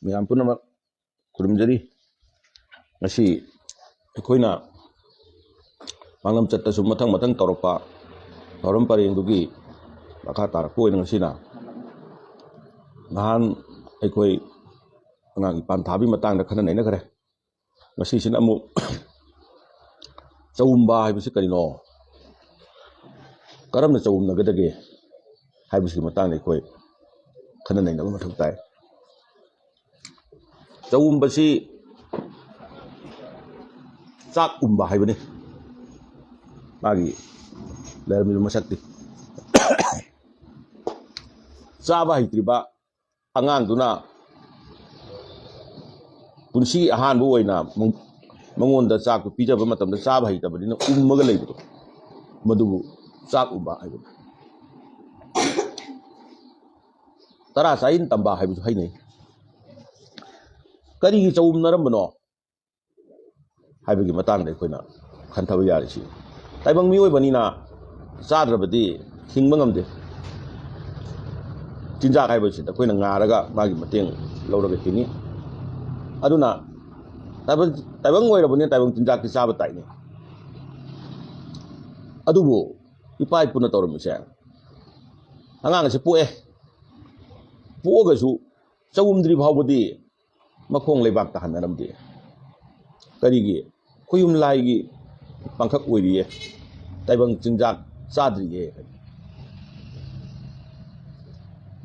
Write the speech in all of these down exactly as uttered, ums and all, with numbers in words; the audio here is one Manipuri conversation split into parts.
ꯃꯌꯥꯝ ꯄꯨꯝꯅꯃꯛ ꯈꯨꯔꯨꯝꯖꯔꯤ꯫ ꯉꯁꯤ ꯑꯩꯈꯣꯏꯅ ꯃꯥꯡꯂꯝ ꯆꯠꯇꯁꯨ ꯃꯊꯪ ꯃꯊꯪ ꯇꯧꯔꯛꯄ ꯊꯧꯔꯝ ꯄꯔꯦꯡꯗꯨꯒꯤ ꯃꯈꯥ ꯇꯥꯔꯛꯄ ꯑꯣꯏꯅ ꯉꯁꯤꯅ ꯅꯍꯥꯟ ꯑꯩꯈꯣꯏ ꯑꯉꯥꯡ ꯏꯄꯥꯟ ꯊꯥꯕꯒꯤ ꯃꯇꯥꯡꯗ ꯈꯟꯅ ꯅꯩꯅꯈ꯭ꯔꯦ꯫ ꯉꯁꯤꯁꯤꯅ ꯑꯃꯨꯛ ꯆꯎꯝꯕ ꯍꯥꯏꯕꯁꯤ ꯀꯔꯤꯅꯣ, ꯀꯔꯝꯅ ꯆꯎꯝꯅꯒꯗꯒꯦ ꯍꯥꯏꯕꯁꯤꯒꯤ ꯃꯇꯥꯡꯗ ꯑꯩꯈꯣꯏ ꯈꯟꯅ ꯅꯩꯅꯕ ꯃꯊꯧ ꯇꯥꯏ꯫ ꯆꯎꯝꯕꯁꯤ ꯆꯥꯛ ꯎꯝꯕ ꯍꯥꯏꯕꯅꯤ꯫ ꯃꯥꯒꯤ ꯂꯩꯔꯝꯃꯤꯕ ꯃꯁꯛꯇꯤ ꯆꯥꯕ ꯍꯩꯇ꯭ꯔꯤꯕ ꯑꯉꯥꯡꯗꯨꯅ ꯄꯨꯟꯁꯤ ꯑꯍꯥꯟꯕ ꯑꯣꯏꯅ ꯃꯉꯣꯟꯗ ꯆꯥꯛꯇꯨ ꯄꯤꯖꯕ ꯃꯇꯝꯗ ꯆꯥꯕ ꯍꯩꯇꯕꯅꯤꯅ ꯎꯝꯃꯒ ꯂꯩꯕꯗꯣ, ꯃꯗꯨꯕꯨ ꯆꯥꯛ ꯎꯝꯕ ꯍꯥꯏꯕꯅꯤ꯫ ꯇꯔꯥ ꯆꯥꯏꯟ ꯇꯝꯕ ꯍꯥꯏꯕꯁꯨ ꯍꯥꯏꯅꯩ꯫ ꯀꯔꯤꯒꯤ ꯆꯎꯝꯅꯔꯝꯕꯅꯣ ꯍꯥꯏꯕꯒꯤ ꯃꯇꯥꯡꯗ ꯑꯩꯈꯣꯏꯅ ꯈꯟꯊꯕ ꯌꯥꯔꯤꯁꯤ, ꯇꯥꯏꯕꯪ ꯃꯤꯑꯣꯏꯕꯅꯤꯅ ꯆꯥꯗ꯭ꯔꯕꯗꯤ ꯍꯤꯡꯕ ꯉꯝꯗꯦ꯫ ꯆꯤꯟꯖꯥꯛ ꯍꯥꯏꯕꯁꯤꯗ ꯑꯩꯈꯣꯏꯅ ꯉꯥꯔꯒ ꯃꯥꯒꯤ ꯃꯇꯦꯡ ꯂꯧꯔꯒ ꯍꯤꯡꯉꯤ꯫ ꯑꯗꯨꯅ ꯇꯥꯏꯕꯪ, ꯇꯥꯏꯕꯪ ꯑꯣꯏꯔꯕꯅꯤꯅ ꯇꯥꯏꯕꯪ ꯆꯤꯟꯖꯥꯛꯇꯤ ꯆꯥꯕ ꯇꯥꯏꯅꯤ꯫ ꯑꯗꯨꯕꯨ ꯏꯄꯥ ꯏꯄꯨꯅ ꯇꯧꯔꯝꯃꯤꯁꯦ, ꯑꯉꯥꯡ ꯑꯁꯤ ꯄꯣꯛꯑꯦ, ꯄꯣꯛꯑꯒꯁꯨ ꯆꯎꯝꯗ꯭ꯔꯤ ꯐꯥꯎꯕꯗꯤ ꯃꯈꯣꯡ ꯂꯩꯕꯥꯛꯇ ꯍꯟꯅꯔꯝꯗꯦ꯫ ꯀꯔꯤꯒꯤ? ꯈꯨꯌꯨꯝ ꯂꯥꯏꯒꯤ ꯄꯥꯡꯈꯛ ꯑꯣꯏꯔꯤꯌꯦ, ꯇꯥꯏꯕꯪ ꯆꯤꯟꯖꯥꯛ ꯆꯥꯗ꯭ꯔꯤꯌꯦ꯫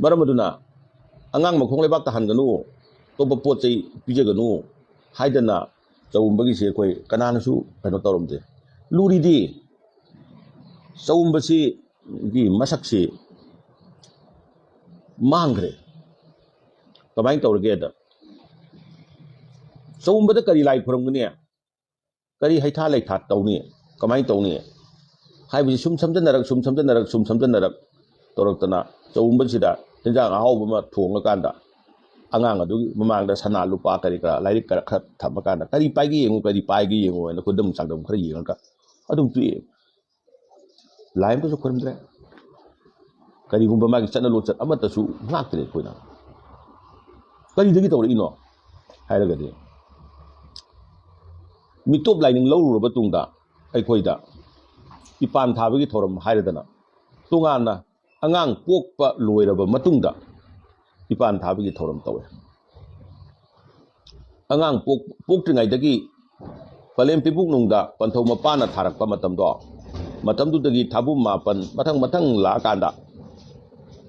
ꯃꯔꯝ ꯑꯗꯨꯅ ꯑꯉꯥꯡ ꯃꯈꯣꯡ ꯂꯩꯕꯥꯛꯇ ꯍꯟꯒꯅꯨ, ꯑꯇꯣꯞꯄ ꯄꯣꯠ ꯆꯩ ꯄꯤꯖꯒꯅꯨ ꯍꯥꯏꯗꯅ ꯆꯎꯝꯕꯒꯤꯁꯦ ꯑꯩꯈꯣꯏ ꯀꯅꯥꯅꯁꯨ ꯀꯩꯅꯣ ꯇꯧꯔꯝꯗꯦ꯫ ꯂꯨꯔꯤꯗꯤ ꯆꯎꯝꯕꯁꯤꯒꯤ ꯃꯁꯛꯁꯤ ꯃꯥꯡꯈ꯭ꯔꯦ꯫ ꯀꯃꯥꯏꯅ ꯇꯧꯔꯒꯦꯗ, ꯆꯎꯝꯕꯗ ꯀꯔꯤ ꯂꯥꯏ ꯈꯨꯔꯨꯝꯒꯅꯤ, ꯀꯔꯤ ꯍꯩꯊꯥ ꯂꯩꯊꯥ ꯇꯧꯅꯤ, ꯀꯃꯥꯏꯅ ꯇꯧꯅꯤ ꯍꯥꯏꯕꯁꯤ ꯁꯨꯝ ꯁꯝꯖꯟꯅꯔꯛ, ꯁꯨꯝ ꯁꯝꯖꯟꯅꯔꯛ, ꯁꯨꯝ ꯁꯝꯖꯟꯅꯔꯛ ꯇꯧꯔꯛꯇꯅ, ꯆꯎꯝꯕꯁꯤꯗ ꯍꯦꯟꯖꯥꯡ ꯑꯍꯥꯎꯕ ꯑꯃ ꯊꯣꯡꯉꯀꯥꯟꯗ ꯑꯉꯥꯡ ꯑꯗꯨꯒꯤ ꯃꯃꯥꯡꯗ ꯁꯅꯥ ꯂꯨꯄꯥ ꯀꯔꯤ ꯀꯔꯥ, ꯂꯥꯏꯔꯤꯛ ꯈꯔ ꯈꯔ ꯊꯝꯃꯀꯥꯟꯗ, "ꯀꯔꯤ ꯄꯥꯏꯒꯦ ꯌꯦꯡꯉꯨ, ꯀꯔꯤ ꯄꯥꯏꯒꯦ ꯌꯦꯡꯉꯨ" ꯍꯥꯏꯅ ꯈꯨꯗꯝ ꯆꯥꯡꯗꯝ ꯈꯔ ꯌꯦꯡꯉꯒ ꯑꯗꯨꯝ ꯇꯣꯛꯑꯦ꯫ ꯂꯥꯏ ꯑꯃꯠꯇꯁꯨ ꯈꯨꯔꯨꯝꯗ꯭ꯔꯦ꯫ ꯀꯔꯤꯒꯨꯝꯕ ꯃꯥꯒꯤ ꯆꯠꯅ ꯂꯣꯟꯆꯠ ꯑꯃꯠꯇꯁꯨ ꯉꯥꯛꯇ꯭ꯔꯦ ꯑꯩꯈꯣꯏꯅ꯫ ꯀꯔꯤꯗꯒꯤ ꯇꯧꯔꯛꯏꯅꯣ ꯍꯥꯏꯔꯒꯗꯤ, ꯃꯤꯇꯣꯞ ꯂꯥꯏꯅꯤꯡ ꯂꯧꯔꯨꯔꯕ ꯇꯨꯡꯗ ꯑꯩꯈꯣꯏꯗ ꯏꯄꯥꯟ ꯊꯥꯕꯒꯤ ꯊꯧꯔꯝ ꯍꯥꯏꯔꯗꯅ ꯇꯣꯉꯥꯟꯅ ꯑꯉꯥꯡ ꯄꯣꯛꯄ ꯂꯣꯏꯔꯕ ꯃꯇꯨꯡꯗ ꯏꯄꯥꯟ ꯊꯥꯕꯒꯤ ꯊꯧꯔꯝ ꯇꯧꯋꯦ꯫ ꯑꯉꯥꯡ ꯄꯣꯛ-, ꯄꯣꯛꯇ꯭ꯔꯤꯉꯩꯗꯒꯤ ꯄꯂꯦꯝ ꯄꯤꯕꯨꯛꯅꯨꯡꯗ ꯄꯟꯊꯧ ꯃꯄꯥꯅ ꯊꯥꯔꯛꯄ ꯃꯇꯝꯗꯣ, ꯃꯇꯝꯗꯨꯗꯒꯤ ꯊꯥꯕꯨꯝ ꯃꯥꯄꯟ ꯃꯊꯪ ꯃꯊꯪ ꯂꯥꯛꯑꯀꯥꯟꯗ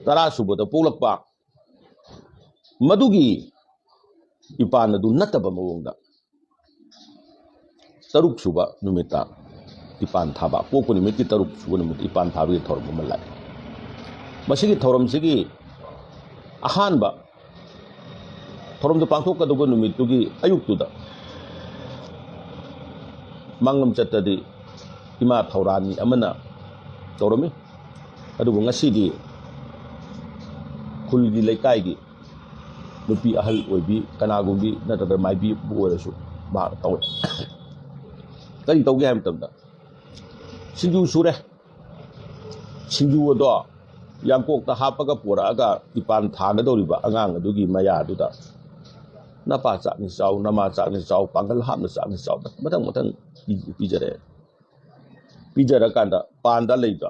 ꯇꯔꯥ ꯁꯨꯕꯗ ꯄꯣꯛꯂꯛꯄ, ꯃꯗꯨꯒꯤ ꯏꯄꯥꯟ ꯑꯗꯨ ꯅꯠꯇꯕ ꯃꯑꯣꯡꯗ ꯇꯔꯨꯛ ꯁꯨꯕ ꯅꯨꯃꯤꯠꯇ ꯏꯄꯥꯟ ꯊꯥꯕ, ꯄꯣꯛꯄ ꯅꯨꯃꯤꯠꯀꯤ ꯇꯔꯨꯛ ꯁꯨꯕ ꯅꯨꯃꯤꯠꯇ ꯏꯄꯥꯟ ꯊꯥꯕꯒꯤ ꯊꯧꯔꯝ ꯑꯃ ꯂꯥꯛꯏ꯫ ꯃꯁꯤꯒꯤ ꯊꯧꯔꯝꯁꯤꯒꯤ ꯑꯍꯥꯟꯕ ꯊꯧꯔꯝꯗꯨ ꯄꯥꯡꯊꯣꯛꯀꯗꯧꯕ ꯅꯨꯃꯤꯠꯇꯨꯒꯤ ꯑꯌꯨꯛꯇꯨꯗ ꯃꯥꯡꯂꯝ ꯆꯠꯇꯗꯤ ꯏꯃꯥ ꯊꯧꯔꯥꯅꯤ ꯑꯃꯅ ꯇꯧꯔꯝꯃꯤ꯫ ꯑꯗꯨꯕꯨ ꯉꯁꯤꯗꯤ ꯈꯨꯜꯒꯤ, ꯂꯩꯀꯥꯏꯒꯤ ꯅꯨꯄꯤ ꯑꯍꯜ ꯑꯣꯏꯕꯤ ꯀꯅꯥꯒꯨꯝꯕꯤ ꯅꯠꯇ꯭ꯔꯒ ꯃꯥꯏꯕꯤꯕꯨ ꯑꯣꯏꯔꯁꯨ ꯃꯥ ꯇꯧꯋꯦ꯫ ꯀꯔꯤ ꯇꯧꯒꯦ ꯍꯥꯏꯕ ꯃꯇꯝꯗ, ꯁꯤꯡꯖꯨ ꯁꯨꯔꯦ, ꯁꯤꯡꯖꯨ ꯑꯗꯣ ꯌꯥꯡꯀꯣꯛꯇ ꯍꯥꯞꯄꯒ ꯄꯨꯔꯛꯑꯒ ꯏꯄꯥꯟ ꯊꯥꯒꯗꯧꯔꯤꯕ ꯑꯉꯥꯡ ꯑꯗꯨꯒꯤ ꯃꯌꯥꯗꯨꯗ, "ꯅꯄꯥ ꯆꯥꯛꯅꯤ ꯆꯥꯎ, ꯅꯃꯥ ꯆꯥꯛꯅꯤ ꯆꯥꯎ, ꯄꯥꯡꯒꯜ ꯍꯥꯞꯅ ꯆꯥꯛꯅꯤ ꯆꯥꯎ", ꯃꯊꯪ ꯃꯊꯪ ꯄꯤ-, ꯄꯤꯖꯔꯛꯑꯦ꯫ ꯄꯤꯖꯔꯀꯥꯟꯗ ꯄꯥꯟꯗ ꯂꯩꯕ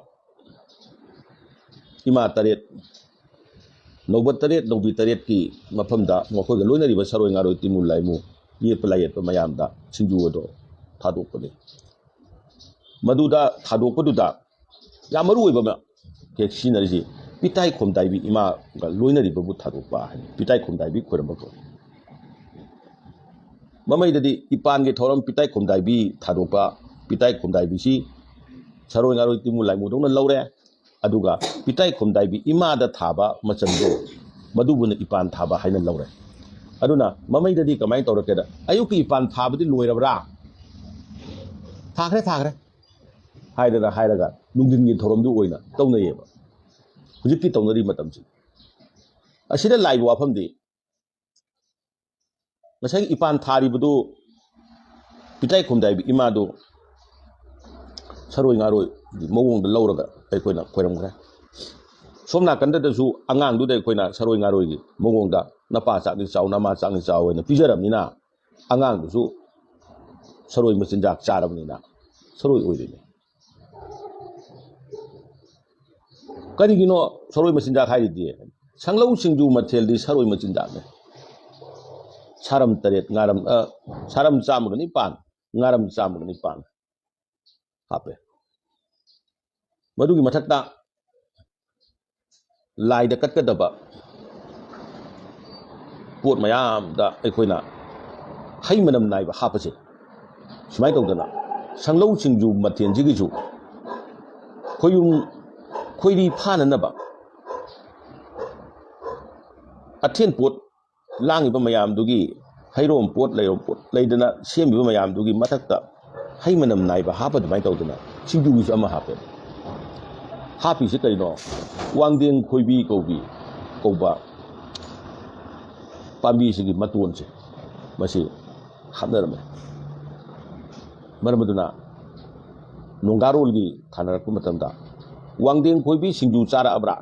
ꯏꯃꯥ ꯇꯔꯦꯠ, ꯅꯧꯕ ꯇꯔꯦꯠ, ꯅꯧꯕꯤ ꯇꯔꯦꯠꯀꯤ ꯃꯐꯝꯗ ꯃꯈꯣꯏꯒ ꯂꯣꯏꯅꯔꯤꯕ ꯁꯔꯣꯏ ꯉꯥꯔꯣꯏ, ꯇꯤꯃꯨ ꯂꯥꯏꯃꯨ, ꯌꯦꯠꯄ ꯂꯥꯏꯌꯦꯠꯄ ꯃꯌꯥꯝꯗ ꯁꯤꯡꯖꯨ ꯑꯗꯣ ꯊꯥꯗꯣꯛꯄꯅꯤ꯫ ꯃꯗꯨꯗ ꯊꯥꯗꯣꯛꯄꯗꯨꯗ ꯌꯥꯝ ꯃꯔꯨ ꯑꯣꯏꯕ ꯑꯃ ꯍꯦꯛ ꯁꯤꯖꯤꯟꯅꯔꯤꯁꯤ, ꯄꯤꯇꯥꯏ ꯈꯣꯝꯗꯥꯏꯕꯤ ꯏꯃꯥꯒ ꯂꯣꯏꯅꯔꯤꯕꯕꯨ ꯊꯥꯗꯣꯛꯄ ꯍꯥꯏꯅ ꯄꯤꯇꯥꯏ ꯈꯣꯝꯗꯥꯏꯕꯤ ꯈꯣꯏꯔꯝꯕ ꯀꯧꯏ꯫ ꯃꯃꯩꯗꯗꯤ ꯏꯄꯥꯟꯒꯤ ꯊꯧꯔꯝ ꯄꯤꯇꯥꯏ ꯈꯣꯝꯗꯥꯏꯕꯤ ꯊꯥꯗꯣꯛꯄ, ꯄꯤꯇꯥꯏ ꯈꯣꯝꯗꯥꯏꯕꯤꯁꯤ ꯁꯔꯣꯏ ꯉꯥꯔꯣꯏ ꯇꯤꯃꯨ ꯂꯥꯏꯃꯨꯗꯧꯅ ꯂꯧꯔꯦ꯫ ꯑꯗꯨꯒ ꯄꯤꯇꯥꯏ ꯈꯣꯝꯗꯥꯏꯕꯤ ꯏꯃꯥꯗ ꯊꯥꯕ ꯃꯆꯟꯗꯣ, ꯃꯗꯨꯕꯨꯅ ꯏꯄꯥꯟ ꯊꯥꯕ ꯍꯥꯏꯅ ꯂꯧꯔꯦ꯫ ꯑꯗꯨꯅ ꯃꯃꯩꯗꯗꯤ ꯀꯃꯥꯏꯅ ꯇꯧꯔꯛꯀꯦꯗ, "ꯑꯌꯨꯛꯀꯤ ꯏꯄꯥꯟ ꯊꯥꯕꯗꯤ ꯂꯣꯏꯔꯕ꯭ꯔꯥ?" "ꯊꯥꯈ꯭ꯔꯦ, ꯊꯥꯈ꯭ꯔꯦ" ꯍꯥꯏꯗꯅ ꯍꯥꯏꯔꯒ ꯅꯨꯡꯊꯤꯟꯒꯤ ꯊꯧꯔꯝꯗꯨ ꯑꯣꯏꯅ ꯇꯧꯅꯩꯌꯦꯕ ꯍꯧꯖꯤꯛꯀꯤ ꯇꯧꯅꯔꯤ ꯃꯇꯝꯁꯤ꯫ ꯑꯁꯤꯗ ꯂꯥꯛꯏꯕ ꯋꯥꯐꯝꯗꯤ, ꯉꯁꯥꯏꯒꯤ ꯏꯄꯥꯟ ꯊꯥꯔꯤꯕꯗꯨ ꯄꯤꯇꯥꯏ ꯈꯣꯝꯗꯥꯏꯕꯤ ꯏꯃꯥꯗꯨ ꯁꯔꯣꯏ ꯉꯥꯔꯣꯏꯒꯤ ꯃꯑꯣꯡꯗ ꯂꯧꯔꯒ ꯑꯩꯈꯣꯏꯅ ꯈꯣꯏꯔꯝꯈ꯭ꯔꯦ꯫ ꯁꯣꯝ ꯅꯥꯀꯟꯗꯗꯁꯨ ꯑꯉꯥꯡꯗꯨꯗ ꯑꯩꯈꯣꯏꯅ ꯁꯔꯣꯏ ꯉꯥꯔꯣꯏꯒꯤ ꯃꯑꯣꯡꯗ ꯅꯄꯥ ꯆꯥꯛꯅꯤ ꯆꯥꯎ, ꯅꯃꯥ ꯆꯥꯛꯅꯤ ꯆꯥꯎ ꯍꯥꯏꯅ ꯄꯤꯖꯔꯕꯅꯤꯅ, ꯑꯉꯥꯡꯗꯨꯁꯨ ꯁꯔꯣꯏ ꯃꯆꯤꯟꯖꯥꯛ ꯆꯥꯔꯕꯅꯤꯅ ꯁꯔꯣꯏ ꯑꯣꯏꯗꯣꯏꯅꯤ꯫ ꯀꯔꯤꯒꯤꯅꯣ ꯁꯔꯣꯏ ꯃꯆꯤꯟꯖꯥꯛ ꯍꯥꯏꯔꯤꯗꯤ? ꯁꯪꯂꯧ ꯁꯤꯡꯖꯨ ꯃꯊꯦꯜꯗꯤ ꯁꯔꯣꯏ ꯃꯆꯤꯟꯖꯥꯛꯅꯤ꯫ ꯁꯥꯔꯝ ꯇꯔꯦꯠ, ꯉꯥꯔꯝ, ꯑ, ꯁꯥꯔꯝ ꯆꯥꯝꯃꯒ ꯅꯤꯄꯥꯟ, ꯉꯥꯔꯝ ꯆꯥꯝꯃꯒ ꯅꯤꯄꯥꯟ ꯍꯥꯞꯄꯦ꯫ ꯃꯗꯨꯒꯤ ꯃꯊꯛꯇ ꯂꯥꯏꯗ ꯀꯠꯀꯗꯕ ꯄꯣꯠ ꯃꯌꯥꯝꯗ ꯑꯩꯈꯣꯏꯅ ꯍꯩ ꯃꯅꯝ ꯅꯥꯏꯕ ꯍꯥꯞꯄꯁꯦ꯫ ꯁꯨꯃꯥꯏꯅ ꯇꯧꯗꯅ ꯁꯪꯂꯧ ꯁꯤꯡꯖꯨ ꯃꯊꯦꯜꯁꯤꯒꯤꯁꯨ ꯈꯣꯏꯌꯨꯝ ꯈꯣꯏꯔꯤ ꯐꯥꯅꯅꯕ ꯑꯊꯦꯟ ꯄꯣꯠ ꯂꯥꯡꯉꯤꯕ ꯃꯌꯥꯝꯗꯨꯒꯤ ꯍꯩꯔꯣꯝ ꯄꯣꯠ, ꯂꯩꯔꯣꯝ ꯄꯣꯠ ꯂꯩꯗꯅ ꯁꯦꯝꯃꯤꯕ ꯃꯌꯥꯝꯗꯨꯒꯤ ꯃꯊꯛꯇ ꯍꯩ ꯃꯅꯝ ꯅꯥꯏꯕ ꯍꯥꯞꯄ ꯑꯗꯨꯃꯥꯏꯅ ꯇꯧꯗꯅ ꯁꯤꯡꯖꯨꯒꯤꯁꯨ ꯑꯃ ꯍꯥꯞꯄꯦ꯫ ꯍꯥꯞꯄꯤꯁꯦ ꯀꯔꯤꯅꯣ? ꯋꯥꯡꯗꯦꯡ ꯈꯣꯏꯕꯤ ꯀꯧꯕꯤ, ꯀꯧꯕ ꯄꯥꯝꯕꯤꯁꯤꯒꯤ ꯃꯇꯣꯟꯁꯦ, ꯃꯁꯤ ꯍꯥꯞꯅꯔꯝꯃꯦ꯫ ꯃꯔꯝ ꯑꯗꯨꯅ ꯅꯣꯡꯒꯥꯔꯣꯜꯒꯤ ꯊꯥꯅꯔꯛꯄ ꯃꯇꯝꯗ "ꯋꯥꯡꯗꯦꯡ ꯈꯣꯏꯕꯤ ꯁꯤꯡꯖꯨ ꯆꯥꯔꯛꯑꯕ꯭ꯔꯥ?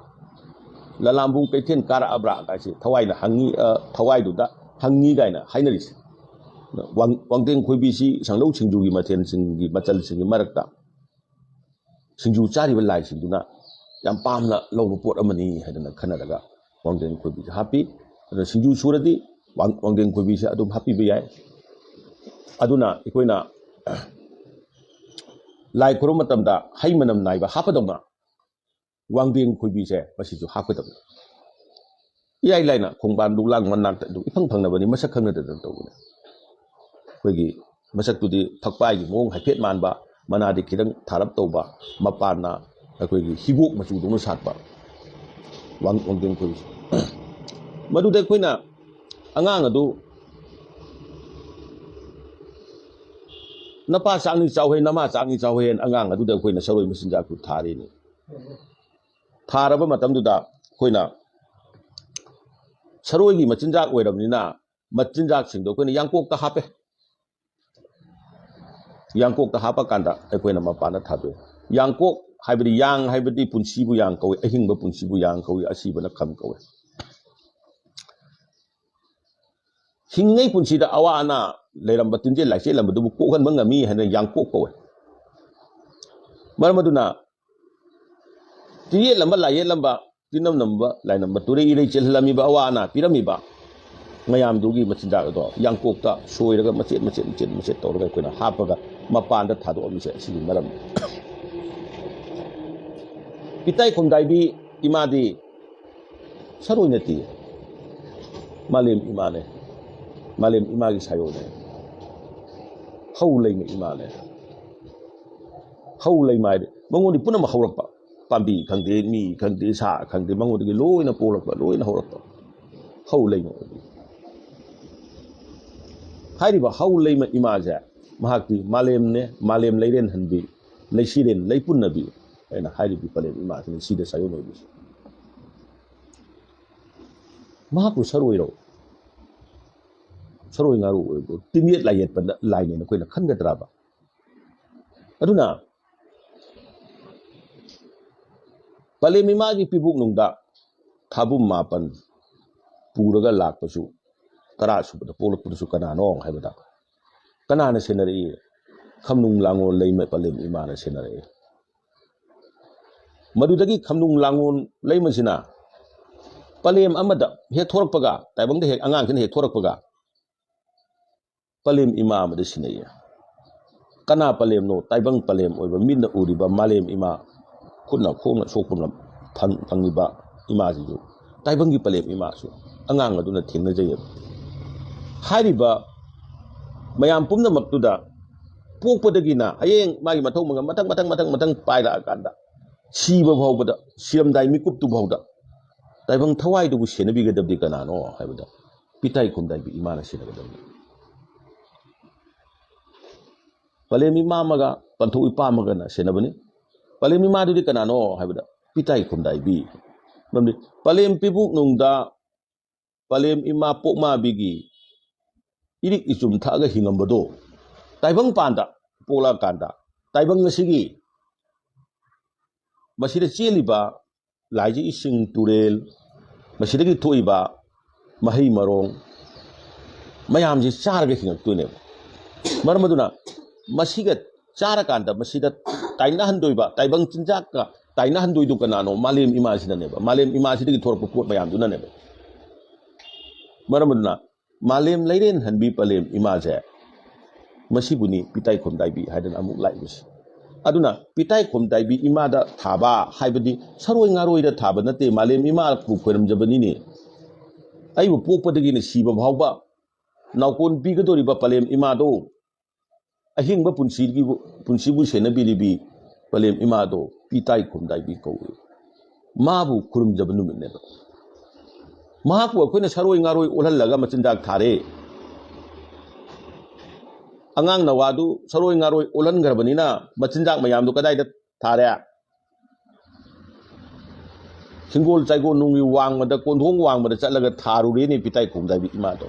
ꯂꯂꯥꯝꯕꯨꯡ ꯀꯩꯊꯦꯜ ꯀꯥꯔꯛꯑꯕ꯭ꯔꯥ?" ꯀꯥꯏꯁꯦ ꯊꯋꯥꯏꯅ ꯍꯪꯉꯤ, ꯑ, ꯊꯋꯥꯏꯗꯨꯗ ꯍꯪꯉꯤ ꯀꯥꯏꯅ ꯍꯥꯏꯅꯔꯤꯁꯦ꯫ ꯋꯥꯡ-, ꯋꯥꯡꯗꯦꯡ ꯈꯣꯏꯕꯤꯁꯤ ꯁꯪꯂꯧ ꯁꯤꯡꯖꯨꯒꯤ ꯃꯊꯦꯜꯁꯤꯡꯒꯤ, ꯃꯆꯜꯁꯤꯡꯒꯤ ꯃꯔꯛꯇ ꯁꯤꯡꯖꯨ ꯆꯥꯔꯤꯕ ꯂꯥꯏꯁꯤꯡꯗꯨꯅ ꯌꯥꯝ ꯄꯥꯝꯅ ꯂꯧꯕ ꯄꯣꯠ ꯑꯃꯅꯤ ꯍꯥꯏꯗꯅ ꯈꯟꯅꯔꯒ ꯋꯥꯡꯗꯦꯡ ꯈꯣꯏꯕꯤꯁꯦ ꯍꯥꯞꯄꯤ꯫ ꯑꯗꯨꯅ ꯁꯤꯡꯖꯨ ꯁꯨꯔꯗꯤ ꯋꯥꯡ-, ꯋꯥꯡꯗꯦꯡ ꯈꯣꯏꯕꯤꯁꯦ ꯑꯗꯨꯝ ꯍꯥꯞꯄꯤꯕ ꯌꯥꯏ꯫ ꯑꯗꯨꯅ ꯑꯩꯈꯣꯏꯅ ꯂꯥꯏ ꯈꯨꯔꯨꯝꯕ ꯃꯇꯝꯗ ꯍꯩ ꯃꯅꯝ ꯅꯥꯏꯕ ꯍꯥꯞꯄꯗꯧꯅ ꯋꯥꯡꯗꯦꯡ ꯈꯣꯏꯕꯤꯁꯦ ꯃꯁꯤꯁꯨ ꯍꯥꯞꯀꯗꯕꯅꯤ꯫ ꯏꯔꯥꯏ ꯂꯥꯏꯅ ꯈꯣꯡꯕꯥꯟ ꯂꯨꯛꯂꯥꯡ ꯃꯅꯥꯛꯇ ꯑꯗꯨꯝ ꯏꯐꯪ ꯐꯪꯅꯕꯅꯤ, ꯃꯁꯛ ꯈꯪꯅꯗꯗꯅ ꯇꯧꯕꯅꯦ꯫ ꯑꯩꯈꯣꯏꯒꯤ ꯃꯁꯛꯇꯨꯗꯤ ꯐꯛꯄꯥꯏꯒꯤ ꯃꯑꯣꯡ ꯍꯥꯏꯐꯦꯠ ꯃꯥꯟꯕ, ꯃꯅꯥꯗꯤ ꯈꯤꯇꯪ ꯊꯥꯔꯞ ꯇꯧꯕ, ꯃꯄꯥꯟꯅ ꯑꯩꯈꯣꯏꯒꯤ ꯍꯤꯒꯣꯛ ꯃꯆꯨꯗꯧꯅ ꯁꯥꯠꯄ ꯋꯥꯡ-, ꯋꯥꯡꯗꯦꯡ ꯈꯣꯏꯕꯤꯁꯦ꯫ ꯃꯗꯨꯗ ꯑꯩꯈꯣꯏꯅ ꯑꯉꯥꯡ ꯑꯗꯨ "ꯅꯄꯥ ꯆꯥꯛꯅꯤ ꯆꯥꯎꯍꯦ, ꯅꯃꯥ ꯆꯥꯛꯅꯤ ꯆꯥꯎꯍꯦ" ꯍꯥꯏꯅ ꯑꯉꯥꯡ ꯑꯗꯨꯗ ꯑꯩꯈꯣꯏꯅ ꯁꯔꯣꯏ ꯃꯆꯤꯟꯖꯥꯛꯇꯨ ꯊꯥꯔꯤꯅꯤ꯫ ꯊꯥꯔꯕ ꯃꯇꯝꯗꯨꯗ ꯑꯩꯈꯣꯏꯅ ꯁꯔꯣꯏꯒꯤ ꯃꯆꯤꯟꯖꯥꯛ ꯑꯣꯏꯔꯕꯅꯤꯅ ꯃꯆꯤꯟꯖꯥꯛꯁꯤꯡꯗꯣ ꯑꯩꯈꯣꯏꯅ ꯌꯥꯡꯀꯣꯛꯇ ꯍꯥꯞꯄꯦ꯫ ꯌꯥꯡꯀꯣꯛꯇ ꯍꯥꯞꯄ ꯀꯥꯟꯗ ꯑꯩꯈꯣꯏꯅ ꯃꯄꯥꯟꯗ ꯊꯥꯗꯣꯛꯑꯦ꯫ ꯌꯥꯡꯀꯣꯛ ꯍꯥꯏꯕꯗꯤ, ꯌꯥꯡ ꯍꯥꯏꯕꯗꯤ ꯄꯨꯟꯁꯤꯕꯨ ꯌꯥꯡ ꯀꯧꯏ, ꯑꯍꯤꯡꯕ ꯄꯨꯟꯁꯤꯕꯨ ꯌꯥꯡ ꯀꯧꯏ, ꯑꯁꯤꯕꯅ ꯈꯝ ꯀꯧꯏ꯫ ꯍꯤꯡꯉꯩ ꯄꯨꯟꯁꯤꯗ ꯑꯋꯥ ꯑꯅꯥ ꯂꯩꯔꯝꯕ, ꯇꯤꯟꯖꯦꯜ ꯂꯥꯏꯆꯦꯜꯂꯝꯕꯗꯨꯕꯨ ꯀꯣꯛꯍꯟꯕ ꯉꯝꯃꯤ ꯍꯥꯏꯅ ꯌꯥꯡꯀꯣꯛ ꯀꯧꯋꯦ꯫ ꯃꯔꯝ ꯑꯗꯨꯅ ꯇꯤꯟꯖꯦꯜꯂꯝꯕ, ꯂꯥꯏꯌꯦꯠꯂꯝꯕ, ꯇꯤꯟꯅꯝ ꯅꯝꯕ, ꯂꯥꯏꯅꯝꯕ, ꯇꯨꯔꯩ ꯏꯔꯩ ꯆꯦꯜꯍꯜꯂꯝꯃꯤꯕ, ꯑꯋꯥ ꯑꯅꯥ ꯄꯤꯔꯝꯃꯤꯕ ꯃꯌꯥꯝꯗꯨꯒꯤ ꯃꯆꯤꯟꯖꯥꯛ ꯑꯗꯣ ꯌꯥꯡꯀꯣꯛꯇ ꯁꯣꯏꯔꯒ ꯃꯆꯦꯠ ꯃꯆꯦꯠ ꯃꯆꯦꯠ ꯃꯆꯦꯠ ꯇꯧꯔꯒ ꯑꯩꯈꯣꯏꯅ ꯍꯥꯞꯄꯒ ꯃꯄꯥꯟꯗ ꯊꯥꯗꯣꯛꯑꯝꯃꯤꯁꯦ ꯑꯁꯤꯒꯤ ꯃꯔꯝ꯫ ꯄꯤꯇꯥꯏ ꯈꯣꯝꯗꯥꯏꯕꯤ ꯏꯃꯥꯗꯤ ꯁꯔꯣꯏ ꯅꯠꯇꯦ, ꯃꯥꯂꯦꯝ ꯏꯃꯥꯅꯦ, ꯃꯥꯂꯦꯝ ꯏꯃꯥꯒꯤ ꯁꯥꯏꯌꯣꯅꯦ, ꯍꯧ ꯂꯩꯃ ꯏꯃꯥꯅꯦ꯫ ꯍꯧ ꯂꯩꯃ ꯍꯥꯏꯗꯤ ꯃꯉꯣꯟꯗꯤ ꯄꯨꯝꯅꯃꯛ ꯍꯧꯔꯛꯄ, ꯄꯥꯝꯕꯤ ꯈꯪꯗꯦ, ꯃꯤ ꯈꯪꯗꯦ, ꯁꯥ ꯈꯪꯗꯦ, ꯃꯉꯣꯟꯗꯒꯤ ꯂꯣꯏꯅ ꯄꯣꯛꯂꯛꯄ, ꯂꯣꯏꯅ ꯍꯧꯔꯛꯄ ꯍꯧ ꯂꯩꯃ ꯑꯣꯏꯕꯤ꯫ ꯍꯥꯏꯔꯤꯕ ꯍꯧ ꯂꯩꯃ ꯏꯃꯥꯁꯦ ꯃꯍꯥꯛꯇꯤ ꯃꯥꯂꯦꯝꯅꯦ, ꯃꯥꯂꯦꯝ ꯂꯩꯔꯦꯟꯍꯟꯕꯤ, ꯂꯩꯁꯤꯔꯦꯟ ꯂꯩꯄꯨꯟꯅꯕꯤ ꯍꯥꯏꯅ ꯍꯥꯏꯔꯤꯕꯤ ꯄꯂꯦꯝ ꯏꯃꯥꯁꯤꯅ ꯁꯤꯗ ꯁꯥꯏꯌꯣꯟ ꯑꯣꯏꯕꯤꯁꯦ꯫ ꯃꯍꯥꯛꯄꯨ ꯁꯔꯣꯏꯔꯣ? ꯁꯔꯣꯏ ꯉꯥꯔꯨ ꯑꯣꯏꯕ꯭ꯔꯣ? ꯇꯤꯟꯌꯦꯠ ꯂꯥꯏꯌꯦꯠꯄ ꯂꯥꯏꯅꯦꯅ ꯑꯩꯈꯣꯏꯅ ꯈꯟꯒꯗ꯭ꯔꯕ? ꯑꯗꯨꯅ ꯄꯂꯦꯝ ꯏꯃꯥꯒꯤ ꯄꯤꯕꯨꯛꯅꯨꯡꯗ ꯊꯥꯕꯨꯝ ꯃꯥꯄꯟ ꯄꯨꯔꯒ ꯂꯥꯛꯄꯁꯨ, ꯇꯔꯥ ꯁꯨꯕꯗ ꯄꯣꯛꯂꯛꯄꯗꯨꯁꯨ ꯀꯅꯥꯅꯣ ꯍꯥꯏꯕꯗ, ꯀꯅꯥꯅ ꯁꯦꯟꯅꯔꯛꯏ? ꯈꯝꯅꯨꯡ ꯂꯥꯡꯉꯣꯜ ꯂꯩꯃ ꯄꯂꯦꯝ ꯏꯃꯥꯅ ꯁꯦꯟꯅꯔꯛꯏ꯫ ꯃꯗꯨꯗꯒꯤ ꯈꯝꯅꯨꯡ ꯂꯥꯡꯉꯣꯜ ꯂꯩꯃꯁꯤꯅ ꯄꯂꯦꯝ ꯑꯃꯗ ꯍꯦꯛ ꯊꯣꯔꯛꯄꯒ, ꯇꯥꯏꯕꯪꯗ ꯍꯦꯛ ꯑꯉꯥꯡꯁꯤꯅ ꯍꯦꯛ ꯊꯣꯔꯛꯄꯒ, ꯄꯂꯦꯝ ꯏꯃꯥ ꯑꯃꯗ ꯁꯤꯟꯅꯩꯌꯦ꯫ ꯀꯅꯥ ꯄꯂꯦꯝꯅꯣ? ꯇꯥꯏꯕꯪ ꯄꯂꯦꯝ ꯑꯣꯏꯕ, ꯃꯤꯠꯅ ꯎꯔꯤꯕ ꯃꯥꯂꯦꯝ ꯏꯃꯥ, ꯈꯨꯠꯅ ꯈꯣꯡꯅ ꯁꯣꯛꯄꯅ ꯐꯪ-, ꯐꯪꯉꯤꯕ ꯏꯃꯥꯁꯤꯁꯨ, ꯇꯥꯏꯕꯪꯒꯤ ꯄꯂꯦꯝ ꯏꯃꯥꯁꯨ ꯑꯉꯥꯡ ꯑꯗꯨꯅ ꯊꯦꯡꯅꯖꯩꯌꯦꯕ꯫ ꯍꯥꯏꯔꯤꯕ ꯃꯌꯥꯝ ꯄꯨꯝꯅꯃꯛꯇꯨꯗ ꯄꯣꯛꯄꯗꯒꯤꯅ ꯍꯌꯦꯡ ꯃꯥꯒꯤ ꯃꯊꯧ ꯃꯉꯝ ꯃꯊꯪ, ꯃꯊꯪ, ꯃꯊꯪ, ꯃꯊꯪ ꯄꯥꯏꯔꯛꯑꯀꯥꯟꯗ ꯁꯤꯕ ꯐꯥꯎꯕꯗ, ꯁꯤꯔꯝꯗꯥꯏ ꯃꯤꯀꯨꯞꯇꯨ ꯐꯥꯎꯗ ꯇꯥꯏꯕꯪ ꯊꯋꯥꯏꯗꯨꯕꯨ ꯁꯦꯟꯅꯕꯤꯒꯗꯕꯗꯤ ꯀꯅꯥꯅꯣ ꯍꯥꯏꯕꯗ ꯄꯤꯇꯥꯏ ꯈꯨꯝꯗꯥꯏꯕꯤ ꯏꯃꯥꯅ ꯁꯦꯟꯅꯒꯗꯕꯅꯤ꯫ ꯄꯂꯦꯝ ꯏꯃꯥ ꯑꯃꯒ ꯄꯟꯊꯧ ꯏꯄꯥ ꯑꯃꯒꯅ ꯁꯦꯟꯅꯕꯅꯤ꯫ ꯄꯂꯦꯝ ꯏꯃꯥꯗꯨꯗꯤ ꯀꯅꯥꯅꯣ ꯍꯥꯏꯕꯗ ꯄꯤꯇꯥꯏ ꯈꯨꯝꯗꯥꯏꯕꯤ꯫ ꯃꯔꯝꯗꯤ ꯄꯂꯦꯝ ꯄꯤꯕꯨꯛꯅꯨꯡꯗ ꯄꯂꯦꯝ ꯏꯃꯥ ꯄꯣꯛꯃꯥꯕꯤꯒꯤ ꯏꯔꯤꯛ ꯏꯆꯨꯝ ꯊꯛꯑꯒ ꯍꯤꯡꯉꯝꯕꯗꯣ ꯇꯥꯏꯕꯪ ꯄꯥꯟꯗ ꯄꯣꯛꯂꯛꯑꯀꯥꯟꯗ ꯇꯥꯏꯕꯪ ꯑꯁꯤꯒꯤ ꯃꯁꯤꯗ ꯆꯦꯜꯂꯤꯕ ꯂꯥꯏꯖ ꯏꯁꯤꯡ ꯇꯨꯔꯦꯜ, ꯃꯁꯤꯗꯒꯤ ꯊꯣꯛꯏꯕ ꯃꯍꯩ ꯃꯔꯣꯡ, ꯃꯌꯥꯝꯁꯤ ꯆꯥꯔꯒ ꯍꯤꯡꯉꯛꯇꯣꯏꯅꯦꯕ꯫ ꯃꯔꯝ ꯑꯗꯨꯅ ꯃꯁꯤꯒ ꯆꯥꯔꯀꯥꯟꯗ ꯃꯁꯤꯗ ꯇꯥꯏꯅꯍꯟꯗꯣꯏꯕ, ꯇꯥꯏꯕꯪ ꯆꯤꯟꯖꯥꯛꯀ ꯇꯥꯏꯅꯍꯟꯗꯣꯏꯗꯨ ꯀꯅꯥꯅꯣ? ꯃꯥꯂꯦꯝ ꯏꯃꯥꯁꯤꯅꯅꯦꯕ꯫ ꯃꯥꯂꯦꯝ ꯏꯃꯥꯁꯤꯗꯒꯤ ꯊꯣꯛꯂꯛꯄ ꯄꯣꯠ ꯃꯌꯥꯝꯗꯨꯅꯅꯦꯕ꯫ ꯃꯔꯝ ꯑꯗꯨꯅ ꯃꯥꯂꯦꯝ ꯂꯩꯔꯦꯟ ꯍꯟꯕꯤ ꯄꯂꯦꯝ ꯏꯃꯥꯁꯦ, ꯃꯁꯤꯕꯨꯅꯤ ꯄꯤꯇꯥꯏ ꯈꯣꯝꯗꯥꯏꯕꯤ ꯍꯥꯏꯗꯅ ꯑꯃꯨꯛ ꯂꯥꯛꯏꯕꯁꯦ꯫ ꯑꯗꯨꯅ ꯄꯤꯇꯥꯏ ꯈꯣꯝꯗꯥꯏꯕꯤ ꯏꯃꯥꯗ ꯊꯥꯕ ꯍꯥꯏꯕꯗꯤ ꯁꯔꯣꯏ ꯉꯥꯔꯣꯏꯗ ꯊꯥꯕ ꯅꯠꯇꯦ, ꯃꯥꯂꯦꯝ ꯏꯃꯥꯕꯨ ꯈꯣꯏꯔꯝꯖꯕꯅꯤꯅꯦ꯫ ꯑꯩꯕꯨ ꯄꯣꯛꯄꯗꯒꯤꯅ ꯁꯤꯕ ꯐꯥꯎꯕ ꯅꯥꯎꯀꯣꯟ ꯄꯤꯒꯗꯧꯔꯤꯕ ꯄꯂꯦꯝ ꯏꯃꯥꯗꯣ, ꯑꯍꯤꯡꯕ ꯄꯨꯟꯁꯤꯒꯤ, ꯄꯨꯟꯁꯤꯕꯨ ꯁꯦꯟꯅꯕꯤꯔꯤꯕꯤ ꯄꯂꯦꯝ ꯏꯃꯥꯗꯣ ꯄꯤꯇꯥꯏ ꯈꯣꯝꯗꯥꯏꯕꯤ ꯀꯧꯏ꯫ ꯃꯥꯕꯨ ꯈꯨꯔꯨꯝꯖꯕ ꯅꯨꯃꯤꯠꯅꯦꯕ꯫ ꯃꯍꯥꯛꯄꯨ ꯑꯩꯈꯣꯏꯅ ꯁꯔꯣꯏ ꯉꯥꯔꯣꯏ ꯑꯣꯜꯍꯜꯂꯒ ꯃꯆꯤꯟꯖꯥꯛ ꯊꯥꯔꯦ꯫ ꯑꯉꯥꯡ ꯅꯋꯥꯗꯨ ꯁꯔꯣꯏ ꯉꯥꯔꯣꯏ ꯑꯣꯜꯍꯟꯈ꯭ꯔꯕꯅꯤꯅ ꯃꯆꯤꯟꯖꯥꯛ ꯃꯌꯥꯝꯗꯨ ꯀꯗꯥꯏꯗ ꯊꯥꯔꯦ? ꯍꯤꯡꯒꯣꯜ ꯆꯥꯏꯒꯣꯜ ꯅꯨꯡꯒꯤ ꯋꯥꯡꯃꯗ, ꯀꯣꯟꯊꯣꯡ ꯋꯥꯡꯃꯗ ꯆꯠꯂꯒ ꯊꯥꯔꯨꯔꯦꯅꯦ ꯄꯤꯇꯥꯏ ꯈꯣꯝꯗꯥꯏꯕꯤ ꯏꯃꯥꯗꯣ꯫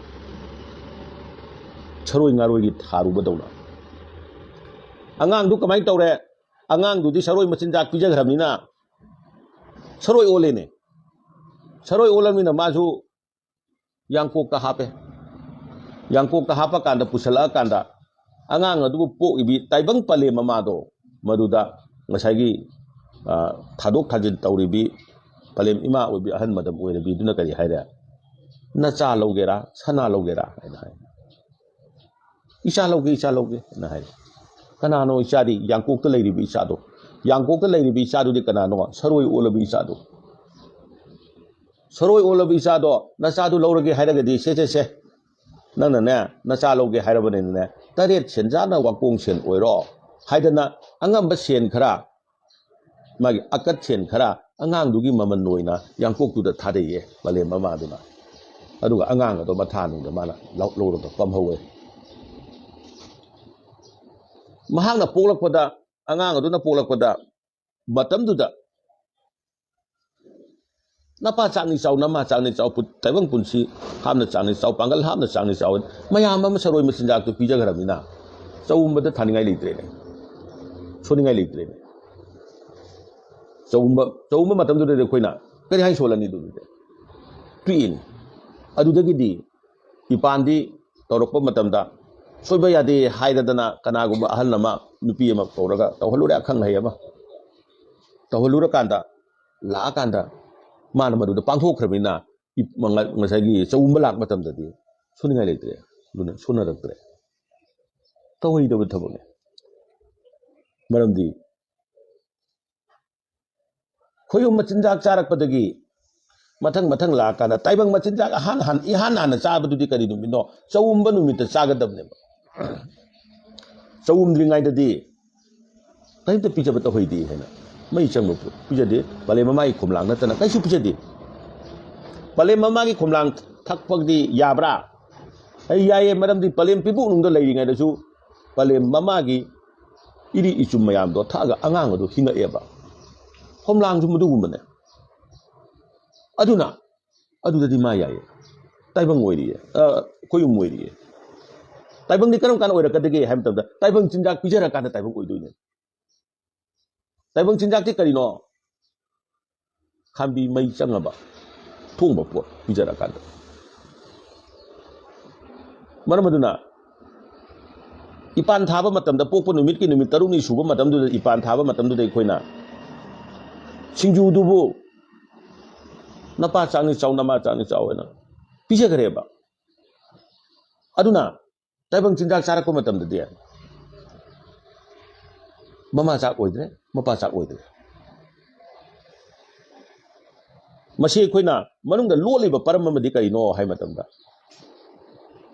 ꯁꯔꯣꯏ ꯉꯥꯔꯣꯏꯒꯤ ꯊꯥꯔꯨꯕꯗꯧꯅ꯫ ꯑꯉꯥꯡꯗꯨ ꯀꯃꯥꯏꯅ ꯇꯧꯔꯦ? ꯑꯉꯥꯡꯗꯨꯗꯤ ꯁꯔꯣꯏ ꯃꯆꯤꯟꯖꯥꯛ ꯄꯤꯖꯈ꯭ꯔꯕꯅꯤꯅ ꯁꯔꯣꯏ ꯑꯣꯜꯂꯦꯅꯦ꯫ ꯁꯔꯣꯏ ꯑꯣꯜꯂꯕꯅꯤꯅ ꯃꯥꯁꯨ ꯌꯥꯡꯀꯣꯛꯇ ꯍꯥꯞꯄꯦ꯫ ꯌꯥꯡꯀꯣꯛꯇ ꯍꯥꯞꯄꯀꯥꯟꯗ, ꯄꯨꯁꯜꯂꯛꯑꯀꯥꯟꯗ, ꯑꯉꯥꯡ ꯑꯗꯨꯕꯨ ꯄꯣꯛꯏꯕꯤ ꯇꯥꯏꯕꯪ ꯄꯂꯦꯝ ꯃꯃꯥꯗꯣ, ꯃꯗꯨꯗ ꯉꯁꯥꯏꯒꯤ, ꯑ, ꯊꯥꯗꯣꯛ ꯊꯥꯖꯤꯟ ꯇꯧꯔꯤꯕꯤ ꯄꯂꯦꯝ ꯏꯃꯥ ꯑꯣꯏꯕꯤ ꯑꯍꯜ ꯃꯗꯝ ꯑꯣꯏꯔꯕꯤꯗꯨꯅ ꯀꯔꯤ ꯍꯥꯏꯔꯦ? "ꯅꯆꯥ ꯂꯧꯒꯦꯔꯥ, ꯁꯅꯥ ꯂꯧꯒꯦꯔꯥ?" ꯍꯥꯏꯅ ꯍꯥꯏ꯫ "ꯏꯆꯥ ꯂꯧꯒꯦ, ꯏꯆꯥ ꯂꯧꯒꯦ" ꯍꯥꯏꯅ ꯍꯥꯏ꯫ "ꯀꯅꯥꯅꯣ ꯏꯆꯥꯗꯤ?" "ꯌꯥꯡꯀꯣꯛꯇ ꯂꯩꯔꯤꯕ ꯏꯆꯥꯗꯣ꯫ ꯌꯥꯡꯀꯣꯛꯇ ꯂꯩꯔꯤꯕ ꯏꯆꯥꯗꯨꯗꯤ ꯀꯅꯥꯅꯣ? ꯁꯔꯣꯏ ꯑꯣꯜꯂꯕ ꯏꯆꯥꯗꯣ꯫ ꯁꯔꯣꯏ ꯑꯣꯜꯂꯕ ꯏꯆꯥꯗꯣ, ꯅꯆꯥꯗꯨ ꯂꯧꯔꯒꯦ ꯍꯥꯏꯔꯒꯗꯤ, ꯁꯦ, ꯁꯦ, ꯁꯦ, ꯅꯪꯅꯅꯦ, ꯅꯆꯥ ꯂꯧꯒꯦ ꯍꯥꯏꯔꯕꯅꯤꯅꯅꯦ, ꯇꯔꯦꯠ ꯁꯦꯟꯖꯥꯅ ꯋꯥꯀꯣꯡ ꯁꯦꯟ ꯑꯣꯏꯔꯣ" ꯍꯥꯏꯗꯅ, ꯑꯉꯝꯕ ꯁꯦꯟ ꯈꯔ, ꯃꯥꯒꯤ ꯑꯀꯠ ꯁꯦꯟ ꯈꯔ ꯑꯉꯥꯡꯗꯨꯒꯤ ꯃꯃꯜ ꯑꯣꯏꯅ ꯌꯥꯡꯀꯣꯛꯇꯨꯗ ꯊꯥꯗꯩꯌꯦ ꯃꯥꯂꯦꯝ ꯃꯃꯥꯗꯨꯅ꯫ ꯑꯗꯨꯒ ꯑꯉꯥꯡ ꯑꯗꯣ ꯃꯊꯥꯅꯨꯡꯗ ꯃꯥꯅ ꯂꯧ-, ꯂꯧꯔꯒ ꯄꯝꯍꯧꯋꯦ꯫ ꯃꯍꯥꯛꯅ ꯄꯣꯛꯂꯛꯄꯗ, ꯑꯉꯥꯡ ꯑꯗꯨꯅ ꯄꯣꯛꯂꯛꯄꯗ, ꯃꯇꯝꯗꯨꯗ "ꯅꯄꯥ ꯆꯥꯛꯅꯤ ꯆꯥꯎ, ꯅꯃꯥ ꯆꯥꯛꯅꯤ ꯆꯥꯎ, ꯄꯨ-, ꯇꯥꯏꯕꯪ ꯄꯨꯟꯁꯤ ꯍꯥꯞꯅ ꯆꯥꯛꯅꯤ ꯆꯥꯎ, ꯄꯥꯡꯒꯜ ꯍꯥꯞꯅ ꯆꯥꯛꯅꯤ ꯆꯥꯎ" ꯃꯌꯥꯝ ꯑꯃ ꯁꯔꯣꯏ ꯃꯆꯤꯟꯖꯥꯛꯇꯨ ꯄꯤꯖꯈ꯭ꯔꯕꯅꯤꯅ ꯆꯧꯒꯨꯝꯕꯗ ꯊꯥꯅꯤꯡꯉꯥꯏ ꯂꯩꯇ꯭ꯔꯦꯅꯦ, ꯁꯣꯟꯅꯤꯡꯉꯥꯏ ꯂꯩꯇ꯭ꯔꯦꯅꯦ꯫ ꯆꯧꯒꯨꯝꯕ, ꯆꯧꯒꯨꯝꯕ ꯃꯇꯝꯗꯨꯗꯗꯤ ꯑꯩꯈꯣꯏꯅ ꯀꯔꯤ ꯍꯥꯏꯅ ꯁꯣꯜꯂꯅꯤ? ꯑꯗꯨꯗꯤ ꯇꯣꯛꯏꯅꯤ꯫ ꯑꯗꯨꯗꯒꯤꯗꯤ ꯏꯄꯥꯟꯗꯤ ꯇꯧꯔꯛꯄ ꯃꯇꯝꯗ ꯁꯣꯏꯕ ꯌꯥꯗꯦ ꯍꯥꯏꯗꯗꯅ ꯀꯅꯥꯒꯨꯝꯕ ꯑꯍꯜ ꯑꯃ, ꯅꯨꯄꯤ ꯑꯃ ꯀꯧꯔꯒ ꯇꯧꯍꯜꯂꯨꯔꯦ, ꯑꯈꯪ ꯑꯍꯩ ꯑꯃ꯫ ꯇꯧꯍꯜꯂꯨꯔꯀꯥꯟꯗ, ꯂꯥꯛꯑꯀꯥꯟꯗ ꯃꯥꯅ ꯃꯗꯨꯗ ꯄꯥꯡꯊꯣꯛꯈ꯭ꯔꯕꯅꯤꯅ, ꯏ-, ꯃꯉ-, ꯉꯁꯥꯏꯒꯤ ꯆꯒꯨꯝꯕ ꯂꯥꯛꯄ ꯃꯇꯝꯗꯗꯤ ꯁꯨꯅꯤꯡꯉꯥꯏ ꯂꯩꯇ꯭ꯔꯦ, ꯑꯗꯨꯅ ꯁꯨꯅꯔꯛꯇ꯭ꯔꯦ꯫ ꯇꯧꯍꯩꯗꯕ ꯊꯕꯛꯅꯤ꯫ ꯃꯔꯝꯗꯤ ꯈꯣꯏꯌꯨꯝ ꯃꯆꯤꯟꯖꯥꯛ ꯆꯥꯔꯛꯄꯗꯒꯤ ꯃꯊꯪ ꯃꯊꯪ ꯂꯥꯛꯑꯀꯥꯟꯗ ꯇꯥꯏꯕꯪ ꯃꯆꯤꯟꯖꯥꯛ ꯑꯍꯥꯟ ꯍꯥꯟ-, ꯏꯍꯥꯟ ꯍꯥꯟꯅ ꯆꯥꯕꯗꯨꯗꯤ ꯀꯔꯤ ꯅꯨꯃꯤꯠꯅꯣ? ꯆꯒꯨꯝꯕ ꯅꯨꯃꯤꯠꯇ ꯆꯥꯒꯗꯕꯅꯦꯕ꯫ ꯆꯒꯨꯝꯗ꯭ꯔꯤꯉꯩꯗꯗꯤ ꯀꯔꯤꯝꯇ ꯄꯤꯖꯕ ꯇꯧꯍꯩꯗꯦ ꯍꯥꯏꯅ, ꯃꯩ ꯆꯪꯕ ꯄꯣꯠ ꯄꯤꯖꯗꯦ꯫ ꯄꯂꯦꯝ ꯃꯃꯥꯒꯤ ꯈꯣꯝꯂꯥꯡ ꯅꯠꯇꯅ ꯀꯩꯁꯨ ꯄꯤꯖꯗꯦ꯫ ꯄꯂꯦꯝ ꯃꯃꯥꯒꯤ ꯈꯣꯝꯂꯥꯡ ꯊꯛꯄꯗꯤ ꯌꯥꯕ꯭ꯔꯥ? ꯑꯩ ꯌꯥꯏꯌꯦ, ꯃꯔꯝꯗꯤ ꯄꯂꯦꯝ ꯄꯤꯕꯨꯛꯅꯨꯡꯗ ꯂꯩꯔꯤꯉꯩꯗꯁꯨ ꯄꯂꯦꯝ ꯃꯃꯥꯒꯤ ꯏꯔꯤ ꯏꯆꯨꯝ ꯃꯌꯥꯝꯗꯣ ꯊꯛꯑꯒ ꯑꯉꯥꯡ ꯑꯗꯨ ꯍꯤꯡꯉꯛꯑꯦꯕ꯫ ꯈꯣꯝꯂꯥꯡꯁꯨ ꯃꯗꯨꯒꯨꯝꯕꯅꯦ꯫ ꯑꯗꯨꯅ ꯑꯗꯨꯗꯗꯤ ꯃꯥ ꯌꯥꯏꯌꯦ, ꯇꯥꯏꯕꯪ ꯑꯣꯏꯔꯤꯌꯦ, ꯑ, ꯈꯣꯏꯌꯨꯝ ꯑꯣꯏꯔꯤꯌꯦ꯫ ꯇꯥꯏꯕꯪꯗꯤ ꯀꯔꯝ ꯀꯥꯟꯗ ꯑꯣꯏꯔꯛꯀꯗꯒꯦ ꯍꯥꯏꯕ ꯃꯇꯝꯗ, ꯇꯥꯏꯕꯪ ꯆꯤꯟꯖꯥꯛ ꯄꯤꯖꯔꯀꯥꯟꯗ ꯇꯥꯏꯕꯪ ꯑꯣꯏꯗꯣꯏꯅꯦ꯫ ꯇꯥꯏꯕꯪ ꯆꯤꯟꯖꯥꯛꯇꯤ ꯀꯔꯤꯅꯣ? ꯈꯥꯝꯕꯤ ꯃꯩ ꯆꯪꯉꯕ ꯊꯣꯡꯕ ꯄꯣꯠ ꯄꯤꯖꯔꯀꯥꯟꯗ꯫ ꯃꯔꯝ ꯑꯗꯨꯅ ꯏꯄꯥꯟ ꯊꯥꯕ ꯃꯇꯝꯗ, ꯄꯣꯛꯄ ꯅꯨꯃꯤꯠꯀꯤ ꯅꯨꯃꯤꯠ ꯇꯔꯨꯛꯅꯤ ꯁꯨꯕ ꯃꯇꯝꯗꯨꯗ, ꯏꯄꯥꯟ ꯊꯥꯕ ꯃꯇꯝꯗꯨꯗ ꯑꯩꯈꯣꯏꯅ ꯁꯤꯡꯖꯨꯗꯨꯕꯨ "ꯅꯄꯥ ꯆꯥꯛꯅꯤ ꯆꯥꯎ, ꯅꯃꯥ ꯆꯥꯛꯅꯤ ꯆꯥꯎ" ꯍꯥꯏꯅ ꯄꯤꯖꯈ꯭ꯔꯦꯕ꯫ ꯑꯗꯨꯅ ꯇꯥꯏꯕꯪ ꯆꯤꯟꯖꯥꯛ ꯆꯥꯔꯛꯄ ꯃꯇꯝꯗꯗꯤ ꯃꯃꯥ ꯆꯥꯛ ꯑꯣꯏꯗ꯭ꯔꯦ, ꯃꯄꯥ ꯆꯥꯛ ꯑꯣꯏꯗ꯭ꯔꯦ꯫ ꯃꯁꯤ ꯑꯩꯈꯣꯏꯅ ꯃꯅꯨꯡꯗ ꯂꯣꯠꯂꯤꯕ ꯄꯔꯝ ꯑꯃꯗꯤ ꯀꯔꯤꯅꯣ ꯍꯥꯏ ꯃꯇꯝꯗ,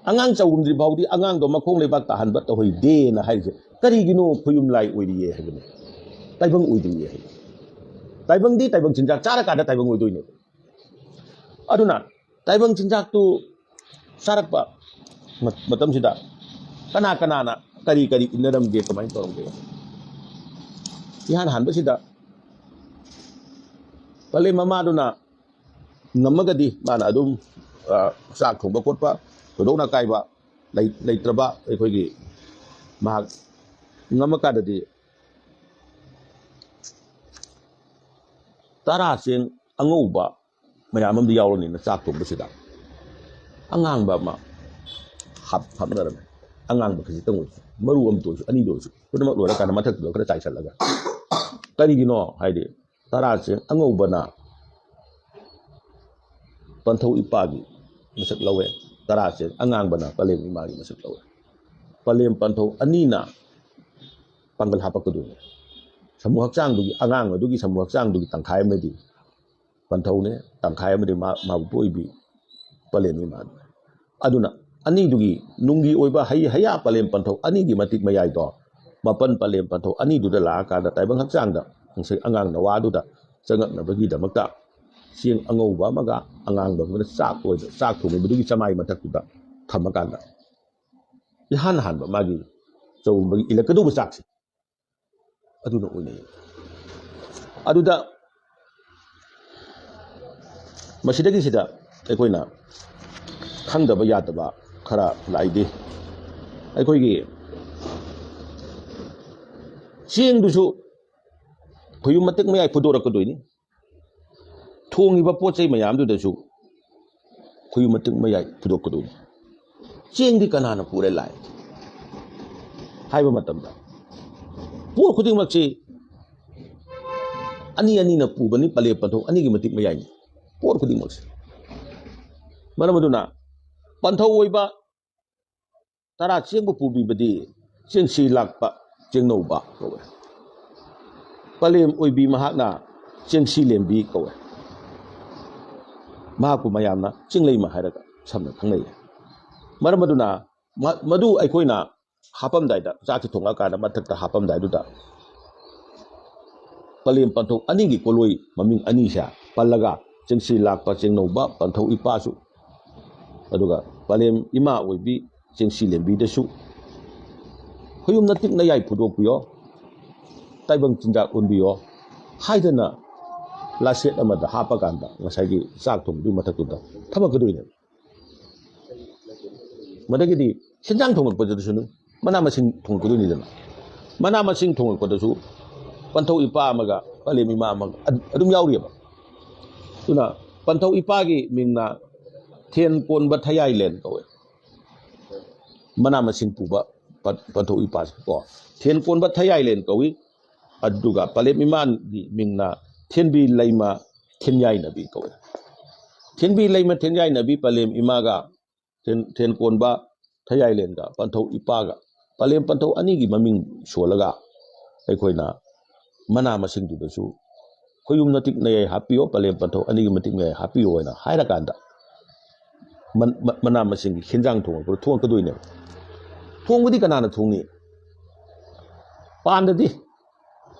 ꯑꯉꯥꯡ ꯆꯥꯎꯔꯝꯗ꯭ꯔꯤ ꯐꯥꯎꯗꯤ ꯑꯉꯥꯡꯗꯣ ꯃꯈꯣꯡ ꯂꯩꯕꯥꯛ ꯇꯥꯍꯟꯕ ꯇꯧꯍꯩꯗꯦꯅ ꯍꯥꯏꯔꯤꯁꯦ ꯀꯔꯤꯒꯤꯅꯣ? ꯈꯣꯏꯌꯨꯝ ꯂꯥꯏ ꯑꯣꯏꯔꯤꯌꯦ ꯍꯥꯏꯕꯅꯤ, ꯇꯥꯏꯕꯪ ꯑꯣꯏꯗ꯭ꯔꯤꯌꯦ ꯍꯥꯏꯕ꯫ ꯇꯥꯏꯕꯪꯗꯤ ꯇꯥꯏꯕꯪ ꯆꯤꯟꯖꯥꯛ ꯆꯥꯔꯀꯥꯟꯗ ꯇꯥꯏꯕꯪ ꯑꯣꯏꯗꯣꯏꯅꯦꯕ꯫ ꯑꯗꯨꯅ ꯇꯥꯏꯕꯪ ꯆꯤꯟꯖꯥꯛꯇꯨ ꯆꯥꯔꯛꯄ ꯃ-, ꯃꯇꯝꯁꯤꯗ ꯀꯅꯥ ꯀꯅꯥꯅ ꯀꯔꯤ ꯀꯔꯤ ꯏꯟꯅꯔꯝꯒꯦ, ꯀꯃꯥꯏꯅ ꯇꯧꯔꯝꯒꯦ? ꯏꯍꯥꯟ ꯍꯥꯟꯕꯁꯤꯗ ꯄꯂꯦꯝ ꯃꯃꯥꯗꯨꯅ ꯉꯝꯃꯒꯗꯤ ꯃꯥꯅ ꯑꯗꯨꯝ, ꯑ, ꯆꯥꯛ ꯊꯣꯡꯕ ꯈꯣꯠꯄ ꯊꯣꯏꯗꯣꯛꯅ ꯀꯥꯏꯕ ꯂꯩ-, ꯂꯩꯇ꯭ꯔꯕ ꯑꯩꯈꯣꯏꯒꯤ ꯃꯍꯥꯛ ꯉꯝꯃꯀꯥꯟꯗꯗꯤ ꯇꯔꯥ ꯆꯦꯡ ꯑꯉꯧꯕ ꯃꯌꯥꯝ ꯑꯃꯗꯤ ꯌꯥꯎꯔꯅꯤꯅ ꯆꯥꯛ ꯊꯣꯡꯕꯁꯤꯗ ꯑꯉꯥꯡꯕ ꯑꯃ ꯍꯥꯞ ꯍꯥꯞꯅꯔꯝꯃꯦ꯫ ꯑꯉꯥꯡꯕ ꯈꯖꯤꯛꯇꯪ ꯑꯣꯏꯔꯁꯨ, ꯃꯔꯨ ꯑꯃꯇ ꯑꯣꯏꯔꯁꯨ, ꯑꯅꯤꯗ ꯑꯣꯏꯔꯁꯨ, ꯄꯨꯝꯅꯃꯛ ꯂꯣꯏꯔꯀꯥꯟꯗ ꯃꯊꯛꯇꯨꯗ ꯈꯔ ꯆꯥꯏꯁꯤꯜꯂꯒ꯫ ꯀꯔꯤꯒꯤꯅꯣ ꯍꯥꯏꯗꯤ, ꯇꯔꯥ ꯆꯦꯡ ꯑꯉꯧꯕꯅ ꯄꯟꯊꯧ ꯏꯄꯥꯒꯤ ꯃꯁꯛ ꯂꯧꯋꯦ, ꯇꯔꯥ ꯆꯦꯡ ꯑꯉꯥꯡꯕꯅ ꯄꯂꯦꯝ ꯏꯃꯥꯒꯤ ꯃꯁꯛ ꯂꯧꯋꯦ꯫ ꯄꯂꯦꯝ ꯄꯟꯊꯧ ꯑꯅꯤꯅ ꯄꯥꯡꯒꯜ ꯍꯥꯄꯛꯀꯗꯣꯏꯅꯦ꯫ ꯁꯃꯨ ꯍꯛꯆꯥꯡꯗꯨꯒꯤ, ꯑꯉꯥꯡ ꯑꯗꯨꯒꯤ ꯁꯃꯨ ꯍꯛꯆꯥꯡꯗꯨꯒꯤ ꯇꯪꯈꯥꯏ ꯑꯃꯗꯤ ꯄꯟꯊꯧꯅꯦ, ꯇꯪꯈꯥꯏ ꯑꯃꯗꯤ ꯃꯥ ꯃꯥꯕꯨ ꯄꯣꯛꯏꯕꯤ ꯄꯂꯦꯝ ꯏꯃꯥꯅꯦ꯫ ꯑꯗꯨꯅ ꯑꯅꯤꯗꯨꯒꯤ ꯅꯨꯡꯒꯤ ꯑꯣꯏꯕ ꯍꯩ ꯍꯩꯌꯥ ꯄꯂꯦꯝ ꯄꯟꯊꯧ ꯑꯅꯤꯒꯤ ꯃꯇꯤꯛ ꯃꯌꯥꯏꯗꯣ, ꯃꯄꯟ ꯄꯂꯦꯝ ꯄꯟꯊꯧ ꯑꯅꯤꯗꯨꯗ ꯂꯥꯛꯑꯀꯥꯟꯗ ꯇꯥꯏꯕꯪ ꯍꯛꯆꯥꯡꯗ ꯉꯁꯥꯏ ꯑꯉꯥꯡ ꯅꯋꯥꯗꯨꯗ ꯆꯪꯉꯛꯅꯕꯒꯤꯗꯃꯛꯇ ꯆꯦꯡ ꯑꯉꯧꯕ ꯑꯃꯒ ꯑꯉꯥꯡꯕ ꯑꯃꯒ ꯆꯥꯛ ꯑꯣꯏꯅ, ꯆꯥꯛ ꯊꯣꯡꯉꯤꯕꯗꯨꯒꯤ ꯆꯃꯥꯏ ꯃꯊꯛꯇꯨꯗ ꯊꯝꯃꯀꯥꯟꯗ ꯏꯍꯥꯟ ꯍꯥꯟꯕ ꯃꯥꯒꯤ ꯆꯧꯕꯒꯤ ꯏꯜꯂꯛꯀꯗꯧꯕ ꯆꯥꯛꯁꯦ ꯑꯗꯨꯅ ꯑꯣꯏꯅꯩ꯫ ꯑꯗꯨꯗ ꯃꯁꯤꯗꯒꯤꯁꯤꯗ ꯑꯩꯈꯣꯏꯅ ꯈꯪꯗꯕ ꯌꯥꯗꯕ ꯈꯔ ꯂꯥꯛꯏꯗꯤ, ꯑꯩꯈꯣꯏꯒꯤ ꯆꯦꯡꯗꯨꯁꯨ ꯈꯨꯌꯨꯝ ꯃꯇꯤꯛ ꯃꯌꯥꯏ ꯐꯨꯗꯣꯔꯛꯀꯗꯣꯏꯅꯤ꯫ ꯊꯣꯡꯉꯤꯕ ꯄꯣꯠ ꯆꯩ ꯃꯌꯥꯝꯗꯨꯗꯁꯨ ꯈꯨꯌꯨꯝ ꯃꯇꯤꯛ ꯃꯌꯥꯏ ꯐꯨꯗꯣꯛꯀꯗꯣꯏꯅꯤ꯫ ꯆꯦꯡꯗꯤ ꯀꯅꯥꯅ ꯄꯨꯔꯦ ꯂꯥꯛꯑꯦ ꯍꯥꯏꯕ ꯃꯇꯝꯗ, ꯄꯣꯠ ꯈꯨꯗꯤꯡꯃꯛꯁꯤ ꯑꯅꯤ ꯑꯅꯤꯅ ꯄꯨꯕꯅꯤ, ꯄꯂꯦꯝ ꯄꯟꯊꯧ ꯑꯅꯤꯒꯤ ꯃꯇꯤꯛ ꯃꯌꯥꯏꯅꯤ ꯄꯣꯠ ꯈꯨꯗꯤꯡꯃꯛꯁꯦ꯫ ꯃꯔꯝ ꯑꯗꯨꯅ ꯄꯟꯊꯧ ꯑꯣꯏꯕ ꯇꯔꯥ ꯆꯦꯡꯕꯨ ꯄꯨꯕꯤꯕꯗꯤ ꯆꯦꯡꯁꯤ ꯂꯥꯛꯄ ꯆꯦꯡꯅꯧꯕ ꯀꯧꯋꯦ꯫ ꯄꯂꯦꯝ ꯑꯣꯏꯕꯤ ꯃꯍꯥꯛꯅ ꯆꯦꯡꯁꯤ ꯂꯦꯝꯕꯤ ꯀꯧꯋꯦ꯫ ꯃꯍꯥꯛꯄꯨ ꯃꯌꯥꯝꯅ ꯆꯤꯡꯂꯩꯃ ꯍꯥꯏꯔꯒ ꯁꯝꯅ ꯈꯪꯅꯩ꯫ ꯃꯔꯝ ꯑꯗꯨꯅ ꯃ-, ꯃꯗꯨ ꯑꯩꯈꯣꯏꯅ ꯍꯥꯞꯄꯝꯗꯥꯏꯗ, ꯆꯥꯛꯁꯤ ꯊꯣꯡꯉꯛꯑꯀꯥꯟꯗ ꯃꯊꯛꯇ ꯍꯥꯞꯄꯝꯗꯥꯏꯗꯨꯗ ꯄꯂꯦꯝ ꯄꯟꯊꯧ ꯑꯅꯤꯒꯤ ꯀꯣꯂꯣꯏ ꯃꯃꯤꯡ ꯑꯅꯤꯁꯦ ꯄꯜꯂꯒ, ꯆꯦꯡꯁꯤ ꯂꯥꯛꯄ ꯆꯦꯡꯅꯧꯕ ꯄꯟꯊꯧ ꯏꯄꯥꯁꯨ, ꯑꯗꯨꯒ ꯄꯂꯦꯝ ꯏꯃꯥ ꯑꯣꯏꯕꯤ ꯆꯦꯡꯁꯤ ꯂꯦꯝꯕꯤꯗꯁꯨ ꯈꯨꯌꯨꯝ ꯅꯇꯤꯛ ꯅꯌꯥꯏ ꯐꯨꯗꯣꯛꯄꯤꯌꯣ, ꯇꯥꯏꯕꯪ ꯆꯤꯟꯖꯥꯛ ꯎꯟꯕꯤꯌꯣ ꯍꯥꯏꯗꯅ ꯂꯥꯁꯦꯠ ꯑꯃꯗ ꯍꯥꯞꯄꯀꯥꯟꯗ ꯉꯁꯥꯏꯒꯤ ꯆꯥꯛ ꯊꯣꯡꯕꯗꯨꯒꯤ ꯃꯊꯛꯇꯨꯗ ꯊꯝꯃꯛꯀꯗꯣꯏꯅꯦꯕ꯫ ꯃꯗꯒꯤꯗꯤ ꯍꯦꯟꯖꯥꯡ ꯊꯣꯡꯉꯛꯄꯗꯁꯨ ꯃꯅꯥ ꯃꯁꯤꯡ ꯊꯣꯡꯉꯛꯀꯗꯣꯏꯅꯤꯗꯅ, ꯃꯅꯥ ꯃꯁꯤꯡ ꯊꯣꯡꯉꯛꯄꯗꯁꯨ ꯄꯟꯊꯧ ꯏꯄꯥ ꯑꯃꯒ ꯄꯂꯦꯝ ꯏꯃꯥ ꯑꯃꯒ ꯑꯗꯨ-, ꯑꯗꯨꯝ ꯌꯥꯎꯔꯤꯑꯕ꯫ ꯑꯗꯨꯅ ꯄꯟꯊꯧ ꯏꯄꯥꯒꯤ ꯃꯤꯡꯅ ꯊꯦꯟ ꯀꯣꯟꯕ ꯊꯌꯥꯏꯂꯦꯟ ꯀꯧꯋꯦ꯫ ꯃꯅꯥ ꯃꯁꯤꯡ ꯄꯨꯕ ꯄꯟ- ꯄꯟꯊꯧ ꯏꯄꯥꯁꯦ ꯀꯣ꯫ ꯊꯦꯟ ꯀꯣꯟꯕ ꯊꯌꯥꯏꯂꯦꯟ ꯀꯧꯏ꯫ ꯑꯗꯨꯒ ꯄꯂꯦꯝ ꯏꯃꯥꯒꯤ ꯃꯤꯡꯅ ꯊꯦꯟꯕꯤ ꯂꯩꯃ ꯊꯦꯟꯌꯥꯏꯅꯕꯤ ꯀꯧꯏ꯫ ꯊꯦꯟꯕꯤ ꯂꯩꯃ ꯊꯦꯟꯌꯥꯏꯅꯕꯤ ꯄꯂꯦꯝ ꯏꯃꯥꯒ ꯊꯦꯟ- ꯊꯦꯟ ꯀꯣꯟꯕ ꯊꯌꯥꯏꯂꯦꯟꯒ ꯄꯟꯊꯧ ꯏꯄꯥꯒ, ꯄꯂꯦꯝ ꯄꯟꯊꯧ ꯑꯅꯤꯒꯤ ꯃꯃꯤꯡ ꯁꯣꯜꯂꯒ ꯑꯩꯈꯣꯏꯅ ꯃꯅꯥ ꯃꯁꯤꯡꯗꯨꯗꯁꯨ ꯈꯣꯏꯌꯨꯝ ꯅꯇꯤꯛ ꯅꯌꯥꯏ ꯍꯥꯞꯄꯤꯌꯣ, ꯄꯂꯦꯝ ꯄꯟꯊꯧ ꯑꯅꯤꯒꯤ ꯃꯇꯤꯛ ꯅꯌꯥꯏ ꯍꯥꯞꯄꯤꯌꯣ ꯍꯥꯏꯅ ꯍꯥꯏꯔꯀꯥꯟꯗ ꯃꯟ- ꯃ- ꯃꯅꯥ ꯃꯁꯤꯡꯒꯤ ꯍꯤꯟꯖꯥꯡ ꯊꯣꯡꯉꯛꯄꯗ ꯊꯣꯡꯉꯛꯀꯗꯣꯏꯅꯦꯕ꯫ ꯊꯣꯡꯕꯗꯤ ꯀꯅꯥꯅ ꯊꯣꯡꯅꯤ? ꯄꯥꯟꯗꯗꯤ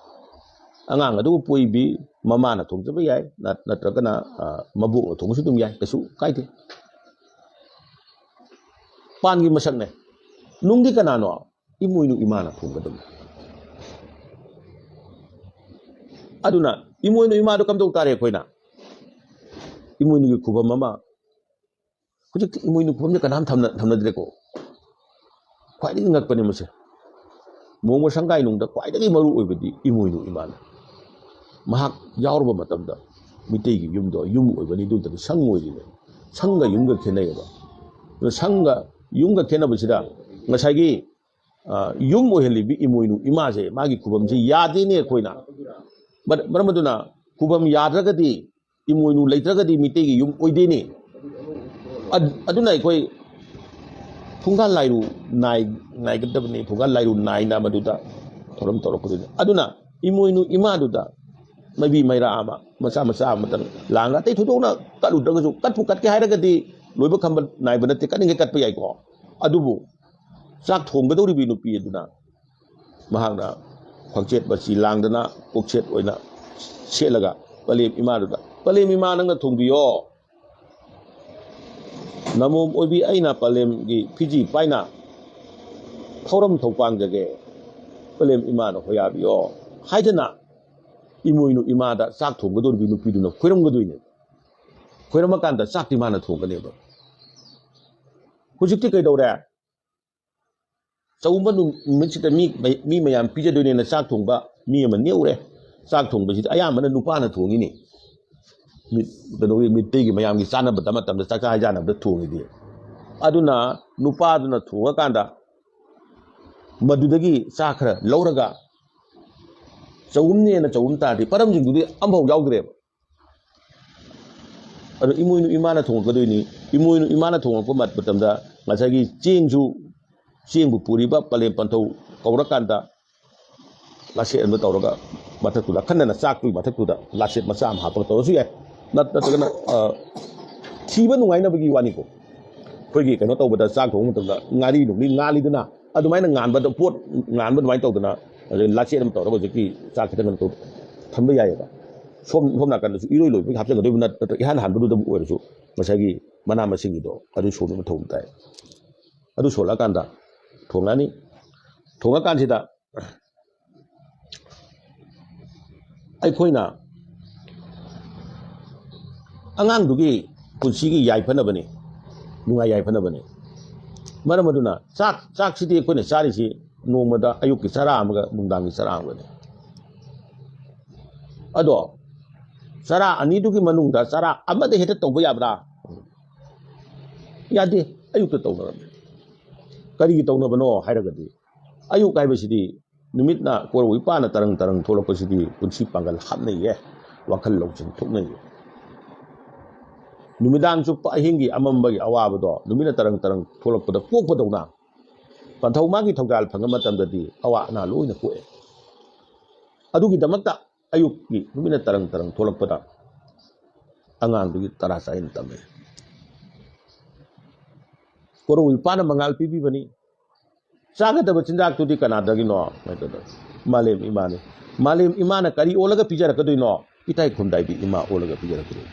ꯑꯉꯥꯡ ꯑꯗꯨꯕꯨ ꯄꯣꯛꯏꯕꯤ ꯃꯃꯥꯅ ꯊꯣꯡꯖꯕ ꯌꯥꯏ, ꯅꯠ- ꯅꯠꯇ꯭ꯔꯒꯅ ꯑ, ꯃꯕꯣꯛꯅ ꯊꯣꯡꯕꯁꯨ ꯑꯗꯨꯝ ꯌꯥꯏ, ꯀꯩꯁꯨ ꯀꯥꯏꯗꯦ꯫ ꯄꯥꯟꯒꯤ ꯃꯁꯛꯅꯦ꯫ ꯅꯨꯡꯗꯤ ꯀꯅꯥꯅꯣ? ꯏꯃꯣꯏꯅꯨ ꯏꯃꯥꯅ ꯊꯣꯡꯒꯗꯕꯅꯤ꯫ ꯑꯗꯨꯅ ꯏꯃꯣꯏꯅꯨ ꯏꯃꯥꯗꯣ ꯀꯝꯗꯧ ꯇꯥꯔꯦ ꯑꯩꯈꯣꯏꯅ? ꯏꯃꯣꯏꯅꯨꯒꯤ ꯈꯨꯕꯝ ꯑꯃ, ꯍꯧꯖꯤꯛꯇꯤ ꯏꯃꯣꯏꯅꯨ ꯈꯨꯕꯝꯁꯦ ꯀꯅꯥꯝ ꯊꯝꯅ- ꯊꯝꯅꯗ꯭ꯔꯦꯀꯣ꯫ ꯈ꯭ꯋꯥꯏꯗꯒꯤ ꯉꯛꯄꯅꯦ ꯃꯁꯦ꯫ ꯃꯣꯡꯕ ꯁꯪꯒꯥꯏ ꯅꯨꯡꯗ ꯈ꯭ꯋꯥꯏꯗꯒꯤ ꯃꯔꯨ ꯑꯣꯏꯕꯗꯤ ꯏꯃꯣꯏꯅꯨ ꯏꯃꯥꯅ꯫ ꯃꯍꯥꯛ ꯌꯥꯎꯔꯕ ꯃꯇꯝꯗ ꯃꯤꯇꯩꯒꯤ ꯌꯨꯝꯗꯣ ꯌꯨꯝ ꯑꯣꯏꯕꯅꯤ, ꯑꯗꯨ ꯅꯠꯇꯗꯤ ꯁꯪ ꯑꯣꯏꯔꯤꯅꯦ꯫ ꯁꯪꯒ ꯌꯨꯝꯒ ꯈꯦꯠꯅꯩꯌꯦꯕ꯫ ꯑꯗꯨ ꯁꯪꯒ ꯌꯨꯝꯒ ꯈꯦꯠꯅꯕꯁꯤꯗ ꯉꯁꯥꯏꯒꯤ, ꯑ, ꯌꯨꯝ ꯑꯣꯏꯍꯜꯂꯤꯕꯤ ꯏꯃꯣꯏꯅꯨ ꯏꯃꯥꯁꯦ, ꯃꯥꯒꯤ ꯈꯨꯕꯝꯁꯦ ꯌꯥꯗꯦꯅꯦ ꯑꯩꯈꯣꯏꯅ꯫ ꯃꯔ- ꯃꯔꯝ ꯑꯗꯨꯅ ꯈꯨꯕꯝ ꯌꯥꯗ꯭ꯔꯒꯗꯤ, ꯏꯃꯣꯏꯅꯨ ꯂꯩꯇ꯭ꯔꯒꯗꯤ ꯃꯤꯇꯩꯒꯤ ꯌꯨꯝ ꯑꯣꯏꯗꯦꯅꯦ꯫ ꯑꯗ- ꯑꯗꯨꯅ ꯑꯩꯈꯣꯏ ꯐꯨꯡꯒꯥ ꯂꯥꯏꯔꯨ ꯅꯥꯏ- ꯅꯥꯏꯒꯗꯕꯅꯤ, ꯐꯨꯡꯒꯥ ꯂꯥꯏꯔꯨ ꯅꯥꯏꯅ ꯃꯗꯨꯗ ꯊꯧꯔꯝ ꯇꯧꯔꯛꯀꯗꯣꯏꯅꯤ꯫ ꯑꯗꯨꯅ ꯏꯃꯣꯏꯅꯨ ꯏꯃꯥꯗꯨꯗ ꯃꯩꯕꯤ ꯃꯩꯔꯥ ꯑꯃ, ꯃꯆꯥ ꯃꯆꯥ ꯑꯃꯇꯪ ꯂꯥꯡꯒ, ꯑꯇꯩ ꯊꯣꯏꯗꯣꯛꯅ ꯀꯠꯂꯨꯗ꯭ꯔꯒꯁꯨ, ꯀꯠꯄꯨ ꯀꯠꯀꯦ ꯍꯥꯏꯔꯒꯗꯤ ꯂꯣꯏꯕ ꯈꯝꯕ ꯅꯥꯏꯕ ꯅꯠꯇꯦ, ꯀꯠꯅꯤꯡꯒꯩ ꯀꯠꯄ ꯌꯥꯏꯀꯣ꯫ ꯑꯗꯨꯕꯨ ꯆꯥꯛ ꯊꯣꯡꯒꯗꯧꯔꯤꯕꯤ ꯅꯨꯄꯤ ꯑꯗꯨꯅ ꯃꯍꯥꯛꯅ ꯈ꯭ꯋꯥꯡꯆꯦꯠ ꯃꯆꯤ ꯂꯥꯡꯗꯅ ꯀꯣꯛꯆꯦꯠ ꯑꯣꯏꯅ ꯁꯦꯠꯂꯒ ꯄꯂꯦꯝ ꯏꯃꯥꯗꯨꯗ, "ꯄꯂꯦꯝ ꯏꯃꯥ, ꯅꯪꯅ ꯊꯣꯡꯕꯤꯌꯣ꯫ ꯅꯃꯣꯝ ꯑꯣꯏꯕꯤ ꯑꯩꯅ ꯄꯂꯦꯝꯒꯤ ꯐꯤꯖꯤ ꯄꯥꯏꯅ ꯊꯧꯔꯝ ꯊꯧꯄꯥꯡꯖꯒꯦ꯫ ꯄꯂꯦꯝ ꯏꯃꯥꯅ ꯍꯣꯌꯥꯕꯤꯌꯣ" ꯍꯥꯏꯗꯅ ꯏꯃꯣꯏꯅꯨ ꯏꯃꯥꯗ ꯆꯥꯛ ꯊꯣꯡꯒꯗꯧꯔꯤꯕꯤ ꯅꯨꯄꯤꯗꯨꯅ ꯈꯣꯏꯔꯝꯒꯗꯣꯏꯅꯦ꯫ ꯈꯣꯏꯔꯝꯃꯀꯥꯟꯗ ꯆꯥꯛꯇꯤ ꯃꯥꯅ ꯊꯣꯡꯒꯅꯦꯕ꯫ ꯍꯧꯖꯤꯛꯇꯤ ꯀꯩꯗꯧꯔꯦ? ꯆꯥꯛꯎꯝꯕ ꯅꯨꯃꯤꯠꯁꯤꯗ ꯃꯤ, ꯃꯤ ꯃꯌꯥꯝ ꯄꯤꯖꯗꯣꯏꯅꯦꯅ ꯆꯥꯛ ꯊꯣꯡꯕ ꯃꯤ ꯑꯃ ꯅꯦꯛꯎꯔꯦ꯫ ꯆꯥꯛ ꯊꯣꯡꯕꯁꯤꯗꯤ ꯑꯌꯥꯝꯕꯅ ꯅꯨꯄꯥꯅ ꯊꯣꯡꯉꯤꯅꯤ꯫ ꯃꯤꯠ-, ꯀꯩꯅꯣꯒꯤ ꯃꯤꯇꯩꯒꯤ ꯃꯌꯥꯝꯒꯤ ꯆꯥꯅꯕꯗ ꯃꯇꯝꯗ ꯆꯥꯛꯆꯥ ꯍꯩꯖꯥꯅꯕꯗ ꯊꯣꯡꯉꯤꯗꯤ꯫ ꯑꯗꯨꯅ ꯅꯨꯄꯥꯗꯨꯅ ꯊꯣꯡꯉꯀꯥꯟꯗ ꯃꯗꯨꯗꯒꯤ ꯆꯥꯛ ꯈꯔ ꯂꯧꯔꯒ ꯆꯒꯨꯝꯅꯦꯅ ꯆꯒꯨꯝ ꯇꯥꯔꯗꯤ ꯄꯔꯝꯁꯤꯡꯗꯨꯗꯤ ꯑꯝꯐꯥꯎ ꯌꯥꯎꯗ꯭ꯔꯦꯕ꯫ ꯑꯗꯣ ꯏꯃꯣꯏꯅꯨ ꯏꯃꯥꯅ ꯊꯣꯡꯉꯛꯀꯗꯣꯏꯅꯤ꯫ ꯏꯃꯣꯏꯅꯨ ꯏꯃꯥꯅ ꯊꯣꯡꯉꯛꯄ ꯃꯠ-, ꯃꯇꯝꯗ ꯉꯁꯥꯏꯒꯤ ꯆꯦꯡꯁꯨ, ꯆꯦꯡꯕꯨ ꯄꯨꯔꯤꯕ ꯄꯂꯦꯝ ꯄꯟꯊꯧ ꯀꯧꯔꯀꯥꯟꯗ ꯂꯥꯁꯦꯠ ꯑꯃ ꯇꯧꯔꯒ ꯃꯊꯛꯇꯨꯗ ꯑꯈꯟꯅꯅ ꯆꯥꯛꯇꯨꯒꯤ ꯃꯊꯛꯇꯨꯗ ꯂꯥꯁꯦꯠ ꯃꯆꯥ ꯑꯃ ꯍꯥꯞꯄꯒ ꯇꯧꯔꯁꯨ ꯌꯥꯏ꯫ ꯅꯠ-, ꯅꯠꯇ꯭ꯔꯒꯅ, ꯑ, ꯊꯤꯕ ꯅꯨꯡꯉꯥꯏꯅꯕꯒꯤ ꯋꯥꯅꯤꯀꯣ꯫ ꯑꯩꯈꯣꯏꯒꯤ ꯀꯩꯅꯣ ꯇꯧꯕꯗ ꯆꯥꯛ ꯊꯣꯡꯕ ꯃꯇꯝꯗ ꯉꯥꯔꯤ ꯅꯨꯡꯔꯤ ꯉꯥꯜꯂꯤꯗꯅ, ꯑꯗꯨꯃꯥꯏꯅ ꯉꯥꯟꯕꯗ ꯄꯣꯠ ꯉꯥꯟꯕ ꯑꯗꯨꯃꯥꯏꯅ ꯇꯧꯗꯅ ꯑꯗꯩ ꯂꯥꯆꯦꯠ ꯑꯃ ꯇꯧꯔꯒ ꯍꯧꯖꯤꯛꯀꯤ ꯆꯥꯛ ꯈꯤꯇꯪ ꯀꯩꯅꯣ ꯇꯧ-, ꯊꯝꯕ ꯌꯥꯏꯑꯕ꯫ ꯁꯣꯝ, ꯁꯣꯝ ꯅꯥꯀꯟꯗꯁꯨ ꯏꯔꯣꯏ ꯂꯣꯏꯕꯒꯤ ꯍꯥꯞꯆꯤꯟꯒꯗꯣꯏꯕ ꯅꯠ-, ꯅꯠꯇ꯭ꯔꯒ ꯏꯍꯥꯟ ꯍꯥꯟꯕꯗꯨꯗꯕꯨ ꯑꯣꯏꯔꯁꯨ ꯉꯁꯥꯏꯒꯤ ꯃꯅꯥ ꯃꯁꯤꯡꯒꯤꯗꯣ ꯑꯗꯨ ꯁꯣꯟꯕ ꯃꯊꯧ ꯇꯥꯏ꯫ ꯑꯗꯨ ꯁꯣꯜꯂꯛꯑꯀꯥꯟꯗ ꯊꯣꯡꯉꯅꯤ꯫ ꯊꯣꯡꯉꯀꯥꯟꯁꯤꯗ ꯑꯩꯈꯣꯏꯅ ꯑꯉꯥꯡꯗꯨꯒꯤ ꯄꯨꯟꯁꯤꯒꯤ ꯌꯥꯏꯐꯅꯕꯅꯤ, ꯅꯨꯡꯉꯥꯏ ꯌꯥꯏꯐꯅꯕꯅꯤ꯫ ꯃꯔꯝ ꯑꯗꯨꯅ ꯆꯥꯛ, ꯆꯥꯛꯁꯤꯗꯤ ꯑꯩꯈꯣꯏꯅ ꯆꯥꯔꯤꯁꯤ ꯅꯣꯡꯃꯗ ꯑꯌꯨꯛꯀꯤ ꯆꯔꯥ ꯑꯃꯒ ꯅꯨꯡꯗꯥꯡꯒꯤ ꯆꯔꯥ ꯑꯃꯒꯅꯤ꯫ ꯑꯗꯣ ꯆꯔꯥ ꯑꯅꯤꯗꯨꯒꯤ ꯃꯅꯨꯡꯗ ꯆꯔꯥ ꯑꯃꯗ ꯍꯦꯛꯇ ꯇꯧꯕ ꯌꯥꯕ꯭ꯔꯥ? ꯌꯥꯗꯦ꯫ ꯑꯌꯨꯛꯇ ꯇꯧꯅꯔꯝꯃꯤ꯫ ꯀꯔꯤꯒꯤ ꯇꯧꯅꯕꯅꯣ ꯍꯥꯏꯔꯒꯗꯤ, ꯑꯌꯨꯛ ꯍꯥꯏꯕꯁꯤꯗꯤ ꯅꯨꯃꯤꯠꯅ ꯀꯣꯔꯧ ꯏꯄꯥꯅ ꯇꯔꯪ ꯇꯔꯪ ꯊꯣꯛꯂꯛꯄꯁꯤꯗꯤ ꯄꯨꯟꯁꯤ ꯄꯥꯡꯒꯜ ꯍꯥꯞꯅꯩꯌꯦ, ꯋꯥꯈꯜ ꯂꯧꯁꯤꯡ ꯊꯣꯛꯅꯩꯌꯦ꯫ ꯅꯨꯃꯤꯗꯥꯡ ꯆꯨꯞꯄ ꯑꯍꯤꯡꯒꯤ ꯑꯃꯝꯕꯒꯤ ꯑꯋꯥꯕꯗꯣ ꯅꯨꯃꯤꯠꯅ ꯇꯔꯪ ꯇꯔꯪ ꯊꯣꯛꯂꯛꯄꯗ ꯀꯣꯛꯄꯗꯧꯅ ꯄꯟꯊꯧ ꯃꯥꯒꯤ ꯊꯧꯖꯥꯜ ꯐꯪꯕ ꯃꯇꯝꯗꯗꯤ ꯑꯋꯥ ꯑꯅꯥ ꯂꯣꯏꯅ ꯀꯣꯛꯑꯦ꯫ ꯑꯗꯨꯒꯤꯗꯃꯛꯇ ꯑꯌꯨꯛꯀꯤ ꯅꯨꯃꯤꯠꯅ ꯇꯔꯪ ꯇꯔꯪ ꯊꯣꯛꯂꯛꯄꯗ ꯑꯉꯥꯡꯗꯨꯒꯤ ꯇꯔꯥ ꯆꯥꯏꯅ ꯇꯝꯃꯦ꯫ ꯀꯣꯔꯧ ꯏꯄꯥꯅ ꯃꯉꯥꯜ ꯄꯤꯕꯤꯕꯅꯤ꯫ ꯆꯥꯒꯗꯕ ꯆꯤꯟꯖꯥꯛꯇꯨꯗꯤ ꯀꯅꯥꯗꯒꯤꯅꯣ? ꯍꯥꯏꯕꯗ ꯃꯥꯂꯦꯝ ꯏꯃꯥꯅꯤ꯫ ꯃꯥꯂꯦꯝ ꯏꯃꯥꯅ ꯀꯔꯤ ꯑꯣꯜꯂꯒ ꯄꯤꯖꯔꯛꯀꯗꯣꯏꯅꯣ? ꯏꯇꯥꯏ ꯈꯨꯟꯗꯥꯏꯕꯤ ꯏꯃꯥ ꯑꯣꯜꯂꯒ ꯄꯤꯖꯔꯛꯀꯗꯣꯏꯅꯤ꯫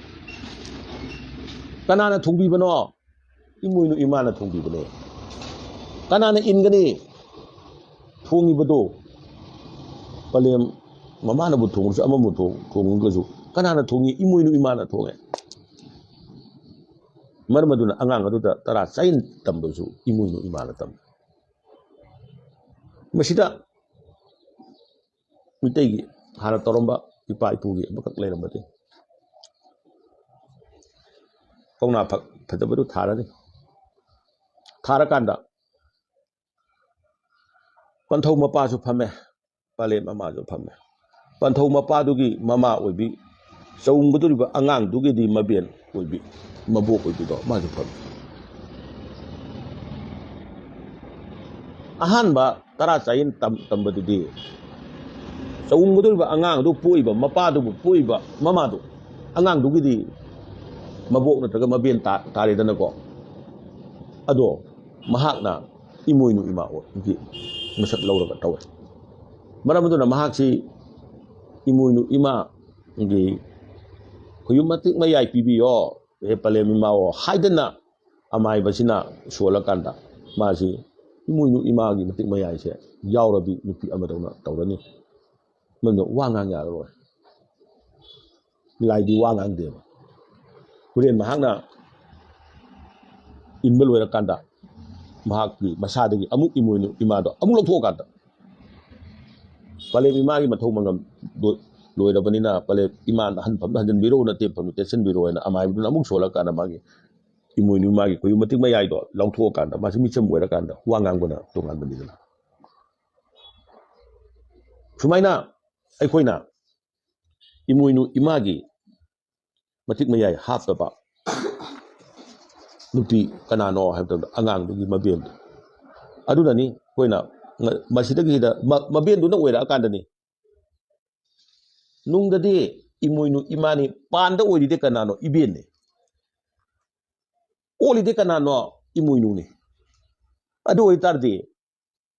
ꯀꯅꯥꯅ ꯊꯣꯡꯕꯤꯕꯅꯣ? ꯏꯃꯣꯏꯅꯨ ꯏꯃꯥꯅ ꯊꯣꯡꯕꯤꯕꯅꯦ꯫ ꯀꯅꯥꯅ ꯏꯟꯒꯅꯤ? ꯊꯣꯡꯉꯤꯕꯗꯣ ꯄꯂꯦꯝ ꯃꯃꯥꯅꯕꯨ ꯊꯣꯡꯉꯁꯨ ꯑꯃꯕꯨ ꯊꯣꯡ-, ꯊꯣꯡꯉꯒꯁꯨ ꯀꯅꯥꯅ ꯊꯣꯡꯉꯤ? ꯏꯃꯣꯏꯅꯨ ꯏꯃꯥꯅ ꯊꯣꯡꯉꯦ꯫ ꯃꯔꯝ ꯑꯗꯨꯅ ꯑꯉꯥꯡ ꯑꯗꯨꯗ ꯇꯔꯥ ꯆꯥꯏꯟ ꯇꯝꯕꯁꯨ ꯏꯃꯣꯏꯅꯨ ꯏꯃꯥꯅ ꯇꯝꯃꯤ꯫ ꯃꯁꯤꯗ ꯃꯤꯇꯩꯒꯤ ꯍꯥꯟꯅ ꯇꯧꯔꯝꯕ ꯏꯄꯥ ꯏꯄꯨꯒꯤ ꯑꯃꯈꯛ ꯂꯩꯔꯝꯕꯗꯤ ꯀꯧꯅꯥ ꯐꯛ ꯐꯖꯕꯗꯨ ꯊꯥꯔꯅꯤ꯫ ꯊꯥꯔꯀꯥꯟꯗ ꯄꯟꯊꯧ ꯃꯄꯥꯁꯨ ꯐꯝꯃꯦ, ꯄꯂꯦꯝ ꯃꯃꯥꯁꯨ ꯐꯝꯃꯦ꯫ ꯄꯟꯊꯧ ꯃꯄꯥꯗꯨꯒꯤ ꯃꯃꯥ ꯑꯣꯏꯕꯤ, ꯆꯥꯎꯝꯒꯗꯧꯔꯤꯕ ꯑꯉꯥꯡꯗꯨꯒꯤꯗꯤ ꯃꯕꯦꯟ ꯑꯣꯏꯕꯤ, ꯃꯕꯣꯛ ꯑꯣꯏꯕꯤꯗꯣ ꯃꯥꯁꯨ ꯐꯝꯃꯦ꯫ ꯑꯍꯥꯟꯕ ꯇꯔꯥ ꯆꯥꯌꯦꯟ ꯇꯝ-, ꯇꯝꯕꯗꯨꯗꯤ ꯆꯥꯎꯝꯒꯗꯧꯔꯤꯕ ꯑꯉꯥꯡꯗꯨ ꯄꯣꯛꯏꯕ ꯃꯄꯥꯗꯨꯕꯨ, ꯄꯣꯛꯏꯕ ꯃꯃꯥꯗꯨ, ꯑꯉꯥꯡꯗꯨꯒꯤꯗꯤ ꯃꯕꯣꯛ ꯅꯠꯇ꯭ꯔꯒ ꯃꯕꯦꯟ ꯇꯥ-, ꯇꯥꯔꯦꯗꯅꯀꯣ꯫ ꯑꯗꯣ ꯃꯍꯥꯛꯅ ꯏꯃꯣꯏꯅꯨ ꯏꯃꯥꯒꯤ ꯃꯁꯛ ꯂꯧꯔꯒ ꯇꯧꯋꯦ꯫ ꯃꯔꯝ ꯑꯗꯨꯅ ꯃꯍꯥꯛꯁꯤ ꯏꯃꯣꯏꯅꯨ ꯏꯃꯥꯒꯤ ꯈꯣꯏꯌꯨꯝ ꯃꯇꯤꯛ ꯃꯌꯥꯏ ꯄꯤꯕꯤꯌꯣ, ꯍꯦ ꯄꯂꯦꯝ ꯏꯃꯥꯑꯣ ꯍꯥꯏꯗꯅ ꯑꯃꯥꯏꯕꯁꯤꯅ ꯁꯣꯜꯂꯀꯥꯟꯗ ꯃꯥꯁꯤ ꯏꯃꯣꯏꯅꯨ ꯏꯃꯥꯒꯤ ꯃꯇꯤꯛ ꯃꯌꯥꯏꯁꯦ ꯌꯥꯎꯔꯕꯤ ꯅꯨꯄꯤ ꯑꯃꯗꯧꯅ ꯇꯧꯔꯅꯤ꯫ ꯃꯗꯨ ꯋꯥ ꯉꯥꯡ ꯌꯥꯔꯔꯣꯏ꯫ ꯂꯥꯏꯗꯤ ꯋꯥ ꯉꯥꯡꯗꯦꯕ꯫ ꯍꯣꯔꯦꯟ ꯃꯍꯥꯛꯅ ꯏꯟꯕ ꯂꯣꯏꯔꯀꯥꯟꯗ ꯃꯍꯥꯛꯀꯤ ꯃꯁꯥꯗꯒꯤ ꯑꯃꯨꯛ ꯏꯃꯣꯏꯅꯨ ꯏꯃꯥꯗꯣ ꯑꯃꯨꯛ ꯂꯧꯊꯣꯛꯑꯀꯥꯟꯗ ꯄꯂꯦꯝ ꯏꯃꯥꯒꯤ ꯃꯊꯧ ꯃꯉꯝ ꯂꯣꯏ-, ꯂꯣꯏꯔꯕꯅꯤꯅ ꯄꯂꯦꯝ ꯏꯃꯥꯅ ꯍꯟꯐꯝꯗ ꯍꯟꯖꯤꯟꯕꯤꯔꯛꯎ, ꯅꯇꯦꯝꯐꯝꯗꯨ ꯇꯦꯠꯁꯤꯟꯕꯤꯔꯛꯑꯣ ꯍꯥꯏꯅ ꯑꯃꯥꯏꯕꯗꯨꯅ ꯑꯃꯨꯛ ꯁꯣꯜꯂꯀꯥꯟꯗ ꯃꯥꯒꯤ ꯏꯃꯣꯏꯅꯨ ꯏꯃꯥꯒꯤ ꯈꯣꯏꯌꯨꯝ ꯃꯇꯤꯛ ꯃꯌꯥꯏꯗꯣ ꯂꯧꯊꯣꯛꯑꯀꯥꯟꯗ ꯃꯥꯁꯤ ꯃꯤꯆꯝ ꯑꯣꯏꯔꯀꯥꯟꯗ ꯋꯥ ꯉꯥꯡꯕꯅ ꯇꯣꯉꯥꯟꯕꯅꯤꯗꯅ꯫ ꯁꯨꯃꯥꯏꯅ ꯑꯩꯈꯣꯏꯅ ꯏꯃꯣꯏꯅꯨ ꯏꯃꯥꯒꯤ ꯃꯇꯤꯛ ꯃꯌꯥꯏ ꯍꯥꯞꯇꯕ ꯅꯨꯄꯤ ꯀꯅꯥꯅꯣ ꯍꯥꯏꯕ ꯃꯇꯝꯗ ꯑꯉꯥꯡꯗꯨꯒꯤ ꯃꯕꯦꯟꯗꯣ꯫ ꯑꯗꯨꯅꯅꯤ ꯑꯩꯈꯣꯏꯅ ꯃ-, ꯃꯁꯤꯗꯒꯤꯁꯤꯗ ꯃ-, ꯃꯕꯦꯟꯗꯨꯅ ꯑꯣꯏꯔꯛꯑꯀꯥꯟꯗꯅꯤ꯫ ꯅꯨꯡꯗꯗꯤ ꯏꯃꯣꯏꯅꯨ ꯏꯃꯥꯅꯤ, ꯄꯥꯟꯗ ꯑꯣꯏꯔꯤꯗꯤ ꯀꯅꯥꯅꯣ? ꯏꯕꯦꯟꯅꯤ꯫ ꯑꯣꯜꯂꯤꯗꯤ ꯀꯅꯥꯅꯣ? ꯏꯃꯣꯏꯅꯨꯅꯤ꯫ ꯑꯗꯨ ꯑꯣꯏꯇꯥꯔꯗꯤ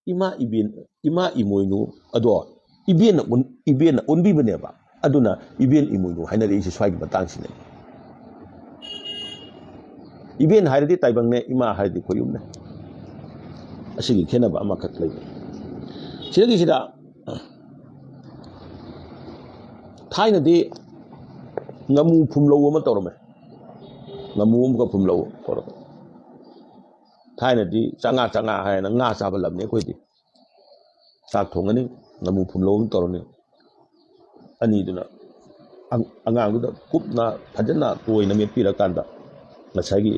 ꯏꯃꯥ ꯏꯕꯦꯟ, ꯏꯃꯥ ꯏꯃꯣꯏꯅꯨ ꯑꯗꯣ ꯏꯕꯦꯟꯅ ꯑꯣꯟ-, ꯏꯕꯦꯟꯅ ꯑꯣꯟꯕꯤꯕꯅꯦꯕ꯫ ꯑꯗꯨꯅ ꯏꯕꯦꯟ ꯏꯃꯣꯏꯅꯨ ꯍꯥꯏꯅꯔꯛꯏꯁꯦ ꯁ꯭ꯋꯥꯏꯒꯤ ꯃꯇꯥꯡꯁꯤꯅꯦ꯫ ꯏꯕꯦꯟ ꯍꯥꯏꯔꯗꯤ ꯇꯥꯏꯕꯪꯅꯦ, ꯏꯃꯥ ꯍꯥꯏꯔꯗꯤ ꯈꯣꯏꯌꯨꯝꯅꯦ꯫ ꯑꯁꯤꯒꯤ ꯈꯦꯠꯅꯕ ꯑꯃꯈꯛ ꯂꯩꯕ꯫ ꯁꯤꯗꯒꯤꯁꯤꯗ ꯊꯥꯏꯅꯗꯤ ꯉꯥꯃꯨ ꯐꯨꯝꯂꯧ ꯑꯃ ꯇꯧꯔꯝꯃꯦ꯫ ꯉꯥꯃꯨ ꯑꯃꯒ ꯐꯨꯝꯂꯧ ꯇꯧꯔꯒ꯫ ꯊꯥꯏꯅꯗꯤ ꯆꯥꯉꯥ ꯆꯥꯉꯥ ꯍꯥꯏꯅ ꯉꯥ ꯆꯥꯕ ꯂꯝꯅꯤ ꯑꯩꯈꯣꯏꯗꯤ꯫ ꯆꯥꯛ ꯊꯣꯡꯉꯅꯤ, ꯉꯥꯃꯨ ꯐꯨꯝꯂꯧ ꯑꯃ ꯇꯧꯔꯅꯤ꯫ ꯑꯅꯤꯗꯨꯅ ꯑꯉ-, ꯑꯉꯥꯡꯗꯨꯗ ꯀꯨꯞꯅ ꯐꯖꯅ ꯇꯣꯏꯅ ꯃꯦꯠꯄꯤꯔꯀꯥꯟꯗ ꯉꯁꯥꯏꯒꯤ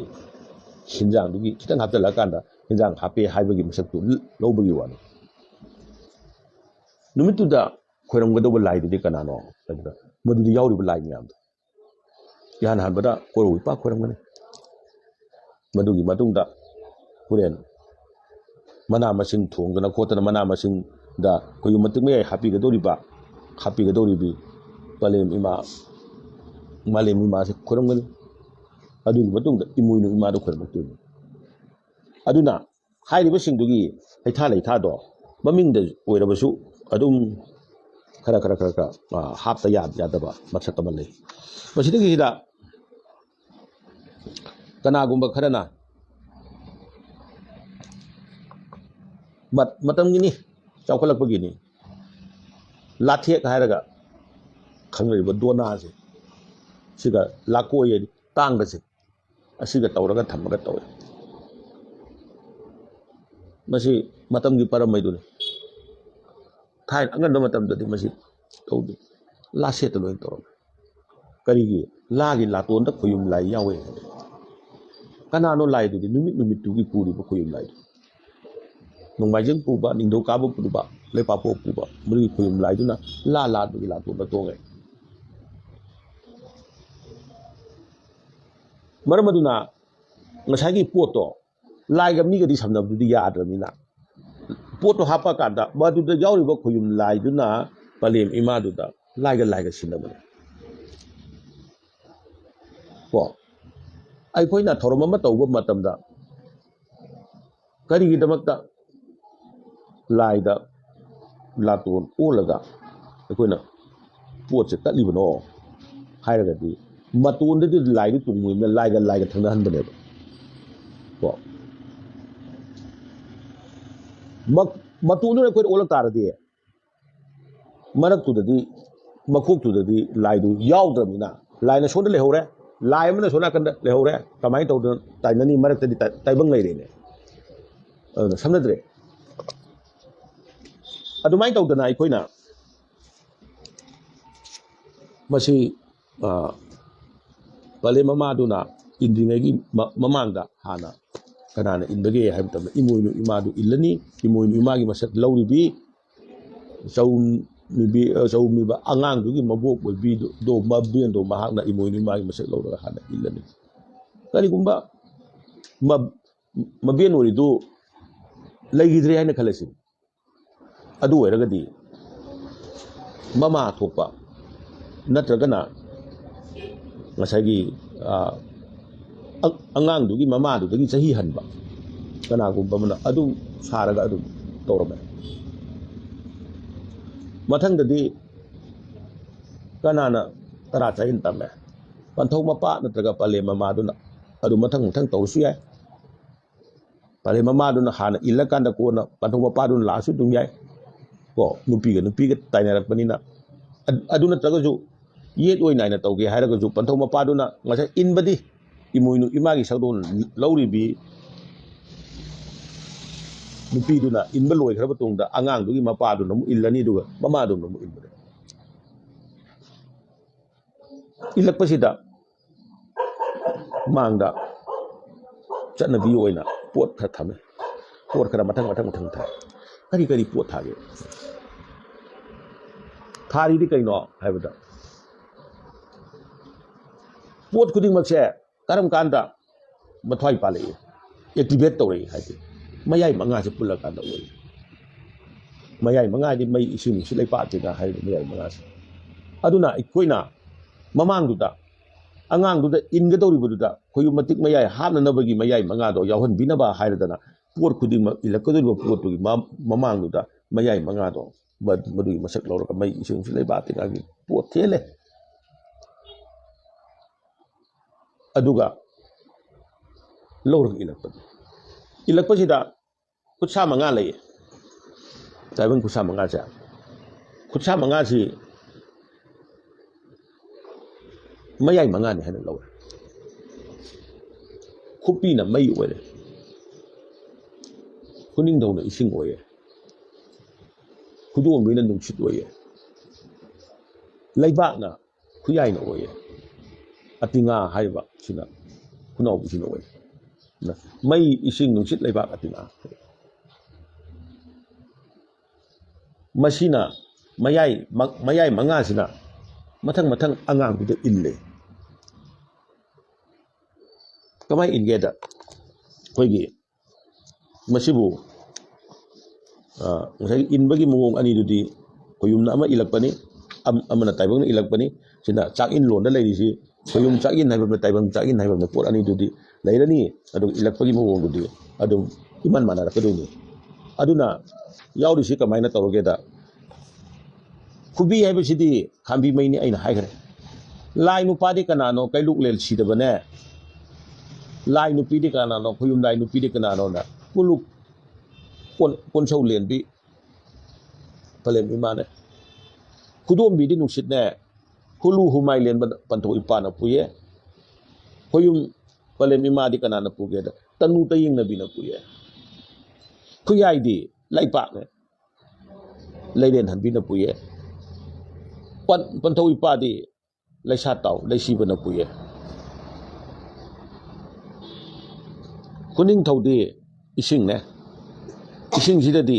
ꯍꯤꯟꯖꯥꯡꯗꯨꯒꯤ ꯈꯤꯇꯪ ꯍꯥꯞꯆꯤꯜꯂꯛꯑꯀꯥꯟꯗ ꯍꯤꯟꯖꯥꯡ ꯍꯥꯞꯄꯦ ꯍꯥꯏꯕꯒꯤ ꯃꯁꯛꯇꯨ ꯂꯧꯕꯒꯤ ꯋꯥꯅꯤ꯫ ꯅꯨꯃꯤꯠꯇꯨꯗ ꯈꯣꯏꯔꯝꯒꯗꯧꯕ ꯂꯥꯏꯗꯨꯗꯤ ꯀꯅꯥꯅꯣ ꯍꯥꯏꯕꯗ, ꯃꯗꯨꯗ ꯌꯥꯎꯔꯤꯕ ꯂꯥꯏ ꯃꯌꯥꯝꯗꯣ ꯏꯍꯥꯟ ꯍꯥꯟꯕꯗ ꯀꯣꯔꯧ ꯏꯄꯥ ꯈꯣꯏꯔꯝꯒꯅꯤ꯫ ꯃꯗꯨꯒꯤ ꯃꯇꯨꯡꯗ ꯍꯣꯔꯦꯟ ꯃꯅꯥ ꯃꯁꯤꯡ ꯊꯣꯡꯗꯅ ꯈꯣꯠꯇꯅ, ꯃꯅꯥ ꯃꯁꯤꯡꯗ ꯑꯩꯈꯣꯏꯒꯤ ꯃꯇꯤꯛ ꯃꯌꯥꯏ ꯍꯥꯞꯄꯤꯒꯗꯧꯔꯤꯕ, ꯍꯥꯞꯄꯤꯒꯗꯧꯔꯤꯕꯤ ꯄꯂꯦꯝ ꯏꯃꯥ, ꯃꯥꯂꯦꯝ ꯏꯃꯥꯁꯦ ꯈꯣꯏꯔꯝꯒꯅꯤ꯫ ꯑꯗꯨꯒꯤ ꯃꯇꯨꯡꯗ ꯏꯃꯣꯏꯅꯨ ꯏꯃꯥꯗꯣ ꯈꯣꯏꯔꯝꯃꯛꯇꯣꯏꯅꯤ꯫ ꯑꯗꯨꯅ ꯍꯥꯏꯔꯤꯕꯁꯤꯡꯗꯨꯒꯤ ꯍꯩꯊꯥ ꯂꯩꯊꯥꯗꯣ ꯃꯃꯤꯡꯗ ꯑꯣꯏꯔꯕꯁꯨ ꯑꯗꯨꯝ ꯈꯔ, ꯈꯔ, ꯈꯔ, ꯈꯔ, ꯑ, ꯍꯥꯞꯇ ꯌꯥ-, ꯌꯥꯗꯕ ꯃꯁꯛ ꯑꯃ ꯂꯩ꯫ ꯃꯁꯤꯗꯒꯤꯁꯤꯗ ꯀꯅꯥꯒꯨꯝꯕ ꯈꯔꯅ ꯃꯠ-, ꯃꯇꯝꯒꯤꯅꯤ, ꯆꯥꯎꯈꯠꯂꯛꯄꯒꯤꯅꯤ, ꯂꯥꯊꯦꯛ ꯍꯥꯏꯔꯒ ꯈꯪꯅꯔꯤꯕ ꯗꯣꯅꯥꯁꯦ, ꯁꯤꯒ ꯂꯥꯀꯣꯏ ꯍꯥꯏꯗꯤ ꯇꯥꯡꯒꯁꯦ, ꯑꯁꯤꯒ ꯇꯧꯔꯒ ꯊꯝꯃꯒ ꯇꯧꯋꯦ꯫ ꯃꯁꯤ ꯃꯇꯝꯒꯤ ꯄꯔꯝꯕꯩꯗꯨꯅꯤ꯫ ꯊꯥꯏꯅ ꯑꯉꯟꯕ ꯃꯇꯝꯗꯗꯤ ꯃꯁꯤ ꯇꯧꯗꯦ, ꯂꯥꯁꯦꯠꯇ ꯂꯣꯏꯅ ꯇꯧꯔꯝꯃꯤ꯫ ꯀꯔꯤꯒꯤ? ꯂꯥꯒꯤ ꯂꯥꯇꯣꯟꯗ ꯈꯣꯌꯨꯝ ꯂꯥꯏ ꯌꯥꯎꯋꯦ ꯍꯥꯏꯕ꯫ ꯀꯅꯥꯅꯣ ꯂꯥꯏꯗꯨꯗꯤ? ꯅꯨꯃꯤꯠ ꯅꯨꯃꯤꯠꯇꯨꯒꯤ ꯄꯨꯔꯤꯕ ꯈꯣꯌꯨꯝ ꯂꯥꯏꯗꯨ꯫ ꯅꯣꯡꯃꯥꯏꯖꯤꯡ ꯄꯨꯕ, ꯅꯤꯡꯊꯧꯀꯥꯕ ꯄꯨꯕ, ꯂꯩꯄꯥꯛꯄꯣꯛ ꯄꯨꯕ, ꯃꯗꯨꯒꯤ ꯈꯣꯌꯨꯝ ꯂꯥꯏꯗꯨꯅ ꯂꯥ ꯂꯥꯗꯨꯒꯤ ꯂꯥꯇꯣꯟꯗ ꯇꯣꯡꯉꯦ꯫ ꯃꯔꯝ ꯑꯗꯨꯅ ꯉꯁꯥꯏꯒꯤ ꯄꯣꯠꯇꯣ ꯂꯥꯏꯒ ꯃꯤꯒꯗꯤ ꯁꯝꯅꯕꯗꯨꯗꯤ ꯌꯥꯗ꯭ꯔꯕꯅꯤꯅ, ꯄꯣꯠꯇꯣ ꯍꯥꯞꯄ ꯀꯥꯟꯗ ꯃꯗꯨꯗ ꯌꯥꯎꯔꯤꯕ ꯈꯣꯌꯨꯝ ꯂꯥꯏꯗꯨꯅ ꯄꯂꯦꯝ ꯏꯃꯥꯗꯨꯗ ꯂꯥꯏꯒ ꯂꯥꯏꯒ ꯁꯤꯟꯅꯕꯅꯦ꯫ ꯀꯣ, ꯑꯩꯈꯣꯏꯅ ꯊꯧꯔꯝ ꯑꯃ ꯇꯧꯕ ꯃꯇꯝꯗ ꯀꯔꯤꯒꯤꯗꯃꯛꯇ ꯂꯥꯏꯗ ꯂꯥꯇꯣꯟ ꯑꯣꯜꯂꯒ ꯑꯩꯈꯣꯏꯅ ꯄꯣꯠꯁꯦ ꯀꯠꯂꯤꯕꯅꯣ ꯍꯥꯏꯔꯒꯗꯤ, ꯃꯇꯣꯟꯗꯗꯤ ꯂꯥꯏꯗꯨ ꯇꯣꯡꯉꯨꯕꯅꯤꯅ ꯂꯥꯏꯒ ꯂꯥꯏꯒ ꯊꯪꯅꯍꯟꯕꯅꯦꯕ꯫ ꯀꯣ, ꯃ-, ꯃꯇꯣꯟꯗꯨꯅ ꯑꯩꯈꯣꯏꯅ ꯑꯣꯜꯂꯛ ꯇꯥꯔꯗꯤ, ꯃꯔꯛꯇꯨꯗꯗꯤ, ꯃꯀꯣꯛꯇꯨꯗꯗꯤ ꯂꯥꯏꯗꯨ ꯌꯥꯎꯗ꯭ꯔꯕꯅꯤꯅ, ꯂꯥꯏꯅ ꯁꯣꯝꯗ ꯂꯩꯍꯧꯔꯦ, ꯂꯥꯏ ꯑꯃꯅ ꯁꯣꯝ ꯅꯥꯀꯟꯗ ꯂꯩꯍꯧꯔꯦ, ꯀꯃꯥꯏꯅ ꯇꯧꯗꯅ ꯇꯥꯏꯅꯅꯤ? ꯃꯔꯛꯇꯗꯤ ꯇꯥꯏ-, ꯇꯥꯏꯕꯪ ꯂꯩꯔꯦꯅꯦ꯫ ꯑꯗꯨꯅ ꯁꯝꯅꯗ꯭ꯔꯦ꯫ ꯑꯗꯨꯃꯥꯏꯅ ꯇꯧꯗꯅ ꯑꯩꯈꯣꯏꯅ ꯃꯁꯤ, ꯑ, ꯄꯂꯦꯝ ꯃꯃꯥꯗꯨꯅ ꯏꯟꯗ꯭ꯔꯤꯉꯩꯒꯤ ꯃ-, ꯃꯃꯥꯡꯗ ꯍꯥꯟꯅ ꯀꯅꯥꯅ ꯏꯟꯕꯒꯦ ꯍꯥꯏꯕ ꯃꯇꯝꯗ ꯏꯃꯣꯏꯅꯨ ꯏꯃꯥꯗꯨ ꯏꯜꯂꯅꯤ꯫ ꯏꯃꯣꯏꯅꯨ ꯏꯃꯥꯒꯤ ꯃꯁꯛ ꯂꯧꯔꯤꯕꯤ ꯆꯧꯃꯤꯕꯤ-, ꯑ, ꯆꯧꯃꯤꯕ ꯑꯉꯥꯡꯗꯨꯒꯤ ꯃꯕꯣꯛ ꯑꯣꯏꯕꯤꯗꯣ, ꯃꯕꯦꯟꯗꯣ ꯃꯍꯥꯛꯅ ꯏꯃꯣꯏꯅꯨ ꯏꯃꯥꯒꯤ ꯃꯁꯛ ꯂꯧꯔꯒ ꯍꯥꯟꯅ ꯏꯜꯂꯅꯤ꯫ ꯀꯔꯤꯒꯨꯝꯕ ꯃ-, ꯃꯕꯦꯟ ꯑꯣꯏꯔꯤꯗꯨ ꯂꯩꯈꯤꯗ꯭ꯔꯦ ꯍꯥꯏꯅ ꯈꯜꯂꯁꯤ꯫ ꯑꯗꯨ ꯑꯣꯏꯔꯒꯗꯤ ꯃꯃꯥ ꯊꯣꯛꯄ ꯅꯠꯇ꯭ꯔꯒꯅ ꯉꯁꯥꯏꯒꯤ, ꯑ, ꯑ-, ꯑꯉꯥꯡꯗꯨꯒꯤ ꯃꯃꯥꯗꯨꯗꯒꯤ ꯆꯍꯤ ꯍꯟꯕ ꯀꯅꯥꯒꯨꯝꯕ ꯑꯃꯅ ꯑꯗꯨ ꯁꯥꯔꯒ ꯑꯗꯨꯝ ꯇꯧꯔꯝꯃꯦ꯫ ꯃꯊꯪꯗꯗꯤ ꯀꯅꯥꯅ ꯇꯔꯥ ꯆꯍꯤꯅ ꯇꯝꯃꯦ? ꯄꯟꯊꯧ ꯃꯄꯥ ꯅꯠꯇ꯭ꯔꯒ ꯄꯂꯦꯝ ꯃꯃꯥꯗꯨꯅ ꯑꯗꯨ ꯃꯊꯪ ꯃꯊꯪ ꯇꯧꯔꯁꯨ ꯌꯥꯏ꯫ ꯄꯂꯦꯝ ꯃꯃꯥꯗꯨꯅ ꯍꯥꯟꯅ ꯏꯜꯂꯀꯥꯟꯗ ꯀꯣꯟꯅ ꯄꯟꯊꯧ ꯃꯄꯥꯗꯨꯅ ꯂꯥꯛꯑꯁꯨ ꯑꯗꯨꯝ ꯌꯥꯏ꯫ ꯀꯣ, ꯅꯨꯄꯤꯒ ꯅꯨꯄꯤꯒ ꯇꯥꯏꯅꯔꯛꯄꯅꯤꯅ꯫ ꯑ-, ꯑꯗꯨ ꯅꯠꯇ꯭ꯔꯒꯁꯨ ꯌꯦꯠ ꯑꯣꯏ ꯅꯥꯏꯅ ꯇꯧꯒꯦ ꯍꯥꯏꯔꯒꯁꯨ ꯄꯟꯊꯧ ꯃꯄꯥꯗꯨꯅ ꯉꯁꯥꯏ ꯏꯟꯕꯗꯤ ꯏꯃꯣꯏꯅꯨ ꯏꯃꯥꯒꯤ ꯁꯛꯂꯣꯟ ꯂꯧꯔꯤꯕꯤ ꯅꯨꯄꯤꯗꯨꯅ ꯏꯟꯕ ꯂꯣꯏꯈ꯭ꯔꯕ ꯇꯨꯡꯗ ꯑꯉꯥꯡꯗꯨꯒꯤ ꯃꯄꯥꯗꯨꯅ ꯑꯃꯨꯛ ꯏꯜꯂꯅꯤ, ꯑꯗꯨꯒ ꯃꯃꯥꯗꯨꯅ ꯑꯃꯨꯛ ꯏꯟꯕꯅꯦ꯫ ꯏꯜꯂꯛꯄꯁꯤꯗ ꯃꯥꯡꯗ ꯆꯠꯅꯕꯤ ꯑꯣꯏꯅ ꯄꯣꯠ ꯈꯔ ꯊꯝꯃꯦ꯫ ꯄꯣꯠ ꯈꯔ ꯃꯊꯪ ꯃꯊꯪ ꯃꯊꯪ ꯊꯥꯏ꯫ ꯀꯔꯤ ꯀꯔꯤ ꯄꯣꯠ ꯊꯥꯒꯦ? ꯊꯥꯔꯤꯗꯤ ꯀꯩꯅꯣ ꯍꯥꯏꯕꯗ, ꯄꯣꯠ ꯈꯨꯗꯤꯡꯃꯛꯁꯦ ꯀꯔꯝ ꯀꯥꯟꯗ ꯃꯊ꯭ꯋꯥꯏ ꯄꯥꯜꯂꯛꯏ, ꯑꯦꯛꯇꯤꯚꯦꯠ ꯇꯧꯔꯛꯏ ꯍꯥꯏꯗꯤ ꯃꯌꯥꯏ ꯃꯉꯥꯁꯦ ꯄꯨꯜꯂꯀꯥꯟꯗ ꯑꯣꯏ꯫ ꯃꯌꯥꯏ ꯃꯉꯥꯗꯤ ꯃꯩ, ꯏꯁꯤꯡ, ꯅꯨꯡꯁꯤꯠ, ꯂꯩꯄꯥꯛ ꯇꯤꯟꯅ ꯍꯥꯏꯔꯤꯕ ꯃꯌꯥꯏ ꯃꯉꯥꯁꯦ꯫ ꯑꯗꯨꯅ ꯑꯩꯈꯣꯏꯅ ꯃꯃꯥꯡꯗꯨꯗ ꯑꯉꯥꯡꯗꯨꯗ ꯏꯟꯒꯗꯧꯔꯤꯕꯗꯨꯗ ꯑꯩꯈꯣꯏꯒꯤ ꯃꯇꯤꯛ ꯃꯌꯥꯏ ꯍꯥꯞꯅꯅꯕꯒꯤ ꯃꯌꯥꯏ ꯃꯉꯥꯗꯣ ꯌꯥꯎꯍꯟꯕꯤꯅꯕ ꯍꯥꯏꯔꯗꯅ ꯄꯣꯠ ꯈꯨꯗꯤꯡꯃꯛ ꯏꯜꯂꯛꯀꯗꯧꯔꯤꯕ ꯄꯣꯠꯇꯨꯒꯤ ꯃ-, ꯃꯃꯥꯡꯗꯨꯗ ꯃꯌꯥꯏ ꯃꯉꯥꯗꯣ ꯃ-, ꯃꯗꯨꯒꯤ ꯃꯁꯛ ꯂꯧꯔꯒ ꯃꯩ, ꯏꯁꯤꯡ, ꯅꯨꯡꯁꯤꯠ, ꯂꯩꯄꯥꯛ ꯇꯤꯟꯅꯒꯤ ꯄꯣꯠ ꯊꯦꯜꯂꯦ꯫ ꯑꯗꯨꯒ ꯂꯧꯔꯒ ꯏꯜꯂꯛꯄꯅꯤ꯫ ꯏꯜꯂꯛꯄꯁꯤꯗ ꯈꯨꯠꯁꯥ ꯃꯉꯥ ꯂꯩꯌꯦ꯫ ꯇꯥꯏꯕꯪ ꯈꯨꯠꯁꯥ ꯃꯉꯥꯁꯦ, ꯈꯨꯠꯁꯥ ꯃꯉꯥꯁꯤ ꯃꯌꯥꯏ ꯃꯉꯥꯅꯤ ꯍꯥꯏꯅ ꯂꯧꯔꯦ꯫ ꯈꯨꯠꯄꯤꯅ ꯃꯩ ꯑꯣꯏꯔꯦ, ꯈꯨꯅꯤꯡꯊꯧꯅ ꯏꯁꯤꯡ ꯑꯣꯏꯌꯦ, ꯈꯨꯗꯣꯝꯕꯤꯅ ꯅꯨꯡꯁꯤꯠ ꯑꯣꯏꯌꯦ, ꯂꯩꯕꯥꯛꯅ ꯈꯨꯌꯥꯏꯅ ꯑꯣꯏꯌꯦ꯫ ꯑꯇꯤꯉꯥ ꯍꯥꯏꯔꯤꯕ ꯁꯤꯅ ꯈꯨꯅꯥꯎꯕꯤꯁꯤꯅ ꯑꯣꯏ꯫ ꯃꯩ, ꯏꯁꯤꯡ, ꯅꯨꯡꯁꯤꯠ, ꯂꯩꯕꯥꯛ, ꯑꯇꯤꯌꯥ꯫ ꯃꯁꯤꯅ ꯃꯌꯥꯏ, ꯃ-, ꯃꯌꯥꯏ ꯃꯉꯥꯁꯤꯅ ꯃꯊꯪ ꯃꯊꯪ ꯑꯉꯥꯡꯕꯤꯗ ꯏꯜꯂꯦ꯫ ꯀꯃꯥꯏꯅ ꯏꯟꯒꯦꯗ, ꯑꯩꯈꯣꯏꯒꯤ ꯃꯁꯤꯕꯨ, ꯑ, ꯉꯁꯥꯏꯒꯤ ꯏꯟꯕꯒꯤ ꯃꯑꯣꯡ ꯑꯅꯤꯗꯨꯗꯤ ꯈꯣꯌꯨꯝꯅ ꯑꯃ ꯏꯜꯂꯛꯄꯅꯤ, ꯑꯝ-, ꯑꯃꯅ ꯇꯥꯏꯕꯪꯅ ꯏꯜꯂꯛꯄꯅꯤ꯫ ꯁꯤꯅ ꯆꯥꯛ ꯏꯟ ꯂꯣꯟꯗ ꯂꯩꯔꯤꯁꯤ ꯈꯣꯌꯨꯝ ꯆꯥꯛ ꯏꯟ ꯍꯥꯏꯕ ꯑꯃꯅ, ꯇꯥꯏꯕꯪ ꯆꯥꯛ ꯏꯟ ꯍꯥꯏꯕ ꯑꯃꯅ ꯄꯣꯠ ꯑꯅꯤꯗꯨꯗꯤ ꯂꯩꯔꯅꯤ꯫ ꯑꯗꯨꯒ ꯏꯜꯂꯛꯄꯒꯤ ꯃꯑꯣꯡꯗꯨꯗꯤ ꯑꯗꯨꯝ ꯏꯃꯥꯟ ꯃꯥꯟꯅꯔꯛꯀꯗꯣꯏꯅꯤ꯫ ꯑꯗꯨꯅ ꯌꯥꯎꯔꯤꯁꯤ ꯀꯃꯥꯏꯅ ꯇꯧꯔꯒꯦꯗ, ꯈꯨꯕꯤ ꯍꯥꯏꯕꯁꯤꯗꯤ ꯈꯥꯝꯕꯤ ꯃꯩꯅꯤ ꯑꯩꯅ ꯍꯥꯏꯈ꯭ꯔꯦ꯫ ꯂꯥꯏ ꯅꯨꯄꯥꯗꯤ ꯀꯅꯥꯅꯣ? ꯀꯩꯂꯨꯛꯂꯦꯜ ꯁꯤꯗꯕꯅꯦ꯫ ꯂꯥꯏ ꯅꯨꯄꯤꯗꯤ ꯀꯅꯥꯅꯣ? ꯈꯣꯌꯨꯝ ꯂꯥꯏ ꯅꯨꯄꯤꯗꯤ ꯀꯅꯥꯅꯣꯅ ꯀꯣꯂꯨꯛ ꯀꯣꯟ-, ꯀꯣꯟꯁꯧ ꯂꯦꯟꯕꯤ ꯄꯂꯦꯝ ꯏꯃꯥꯅꯦ꯫ ꯈꯨꯗꯣꯝꯕꯤꯗꯤ ꯅꯨꯡꯁꯤꯠꯅꯦ꯫ ꯈꯨꯂꯨ ꯍꯨꯃꯥꯏ ꯂꯦꯟꯕ ꯄꯟꯊꯧ ꯏꯄꯥꯅ ꯄꯨꯏꯌꯦ꯫ ꯈꯣꯌꯨꯝ ꯄꯂꯦꯝ ꯏꯃꯥꯗꯤ ꯀꯅꯥꯅ ꯄꯨꯒꯦꯗ, ꯇꯅꯨ ꯇꯌꯦꯡꯅꯕꯤꯅ ꯄꯨꯏꯌꯦ꯫ ꯈꯨꯌꯥꯏꯗꯤ ꯂꯩꯄꯥꯛꯅꯦ꯫ ꯂꯩꯔꯦꯟ ꯍꯟꯕꯤꯅ ꯄꯨꯏꯌꯦ꯫ ꯄꯟ-, ꯄꯟꯊꯧ ꯏꯄꯥꯗꯤ ꯂꯩꯁꯥ ꯇꯥꯎ, ꯂꯩꯁꯤꯕꯅ ꯄꯨꯏꯌꯦ꯫ ꯈꯨꯅꯤꯡꯊꯧꯗꯤ ꯏꯁꯤꯡꯅꯦ꯫ ꯏꯁꯤꯡꯁꯤꯗꯗꯤ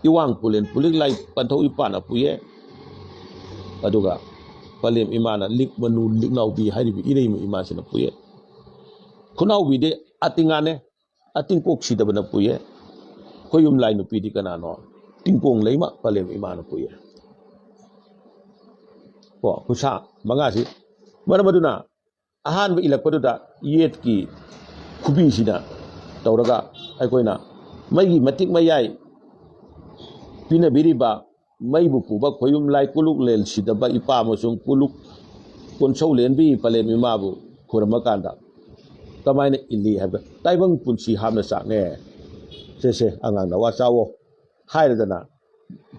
ꯏꯋꯥꯡ ꯄꯨꯂꯦꯟ ꯄꯨꯂꯤꯛ ꯂꯥꯏ ꯄꯟꯊꯧ ꯏꯄꯥꯅ ꯄꯨꯏꯌꯦ꯫ ꯑꯗꯨꯒ ꯄꯂꯦꯝ ꯏꯃꯥꯅ ꯂꯤꯛ ꯃꯅꯨ ꯂꯤꯛꯅꯥꯎꯕꯤ ꯍꯥꯏꯔꯤꯕ ꯏꯔꯩꯃ ꯏꯃꯥꯁꯤꯅ ꯄꯨꯏꯌꯦ꯫ ꯈꯨꯅꯥꯎꯕꯤꯗꯤ ꯑꯇꯤꯉꯥꯅꯦ꯫ ꯑꯇꯤꯡꯀꯣꯛ ꯁꯤꯗꯕꯅ ꯄꯨꯏꯌꯦ꯫ ꯈꯣꯌꯨꯝ ꯂꯥꯏ ꯅꯨꯄꯤꯗꯤ ꯀꯅꯥꯅꯣ? ꯇꯤꯡꯀꯣꯡ ꯂꯩꯃ ꯄꯂꯦꯝ ꯏꯃꯥꯅ ꯄꯨꯏꯌꯦ꯫ ꯀꯣ, ꯈꯨꯠꯁꯥ ꯃꯉꯥꯁꯤ꯫ ꯃꯔꯝ ꯑꯗꯨꯅ ꯑꯍꯥꯟꯕ ꯏꯜꯂꯛꯄꯗꯨꯗ ꯌꯦꯠꯀꯤ ꯈꯨꯕꯤꯁꯤꯅ ꯇꯧꯔꯒ ꯑꯩꯈꯣꯏꯅ ꯃꯩꯒꯤ ꯃꯇꯤꯛ ꯃꯌꯥꯏ ꯄꯤꯅꯕꯤꯔꯤꯕ ꯃꯩꯕꯨ ꯄꯨꯕ ꯈꯣꯌꯨꯝ ꯂꯥꯏ ꯀꯨꯂꯨꯛ ꯂꯦꯜ ꯁꯤꯗꯕ ꯏꯄꯥ ꯑꯃꯁꯨꯡ ꯀꯨꯂꯨꯛ ꯀꯣꯟꯁꯧ ꯂꯦꯟꯕꯤ ꯄꯂꯦꯝ ꯏꯃꯥꯕꯨ ꯈꯨꯔꯨꯝꯃꯀꯥꯟꯗ ꯀꯃꯥꯏꯅ ꯏꯜꯂꯤ ꯍꯥꯏꯕꯗ, "ꯇꯥꯏꯕꯪ ꯄꯨꯟꯁꯤ ꯍꯥꯞꯅ ꯆꯥꯛꯅꯦ꯫ ꯁꯦ, ꯁꯦ, ꯑꯉꯥꯡ ꯅꯋꯥ ꯆꯥꯋꯣ" ꯍꯥꯏꯔꯗꯅ,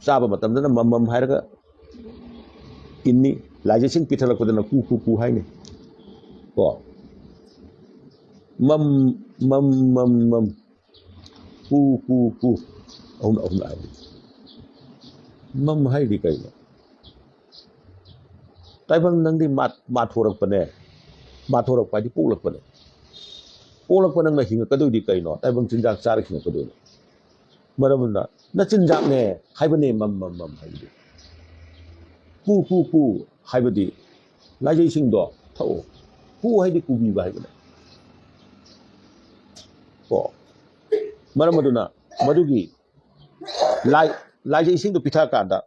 ꯆꯥꯕ ꯃꯇꯝꯗꯅ ꯃꯝꯃꯝ ꯍꯥꯏꯔꯒ ꯏꯟꯅꯤ꯫ ꯂꯥꯏꯖꯁꯤꯡ ꯄꯤꯊꯔꯛꯄꯗꯅ ꯀꯨ ꯀꯨ ꯀꯨ ꯍꯥꯏꯅꯤ꯫ ꯀꯣ? ꯃꯝ, ꯃꯝ, ꯃꯝ, ꯃꯝ꯫ ꯀꯨ, ꯀꯨ, ꯀꯨ꯫ ꯑꯍꯨꯝ, ꯑꯍꯨꯝ ꯍꯥꯏꯅꯤ꯫ ꯃꯝ ꯍꯥꯏꯗꯤ ꯀꯩꯅꯣ? ꯇꯥꯏꯕꯪ ꯅꯪꯗꯤ ꯃꯥ-, ꯃꯥꯊꯣꯔꯛꯄꯅꯦ꯫ ꯃꯥꯊꯣꯔꯛꯄ ꯍꯥꯏꯗꯤ ꯄꯣꯛꯂꯛꯄꯅꯦ꯫ ꯄꯣꯛꯂꯛꯄ ꯅꯪꯅ ꯍꯤꯡꯉꯛꯀꯗꯣꯏꯗꯤ ꯀꯩꯅꯣ? ꯇꯥꯏꯕꯪ ꯆꯤꯟꯖꯥꯛ ꯆꯥꯔ ꯍꯤꯡꯉꯛꯀꯗꯣꯏꯅꯣ? ꯃꯔꯝ ꯑꯗꯨꯅ ꯅꯆꯤꯟꯖꯥꯛꯅꯦ ꯍꯥꯏꯕꯅꯦ ꯃꯝ ꯃꯝ ꯃꯝ ꯍꯥꯏꯕꯗꯤ꯫ ꯀꯨ ꯀꯨ ꯀꯨ ꯍꯥꯏꯕꯗꯤ ꯂꯥꯏꯖꯩꯁꯤꯡꯗꯣ ꯊꯛꯎ꯫ ꯀꯨ ꯍꯥꯏꯗꯤ ꯀꯨꯕꯤꯕ ꯍꯥꯏꯕꯅꯦ꯫ ꯀꯣ꯫ ꯃꯔꯝ ꯑꯗꯨꯅ ꯃꯗꯨꯒꯤ ꯂꯥꯏ-, ꯂꯥꯏꯖꯩꯁꯤꯡꯗꯣ ꯄꯤꯊꯛꯑꯀꯥꯟꯗ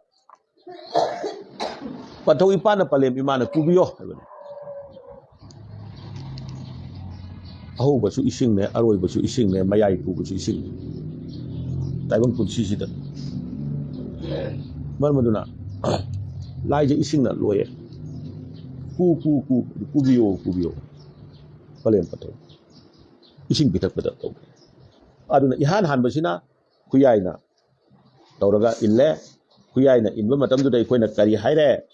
ꯄꯟꯊꯧ ꯏꯄꯥꯅ ꯄꯂꯦꯝ ꯏꯃꯥꯅ ꯀꯨꯕꯤꯌꯣ ꯍꯥꯏꯕꯅꯤ꯫ ꯑꯍꯧꯕꯁꯨ ꯏꯁꯤꯡꯅꯦ, ꯑꯔꯣꯏꯕꯁꯨ ꯏꯁꯤꯡꯅꯦ, ꯃꯌꯥꯏ ꯄꯨꯕꯁꯨ ꯏꯁꯤꯡꯅꯦ꯫ ꯇꯥꯏꯕꯪ ꯄꯨꯟꯁꯤꯁꯤꯗ꯫ ꯃꯔꯝ ꯑꯗꯨꯅ ꯂꯥꯏꯁꯦ ꯏꯁꯤꯡꯅ ꯂꯣꯏꯌꯦ꯫ ꯀꯨ, ꯀꯨ, ꯀꯨ, ꯀꯨꯕꯤꯌꯣ, ꯀꯨꯕꯤꯌꯣ꯫ ꯄꯂꯦꯝ ꯄꯟꯊꯧ꯫ ꯏꯁꯤꯡ ꯄꯤꯊꯛꯄꯗ ꯇꯧꯒꯦ꯫ ꯑꯗꯨꯅ ꯏꯍꯥꯟ ꯍꯥꯟꯕꯁꯤꯅ ꯈꯨꯌꯥꯏꯅ ꯇꯧꯔꯒ ꯏꯜꯂꯦ꯫ ꯈꯨꯌꯥꯏꯅ ꯏꯟꯕ ꯃꯇꯝꯗꯨꯗ ꯑꯩꯈꯣꯏꯅ ꯀꯔꯤ ꯍꯥꯏꯔꯦ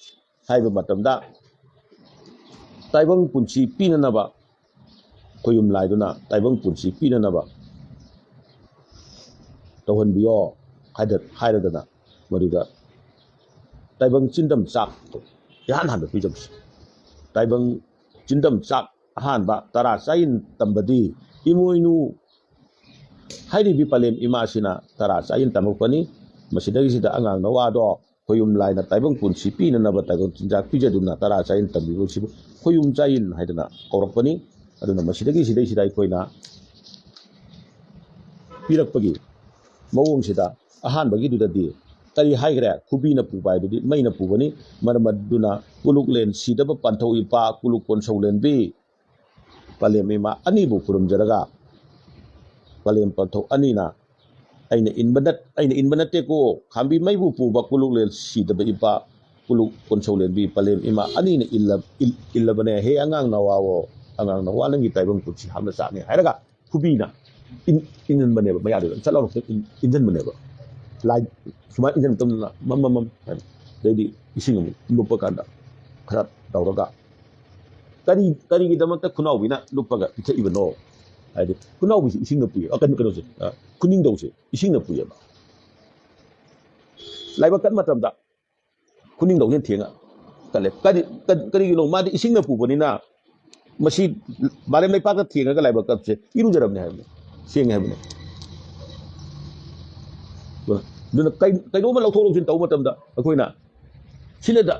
ꯍꯥꯏꯕ ꯃꯇꯝꯗ, ꯇꯥꯏꯕꯪ ꯄꯨꯟꯁꯤ ꯄꯤꯅꯅꯕ ꯈꯣꯌꯨꯝ ꯂꯥꯏꯗꯨꯅ ꯇꯥꯏꯕꯪ ꯄꯨꯟꯁꯤ ꯄꯤꯅꯅꯕ ꯇꯧꯍꯟꯕꯤꯌꯣ ꯍꯥꯏꯗ-, ꯍꯥꯏꯔꯗꯅ ꯃꯗꯨꯗ ꯇꯥꯏꯕꯪ ꯆꯤꯟꯗꯝ ꯆꯥꯛ ꯏꯍꯥꯟ ꯍꯥꯟꯕ ꯄꯤꯖꯕꯁꯦ꯫ ꯇꯥꯏꯕꯪ ꯆꯤꯟꯗꯝ ꯆꯥꯛ ꯑꯍꯥꯟꯕ ꯇꯔꯥ ꯆꯥꯌꯤꯟ ꯇꯝꯕꯗꯤ ꯏꯃꯣꯏꯅꯨ ꯍꯥꯏꯔꯤꯕꯤ ꯄꯂꯦꯝ ꯏꯃꯥꯁꯤꯅ ꯇꯔꯥ ꯆꯥꯌꯤꯟ ꯇꯝꯃꯛꯄꯅꯤ꯫ ꯃꯁꯤꯗꯩꯁꯤꯗ ꯑꯉꯥꯡ ꯅꯋꯥꯗꯣ ꯈꯣꯌꯨꯝ ꯂꯥꯏꯅ ꯇꯥꯏꯕꯪ ꯄꯨꯟꯁꯤ ꯄꯤꯅꯅꯕ ꯇꯥꯏꯕꯪ ꯆꯤꯟꯖꯥꯛ ꯄꯤꯖꯗꯨꯅ ꯇꯔꯥ ꯆꯥꯌꯤꯟ ꯇꯝꯕꯤꯕꯁꯤꯕꯨ ꯈꯣꯌꯨꯝ ꯆꯥꯌꯤꯟ ꯍꯥꯏꯗꯅ ꯀꯧꯔꯛꯄꯅꯤ꯫ ꯑꯗꯨꯅ ꯃꯁꯤꯗꯒꯤ ꯁꯤꯗꯩꯁꯤꯗ ꯑꯩꯈꯣꯏꯅ ꯄꯤꯔꯛꯄꯒꯤ ꯃꯑꯣꯡꯁꯤꯗ ꯑꯍꯥꯟꯕꯒꯤꯗꯨꯗꯗꯤ ꯀꯔꯤ ꯍꯥꯏꯈ꯭ꯔꯦ? ꯈꯨꯕꯤꯅ ꯄꯨꯕ ꯍꯥꯏꯗꯨꯗꯤ ꯃꯩꯅ ꯄꯨꯕꯅꯤ꯫ ꯃꯔꯝ ꯑꯗꯨꯅ ꯀꯨꯂꯨꯛꯂꯦꯟ ꯁꯤꯗꯕ ꯄꯟꯊꯧ ꯏꯄꯥ ꯀꯨꯂꯨꯛ ꯀꯣꯟꯁꯧꯂꯦꯟꯕꯤ ꯄꯂꯦꯝ ꯏꯃꯥ ꯑꯅꯤꯕꯨ ꯈꯨꯔꯨꯝꯖꯔꯒ, ꯄꯂꯦꯝ ꯄꯟꯊꯧ ꯑꯅꯤꯅ ꯑꯩꯅ ꯏꯟꯕ ꯅꯠ-, ꯑꯩꯅ ꯏꯟꯕ ꯅꯠꯇꯦꯀꯣ, ꯈꯥꯝꯕꯤ ꯃꯩꯕꯨ ꯄꯨꯕ ꯀꯨꯂꯨꯛꯂꯦꯟ ꯁꯤꯗꯕ ꯏꯄꯥ ꯀꯨꯂꯨꯛ ꯀꯣꯟꯁꯧꯂꯦꯟꯕꯤ ꯄꯂꯦꯝ ꯏꯃꯥ ꯑꯅꯤꯅ ꯏꯜꯂ-, ꯏꯜ-, ꯏꯜꯂꯕꯅꯦ꯫ ꯍꯦ ꯑꯉꯥꯡ ꯅꯋꯥꯋꯣ, ꯑꯉꯥꯡ ꯅꯋꯥ ꯅꯪꯒꯤ ꯇꯥꯏꯕꯪ ꯄꯨꯟꯁꯤ ꯍꯥꯞꯅ ꯆꯥꯛꯅꯤ ꯍꯥꯏꯔꯒ ꯈꯨꯕꯤꯅ ꯏꯟ-, ꯏꯟꯍꯟꯕꯅꯦꯕ, ꯃꯌꯥꯗꯨꯗ ꯆꯠ ꯂꯥꯎꯅ ꯏꯟ-, ꯏꯟꯁꯤꯟꯕꯅꯦꯕ꯫ ꯂꯥꯏ ꯁꯨꯃꯥꯏꯅ ꯏꯟꯁꯤꯟꯕ ꯃꯇꯝꯗ ꯃꯝ ꯃꯝ ꯃꯝ ꯍꯥꯏꯅ, ꯑꯗꯩꯗꯤ ꯏꯁꯤꯡ ꯑꯃꯨꯛ ꯂꯨꯞꯄ ꯀꯥꯟꯗ ꯈꯔ ꯇꯧꯔꯒ, ꯀꯔꯤ, ꯀꯔꯤꯒꯤꯗꯃꯛꯇ ꯈꯨꯅꯥꯎꯕꯤꯅ ꯂꯨꯞꯄꯒ ꯄꯤꯊꯛꯏꯕꯅꯣ? ꯍꯥꯏꯗꯤ ꯈꯨꯅꯥꯎꯕꯤꯁꯤ ꯏꯁꯤꯡꯅ ꯄꯨꯏꯌꯦꯕ, ꯑ, ꯀꯩꯅꯣ, ꯀꯩꯅꯣꯁꯦ, ꯑ, ꯈꯨꯅꯤꯡꯗꯧꯁꯦ ꯏꯁꯤꯡꯅ ꯄꯨꯏꯌꯦꯕ꯫ ꯂꯥꯏꯕꯛ ꯀꯠ ꯃꯇꯝꯗ ꯈꯨꯅꯤꯡꯗꯧꯁꯤꯅ ꯊꯦꯡꯉ ꯀꯜꯂꯦ꯫ ꯀꯔꯤ-, ꯀ-, ꯀꯔꯤꯒꯤꯅꯣ? ꯃꯥꯗꯤ ꯏꯁꯤꯡꯅ ꯄꯨꯕꯅꯤꯅ ꯃꯁꯤ ꯃꯥꯂꯦꯝ ꯂꯩꯄꯥꯛꯇ ꯊꯦꯡꯉꯒ ꯂꯥꯏꯕꯛ ꯀꯞꯁꯦ ꯏꯔꯨꯖꯔꯕꯅꯦ ꯍꯥꯏꯕꯅꯦ, ꯁꯦꯡꯉꯦ ꯍꯥꯏꯕꯅꯦ꯫ ꯑꯗꯨꯅ ꯀꯩ-, ꯀꯩꯅꯣꯝꯃ ꯂꯧꯊꯣꯛ ꯂꯧꯁꯤꯟ ꯇꯧꯕ ꯃꯇꯝꯗ ꯑꯩꯈꯣꯏꯅ ꯁꯤꯅꯗ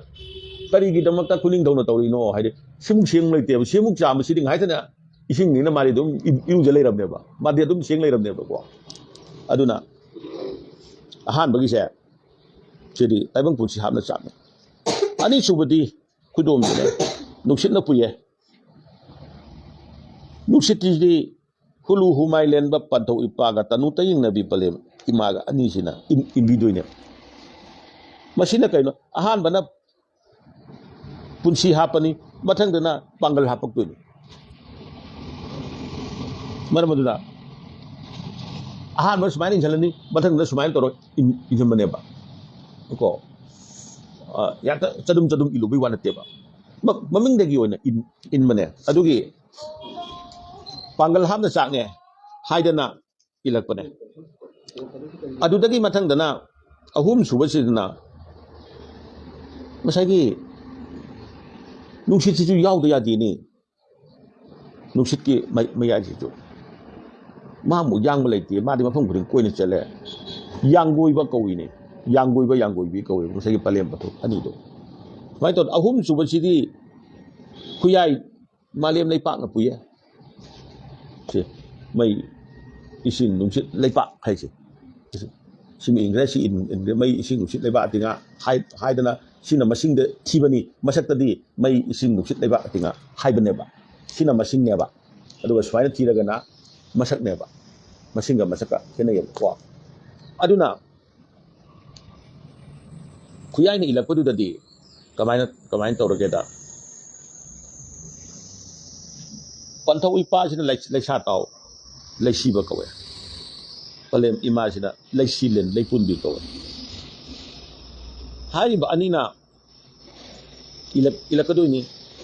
ꯀꯔꯤꯒꯤꯗꯃꯛꯇ ꯈꯨꯅꯤꯡꯊꯧꯅ ꯇꯧꯔꯤꯅꯣ ꯍꯥꯏꯗꯤ, ꯁꯤꯃꯨꯛ ꯁꯦꯡ ꯂꯩꯇꯦꯕ, ꯁꯤꯃꯨꯛ ꯆꯥꯝꯕ ꯁꯤꯗꯤ ꯉꯥꯏꯇꯅ ꯏꯁꯤꯡꯅꯤꯅ ꯃꯥꯗꯤ ꯑꯗꯨꯝ ꯏ-, ꯏꯔꯨꯖ ꯂꯩꯔꯕꯅꯦꯕ, ꯃꯥꯗꯤ ꯑꯗꯨꯝ ꯁꯦꯡ ꯂꯩꯔꯕꯅꯦꯕꯀꯣ꯫ ꯑꯗꯨꯅ ꯑꯍꯥꯟꯕꯒꯤꯁꯦ ꯁꯤꯗꯤ ꯇꯥꯏꯕꯪ ꯄꯨꯟꯁꯤ ꯍꯥꯞꯅ ꯆꯥꯝꯃꯦ꯫ ꯑꯅꯤꯁꯨꯕꯗꯤ ꯈꯨꯗꯣꯝꯁꯤꯅꯦ, ꯅꯨꯡꯁꯤꯠꯅ ꯄꯨꯌꯦ꯫ ꯅꯨꯡꯁꯤꯠꯁꯤꯗꯤ ꯍꯨꯂꯨ ꯍꯨꯃꯥꯏ ꯂꯦꯟꯕ ꯄꯟꯊꯧ ꯏꯄꯥꯒ ꯇꯅꯨ ꯇꯌꯦꯡꯅꯕꯤ ꯄꯂꯦꯝ ꯏꯃꯥꯒ ꯑꯅꯤꯁꯤꯅ ꯏꯟ-, ꯏꯟꯕꯤꯗꯣꯏꯅꯦ꯫ ꯃꯁꯤꯅ ꯀꯩꯅꯣ? ꯑꯍꯥꯟꯕꯅ ꯄꯨꯟꯁꯤ ꯍꯥꯞꯄꯅꯤ, ꯃꯊꯪꯗꯅ ꯄꯥꯡꯒꯜ ꯍꯥꯞꯄꯛꯇꯣꯏꯅꯤ꯫ ꯃꯔꯝ ꯑꯗꯨꯅ ꯑꯍꯥꯟꯕ ꯁꯨꯃꯥꯏꯅ ꯏꯟꯁꯤꯜꯂꯅꯤ, ꯃꯊꯪꯗ ꯁꯨꯃꯥꯏꯅ ꯇꯧꯔ ꯏꯟ-, ꯏꯟꯁꯤꯟꯕꯅꯦꯕ꯫ ꯀꯣ, ꯑ, ꯍꯦꯛꯇ ꯆꯗꯨꯝ ꯆꯗꯨꯝ ꯏꯜꯂꯨꯕꯩ ꯋꯥ ꯅꯠꯇꯦꯕ꯫ ꯃ-, ꯃꯃꯤꯡꯗꯒꯤ ꯑꯣꯏꯅ ꯏꯟ-, ꯏꯟꯕꯅꯦ꯫ ꯑꯗꯨꯒꯤ ꯄꯥꯡꯒꯜ ꯍꯥꯞꯅ ꯆꯥꯛꯅꯦ ꯍꯥꯏꯗꯅ ꯏꯜꯂꯛꯄꯅꯦ꯫ ꯑꯗꯨꯗꯒꯤ ꯃꯊꯪꯗꯅ ꯑꯍꯨꯝ ꯁꯨꯕꯁꯤꯗꯅ ꯉꯁꯥꯏꯒꯤ ꯅꯨꯡꯁꯤꯠꯁꯤꯁꯨ ꯌꯥꯎꯗ ꯌꯥꯗꯦꯅꯤ꯫ ꯅꯨꯡꯁꯤꯠꯀꯤ ꯃꯩ-, ꯃꯌꯥꯏꯁꯤꯁꯨ ꯃꯥꯃꯨꯛ ꯌꯥꯡꯕ ꯂꯩꯇꯦ, ꯃꯥꯗꯤ ꯃꯐꯝ ꯈꯨꯗꯤꯡ ꯀꯣꯏꯅ ꯆꯠꯂꯦ꯫ ꯌꯥꯡꯒꯣꯏꯕ ꯀꯧꯏꯅꯦ, ꯌꯥꯡꯒꯣꯏꯕ, ꯌꯥꯡꯒꯣꯏꯕꯤ ꯀꯧꯏ ꯉꯁꯥꯏꯒꯤ ꯄꯂꯦꯝ ꯄꯟꯊꯧ ꯑꯅꯤꯗꯣ꯫ ꯁꯨꯃꯥꯏꯅ ꯇꯧꯗꯅ ꯑꯍꯨꯝ ꯁꯨꯕꯁꯤꯗꯤ ꯈꯨꯌꯥꯏ ꯃꯥꯂꯦꯝ ꯂꯩꯄꯥꯛꯅ ꯄꯨꯌꯦ꯫ ꯁꯤ ꯃꯩ, ꯏꯁꯤꯡ, ꯅꯨꯡꯁꯤꯠ, ꯂꯩꯄꯥꯛ ꯍꯥꯏꯁꯦ꯫ ꯁꯤꯃ ꯏꯟꯈ꯭ꯔꯦ, ꯁꯤ ꯏꯟ-, ꯏꯟꯈ꯭ꯔꯦ, ꯃꯩ, ꯏꯁꯤꯡ, ꯅꯨꯡꯁꯤꯠ, ꯂꯩꯕꯥꯛ, ꯑꯇꯤꯉꯥ ꯍꯥꯏ-, ꯍꯥꯏꯗꯅ ꯁꯤꯅ ꯃꯁꯤꯡꯗ ꯊꯤꯕꯅꯤ, ꯃꯁꯛꯇꯗꯤ ꯃꯩ, ꯏꯁꯤꯡ, ꯅꯨꯡꯁꯤꯠ, ꯂꯩꯕꯥꯛ, ꯑꯇꯤꯉꯥ ꯍꯥꯏꯕꯅꯦꯕ꯫ ꯁꯤꯅ ꯃꯁꯤꯡꯅꯦꯕ꯫ ꯑꯗꯨꯒ ꯁꯨꯃꯥꯏꯅ ꯊꯤꯔꯒꯅ ꯃꯁꯛꯅꯦꯕ꯫ ꯃꯁꯤꯡꯒ ꯃꯁꯛꯀ ꯈꯦꯠꯅꯩꯌꯦꯕꯀꯣ꯫ ꯑꯗꯨꯅ ꯈꯨꯌꯥꯏꯅ ꯏꯜꯂꯛꯄꯗꯨꯗꯗꯤ ꯀꯃꯥꯏꯅ, ꯀꯃꯥꯏꯅ ꯇꯧꯔꯒꯦꯗ, ꯄꯟꯊꯧ ꯏꯄꯥꯁꯤꯅ ꯂꯩ-, ꯂꯩꯁꯥ ꯇꯥꯎ, ꯂꯩꯁꯤꯕ ꯀꯧꯋꯦ꯫ ꯄꯂꯦꯝ ꯏꯃꯥꯁꯤꯅ ꯂꯩꯁꯤꯂꯦꯟ, ꯂꯩꯄꯨꯟꯕꯤ ꯀꯧꯋꯦ꯫ ꯍꯥꯏꯔꯤꯕ ꯑꯅꯤꯅ ꯏꯜꯂꯛ-, ꯏꯜꯂꯛꯀꯗꯣꯏꯅꯤ꯫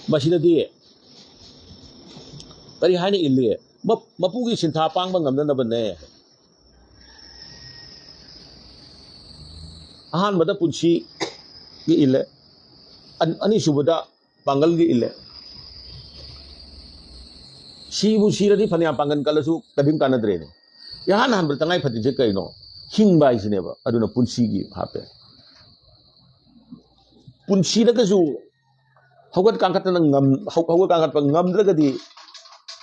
ꯃꯁꯤꯗꯗꯤ ꯀꯔꯤ ꯍꯥꯏꯅ ꯏꯜꯂꯤ? ꯃ-, ꯃꯄꯨꯒꯤ ꯁꯤꯟꯊꯥ ꯄꯥꯡꯕ ꯉꯝꯅꯅꯕꯅꯦ꯫ ꯑꯍꯥꯟꯕꯗ ꯄꯨꯟꯁꯤꯒꯤ ꯏꯜꯂꯦ, ꯑꯟ-, ꯑꯅꯤꯁꯨꯕꯗ ꯄꯥꯡꯒꯜꯒꯤ ꯏꯜꯂꯦ, ꯁꯤꯕꯨ ꯁꯤꯔꯗꯤ ꯐꯅꯌꯥꯝ ꯄꯥꯡꯒꯜ ꯀꯜꯂꯁꯨ ꯀꯔꯤꯝ ꯀꯥꯟꯅꯗ꯭ꯔꯦꯅꯦ꯫ ꯏꯍꯥꯟ ꯍꯥꯟꯕꯗ ꯇꯉꯥꯏ ꯐꯗ꯭ꯔꯤꯁꯦ ꯀꯩꯅꯣ? ꯍꯤꯡꯕ ꯍꯥꯏꯁꯤꯅꯦꯕ꯫ ꯑꯗꯨꯅ ꯄꯨꯟꯁꯤꯒꯤ ꯍꯥꯞꯄꯦ꯫ ꯄꯨꯟꯁꯤꯗꯒꯁꯨ ꯍꯧꯒꯠ ꯀꯥꯡꯈꯠꯇꯅ ꯉꯝ-, ꯍꯧ-, ꯍꯧꯒꯠ ꯀꯥꯡꯈꯠꯄ ꯉꯝꯗ꯭ꯔꯒꯗꯤ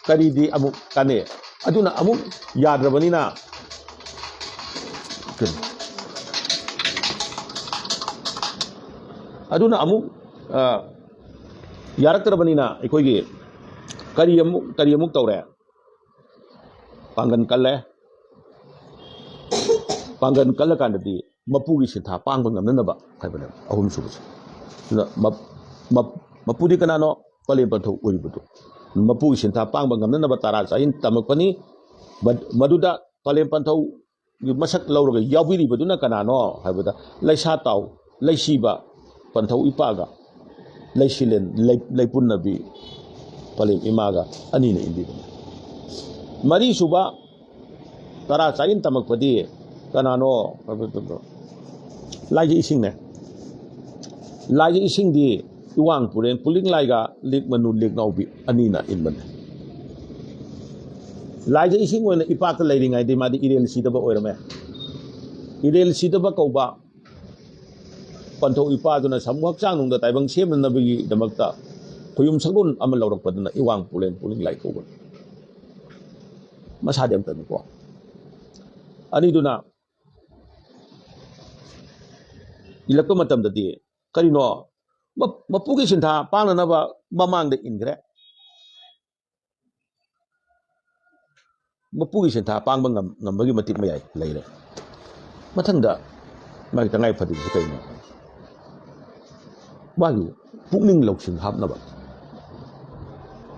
ꯀꯔꯤꯗꯤ ꯑꯃꯨꯛ ꯀꯥꯟꯅꯩ? ꯑꯗꯨꯅ ꯑꯃꯨꯛ ꯌꯥꯗ꯭ꯔꯕꯅꯤꯅ, ꯑꯗꯨꯅ ꯑꯃꯨꯛ, ꯑ, ꯌꯥꯔꯛꯇ꯭ꯔꯕꯅꯤꯅ ꯑꯩꯈꯣꯏꯒꯤ ꯀꯔꯤ ꯑꯃꯨꯛ, ꯀꯔꯤ ꯑꯃꯨꯛ ꯇꯧꯔꯦ? ꯄꯥꯡꯒꯟ ꯀꯜꯂꯦ꯫ ꯄꯥꯡꯒꯟ ꯀꯜꯂꯀꯥꯟꯗꯗꯤ ꯃꯄꯨꯒꯤ ꯁꯤꯟꯊꯥ ꯄꯥꯡꯕ ꯉꯝꯅꯅꯕ ꯍꯥꯏꯕꯅꯦꯕ ꯑꯍꯨꯝꯁꯨꯕꯁꯦ꯫ ꯑꯗꯨꯅ ꯃꯞ-, ꯃꯞ-, ꯃꯄꯨꯗꯤ ꯀꯅꯥꯅꯣ? ꯄꯂꯦꯝ ꯄꯟꯊꯧ ꯑꯣꯏꯔꯤꯕꯗꯨ꯫ ꯃꯄꯨꯒꯤ ꯁꯤꯟꯊꯥ ꯄꯥꯡꯕ ꯉꯝꯅꯅꯕ ꯇꯔꯥ ꯆꯥꯌꯦꯟ ꯇꯝꯃꯛꯄꯅꯤ꯫ ꯃꯗ-, ꯃꯗꯨꯗ ꯄꯂꯦꯝ ꯄꯟꯊꯧꯒꯤ ꯃꯁꯛ ꯂꯧꯔꯒ ꯌꯥꯎꯕꯤꯔꯤꯕꯗꯨꯅ ꯀꯅꯥꯅꯣ ꯍꯥꯏꯕꯗ, ꯂꯩꯁꯥ ꯇꯥꯎ, ꯂꯩꯁꯤꯕ ꯄꯟꯊꯧ ꯏꯄꯥꯒ ꯂꯩꯁꯤꯂꯦꯟ ꯂꯩ-, ꯂꯩꯄꯨꯟꯅꯕꯤ ꯄꯂꯦꯝ ꯏꯃꯥꯒ ꯑꯅꯤꯅ ꯏꯟꯕꯤꯕꯅꯤ꯫ ꯃꯔꯤꯁꯨꯕ ꯇꯔꯥ ꯆꯥꯌꯦꯟ ꯇꯝꯃꯛꯄꯗꯤ ꯀꯅꯥꯅꯣ? ꯂꯥꯏꯖ ꯏꯁꯤꯡꯅꯦ꯫ ꯂꯥꯏꯖ ꯏꯁꯤꯡꯗꯤ ꯏꯋꯥꯡ ꯄꯨꯔꯦꯟ ꯄꯨꯂꯤꯡ ꯂꯥꯏꯒ ꯂꯤꯛ ꯃꯅꯨ ꯂꯤꯛ ꯉꯥꯎꯕꯤ ꯑꯅꯤꯅ ꯏꯟꯕꯅꯦ꯫ ꯂꯥꯏꯖ ꯏꯁꯤꯡ ꯑꯣꯏꯅ ꯏꯄꯥꯛꯇ ꯂꯩꯔꯤꯉꯩꯗꯤ ꯃꯥꯗꯤ ꯏꯔꯦꯜ ꯁꯤꯗꯕ ꯑꯣꯏꯔꯝꯃꯦ꯫ ꯏꯔꯦꯜ ꯁꯤꯗꯕ ꯀꯧꯕ ꯄꯟꯊꯧ ꯏꯄꯥꯗꯨꯅ ꯁꯥꯃꯨ ꯍꯛꯆꯥꯡ ꯅꯨꯡꯗ ꯇꯥꯏꯕꯪ ꯁꯦꯝꯅꯅꯕꯒꯤꯗꯃꯛꯇ ꯈꯨꯌꯨꯝ ꯁꯛꯂꯣꯟ ꯑꯃ ꯂꯧꯔꯛꯄꯗꯨꯅ ꯏꯋꯥꯡ ꯄꯨꯂꯦꯟ ꯄꯨꯂꯤꯡ ꯂꯥꯏ ꯀꯧꯕꯅꯤ꯫ ꯃꯁꯥꯗꯤ ꯑꯝꯇꯅꯤꯀꯣ꯫ ꯑꯅꯤꯗꯨꯅ ꯏꯜꯂꯛꯄ ꯃꯇꯝꯗꯗꯤ ꯀꯔꯤꯅꯣ? ꯃ-, ꯃꯄꯨꯒꯤ ꯁꯤꯟꯊꯥ ꯄꯥꯡꯅꯅꯕ ꯃꯃꯥꯡꯗ ꯏꯟꯈ꯭ꯔꯦ꯫ ꯃꯄꯨꯒꯤ ꯁꯤꯟꯊꯥ ꯄꯥꯡꯕ ꯉꯝ-, ꯉꯝꯕꯒꯤ ꯃꯇꯤꯛ ꯃꯌꯥꯏ ꯂꯩꯔꯦ꯫ ꯃꯊꯪꯗ ꯃꯥꯒꯤ ꯇꯉꯥꯏ ꯐꯗ꯭ꯔꯤꯕꯁꯤ ꯀꯩꯅꯣ? ꯃꯥꯒꯤ ꯄꯨꯛꯅꯤꯡ ꯂꯧꯁꯤꯡ ꯍꯥꯞꯅꯕ꯫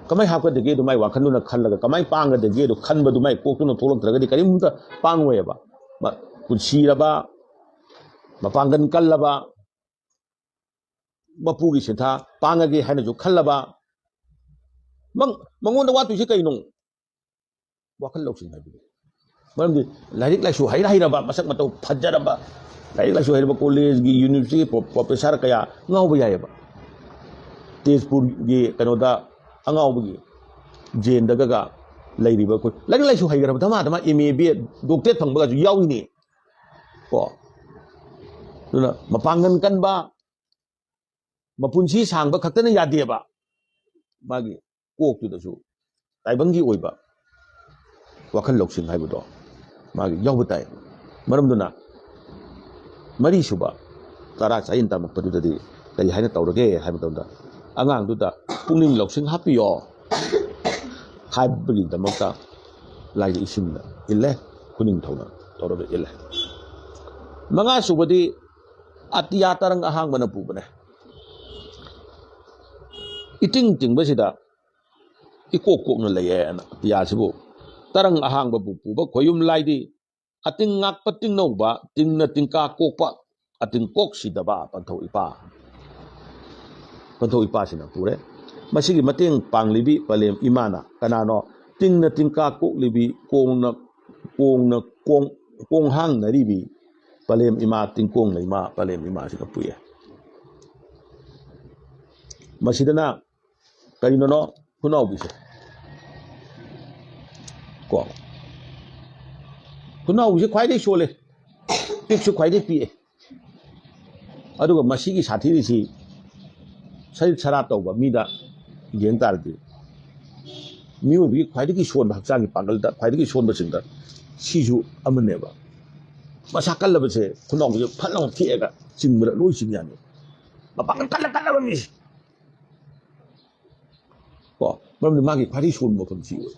ꯀꯃꯥꯏꯅ ꯍꯥꯞꯀꯗꯒꯦ ꯑꯗꯨ ꯃꯥꯏ ꯋꯥꯈꯜꯗꯨꯅ ꯈꯜꯂꯒ, ꯀꯃꯥꯏꯅ ꯄꯥꯡꯒꯗꯒꯦ ꯑꯗꯨ ꯈꯟꯕꯗꯨ ꯃꯥꯏ ꯀꯣꯛꯇꯨꯅ ꯊꯣꯛꯂꯛꯇ꯭ꯔꯒꯗꯤ ꯀꯔꯤꯝꯇ ꯄꯥꯡꯉꯣꯏꯑꯕ꯫ ꯃ-, ꯄꯨꯟꯁꯤꯔꯕ, ꯃꯄꯥꯡꯒꯜ ꯀꯜꯂꯕ, ꯃꯄꯨꯒꯤ ꯁꯤꯟꯊꯥ ꯄꯥꯡꯉꯒꯦ ꯍꯥꯏꯅꯁꯨ ꯈꯜꯂꯕ, ꯃꯪ-, ꯃꯉꯣꯟꯗ ꯋꯥꯠꯇꯣꯏꯁꯦ ꯀꯩꯅꯣ? ꯋꯥꯈꯜ ꯂꯧꯁꯤꯡ ꯍꯥꯏꯕꯗꯨ꯫ ꯃꯔꯝꯗꯤ ꯂꯥꯏꯔꯤꯛ ꯂꯥꯏꯁꯨ ꯍꯩꯔ ꯍꯩꯔꯕ, ꯃꯁꯛ ꯃꯇꯧ ꯐꯖꯔꯕ, ꯂꯥꯏꯔꯤꯛ ꯂꯥꯏꯁꯨ ꯍꯩꯔꯕ ꯀꯣꯂꯦꯖꯒꯤ, ꯌꯨꯅꯤꯚꯔꯁꯤꯇꯤꯒꯤ ꯄ꯭ꯔꯣ-, ꯄ꯭ꯔꯣꯐꯦꯁꯔ ꯀꯌꯥ ꯉꯥꯎꯕ ꯌꯥꯏꯑꯕ꯫ ꯇꯦꯖꯄꯨꯔꯒꯤ ꯀꯩꯅꯣꯗ ꯑꯉꯥꯎꯕꯒꯤ ꯖꯦꯟꯗꯒ ꯂꯩꯔꯤꯕ ꯑꯩꯈꯣꯏ ꯂꯥꯏꯔꯤꯛ ꯂꯥꯏꯁꯨ ꯍꯩꯈ꯭ꯔꯕ ꯙꯃꯥ ꯙꯃꯥ M A, B A, doctorate ꯐꯪꯕꯒꯁꯨ ꯌꯥꯎꯏꯅꯦ꯫ ꯀꯣ, ꯑꯗꯨꯅ ꯃꯄꯥꯡꯒꯜ ꯀꯟꯕ, ꯃꯄꯨꯟꯁꯤ ꯁꯥꯡꯕ ꯈꯛꯇꯅ ꯌꯥꯗꯦꯕ꯫ ꯃꯥꯒꯤ ꯀꯣꯛꯇꯨꯗꯁꯨ ꯇꯥꯏꯕꯪꯒꯤ ꯑꯣꯏꯕ ꯋꯥꯈꯜ ꯂꯧꯁꯤꯡ ꯍꯥꯏꯕꯗꯣ ꯃꯥꯒꯤ ꯌꯥꯎꯕ ꯇꯥꯏ꯫ ꯃꯔꯝꯗꯨꯅ ꯃꯔꯤꯁꯨꯕ ꯇꯔꯥ ꯆꯥꯌꯦꯟ ꯇꯝꯃꯛꯄꯗꯨꯗꯗꯤ ꯀꯔꯤ ꯍꯥꯏꯅ ꯇꯧꯔꯒꯦ ꯍꯥꯏꯕ ꯃꯇꯝꯗ, ꯑꯉꯥꯡꯗꯨꯗ ꯄꯨꯛꯅꯤꯡ ꯂꯧꯁꯤꯡ ꯍꯥꯞꯄꯤꯌꯣ ꯍꯥꯏꯕꯒꯤꯗꯃꯛꯇ ꯂꯥꯏꯗ ꯏꯁꯤꯡꯗ ꯏꯜꯂꯦ, ꯈꯨꯅꯤꯡꯊꯧꯅ ꯇꯧꯔꯒ ꯏꯜꯂꯦ꯫ ꯃꯉꯥ ꯁꯨꯕꯗꯤ ꯑꯇꯤꯌꯥ ꯇꯔꯪ ꯑꯍꯥꯡꯕꯅ ꯄꯨꯕꯅꯦ꯫ ꯏꯇꯤꯡ ꯇꯤꯡꯕꯁꯤꯗ ꯏꯀꯣꯛ ꯀꯣꯛꯅ ꯂꯩꯌꯦꯅ ꯑꯇꯤꯌꯥꯁꯤꯕꯨ ꯇꯔꯪ ꯑꯍꯥꯡꯕꯕꯨ ꯄꯨꯕ ꯈꯣꯌꯨꯝ ꯂꯥꯏꯗꯤ ꯑꯇꯤꯡ ꯉꯥꯛꯄ ꯇꯤꯡꯅꯧꯕ, ꯇꯤꯡꯅ ꯇꯤꯡꯀꯥ ꯀꯣꯛꯄ, ꯑꯇꯤꯡ ꯀꯣꯛ ꯁꯤꯗꯕ ꯄꯟꯊꯧ ꯏꯄꯥ꯫ ꯄꯟꯊꯧ ꯏꯄꯥꯁꯤꯅ ꯄꯨꯔꯦ꯫ ꯃꯁꯤꯒꯤ ꯃꯇꯦꯡ ꯄꯥꯡꯂꯤꯕꯤ ꯄꯂꯦꯝ ꯏꯃꯥꯅ ꯀꯅꯥꯅꯣ? ꯇꯤꯡꯅ ꯇꯤꯡꯀꯥ ꯀꯣꯛꯂꯤꯕꯤ, ꯀꯣꯡꯅ, ꯀꯣꯡꯅ ꯀꯣꯡ, ꯀꯣꯡꯍꯥꯡꯅꯔꯤꯕꯤ ꯄꯂꯦꯝ ꯏꯃꯥ, ꯇꯤꯡꯀꯣꯡ ꯂꯩꯃꯥ ꯄꯂꯦꯝ ꯏꯃꯥꯁꯤꯅ ꯄꯨꯏꯌꯦ꯫ ꯃꯁꯤꯗꯅ ꯀꯔꯤꯅꯣꯅꯣ? ꯈꯨꯅꯥꯎꯕꯤꯁꯦ꯫ ꯀꯣ, ꯈꯨꯅꯥꯎꯕꯤꯁꯦ ꯈ꯭ꯋꯥꯏꯗꯒꯤ ꯁꯣꯜꯂꯦ, ꯄꯤꯛꯁꯨ ꯈ꯭ꯋꯥꯏꯗꯒꯤ ꯄꯤꯛꯑꯦ꯫ ꯑꯗꯨꯒ ꯃꯁꯤꯒꯤ ꯁꯥꯊꯤꯔꯤꯁꯤ ꯁꯔꯤꯠ ꯁꯔꯥꯠ ꯇꯧꯕ ꯃꯤꯗ ꯌꯦꯡ ꯇꯥꯔꯗꯤ, ꯃꯤꯑꯣꯏꯕꯒꯤ ꯈ꯭ꯋꯥꯏꯗꯒꯤ ꯁꯣꯟꯕ, ꯍꯛꯆꯥꯡꯒꯤ ꯄꯥꯡꯒꯜꯗ ꯈ꯭ꯋꯥꯏꯗꯒꯤ ꯁꯣꯟꯕꯁꯤꯡꯗ ꯁꯤꯁꯨ ꯑꯃꯅꯦꯕ꯫ ꯃꯁꯥ ꯀꯜꯂꯕꯁꯦ ꯈꯨꯅꯥꯎꯕꯤꯁꯦ ꯐꯠ ꯂꯥꯎꯅ ꯊꯦꯛꯑꯒ ꯆꯤꯡꯕꯗ ꯂꯣꯏ ꯆꯤꯡ ꯌꯥꯅꯤ꯫ ꯃꯄꯥꯡꯒꯜ ꯀꯜꯂ ꯀꯜꯂꯕ ꯃꯤꯁꯦ꯫ ꯀꯣ, ꯃꯔꯝꯗꯤ ꯃꯥꯒꯤ ꯈ꯭ꯋꯥꯏꯗꯒꯤ ꯁꯣꯟꯕ ꯃꯐꯝ ꯁꯤ ꯑꯣꯏ꯫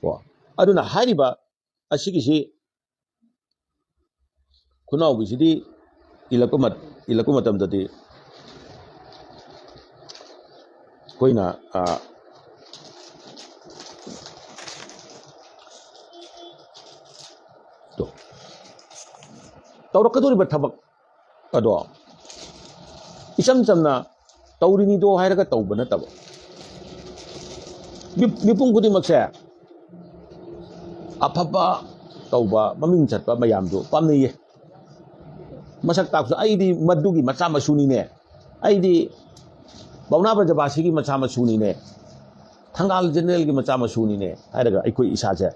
ꯀꯣ, ꯑꯗꯨꯅ ꯍꯥꯏꯔꯤꯕ ꯑꯁꯤꯒꯤꯁꯤ ꯈꯨꯅꯥꯎꯕꯤꯁꯤꯗꯤ ꯏꯜꯂꯛꯄ ꯃꯠ-, ꯏꯜꯂꯛꯄ ꯃꯇꯝꯗꯗꯤ ꯑꯩꯈꯣꯏꯅ, ꯑ, ꯇꯣ, ꯇꯧꯔꯛꯀꯗꯧꯔꯤꯕ ꯊꯕꯛ ꯑꯗꯣ ꯏꯆꯝ ꯆꯝꯅ ꯇꯧꯔꯤꯅꯤꯗꯣ ꯍꯥꯏꯔꯒ ꯇꯧꯕ ꯅꯠꯇꯕ, ꯃꯤ-, ꯃꯤꯄꯨꯝ ꯈꯨꯗꯤꯡꯃꯛꯁꯦ ꯑꯐꯕ ꯇꯧꯕ, ꯃꯃꯤꯡ ꯆꯠꯄ ꯃꯌꯥꯝꯗꯨ ꯄꯥꯝꯅꯩꯌꯦ꯫ ꯃꯁꯛ ꯇꯥꯛꯄꯁꯨ ꯑꯩꯗꯤ ꯃꯗꯨꯒꯤ ꯃꯆꯥ ꯃꯁꯨꯅꯤꯅꯦ, ꯑꯩꯗꯤ ꯄꯥꯎꯅꯥ ꯕ꯭ꯔꯖꯕꯥꯁꯤꯒꯤ ꯃꯆꯥ ꯃꯁꯨꯅꯤꯅꯦ, ꯊꯪꯒꯥꯜ ꯖꯦꯅꯦꯔꯦꯜꯒꯤ ꯃꯆꯥ ꯃꯁꯨꯅꯤꯅꯦ ꯍꯥꯏꯔꯒ ꯑꯩꯈꯣꯏ ꯏꯁꯥꯁꯦ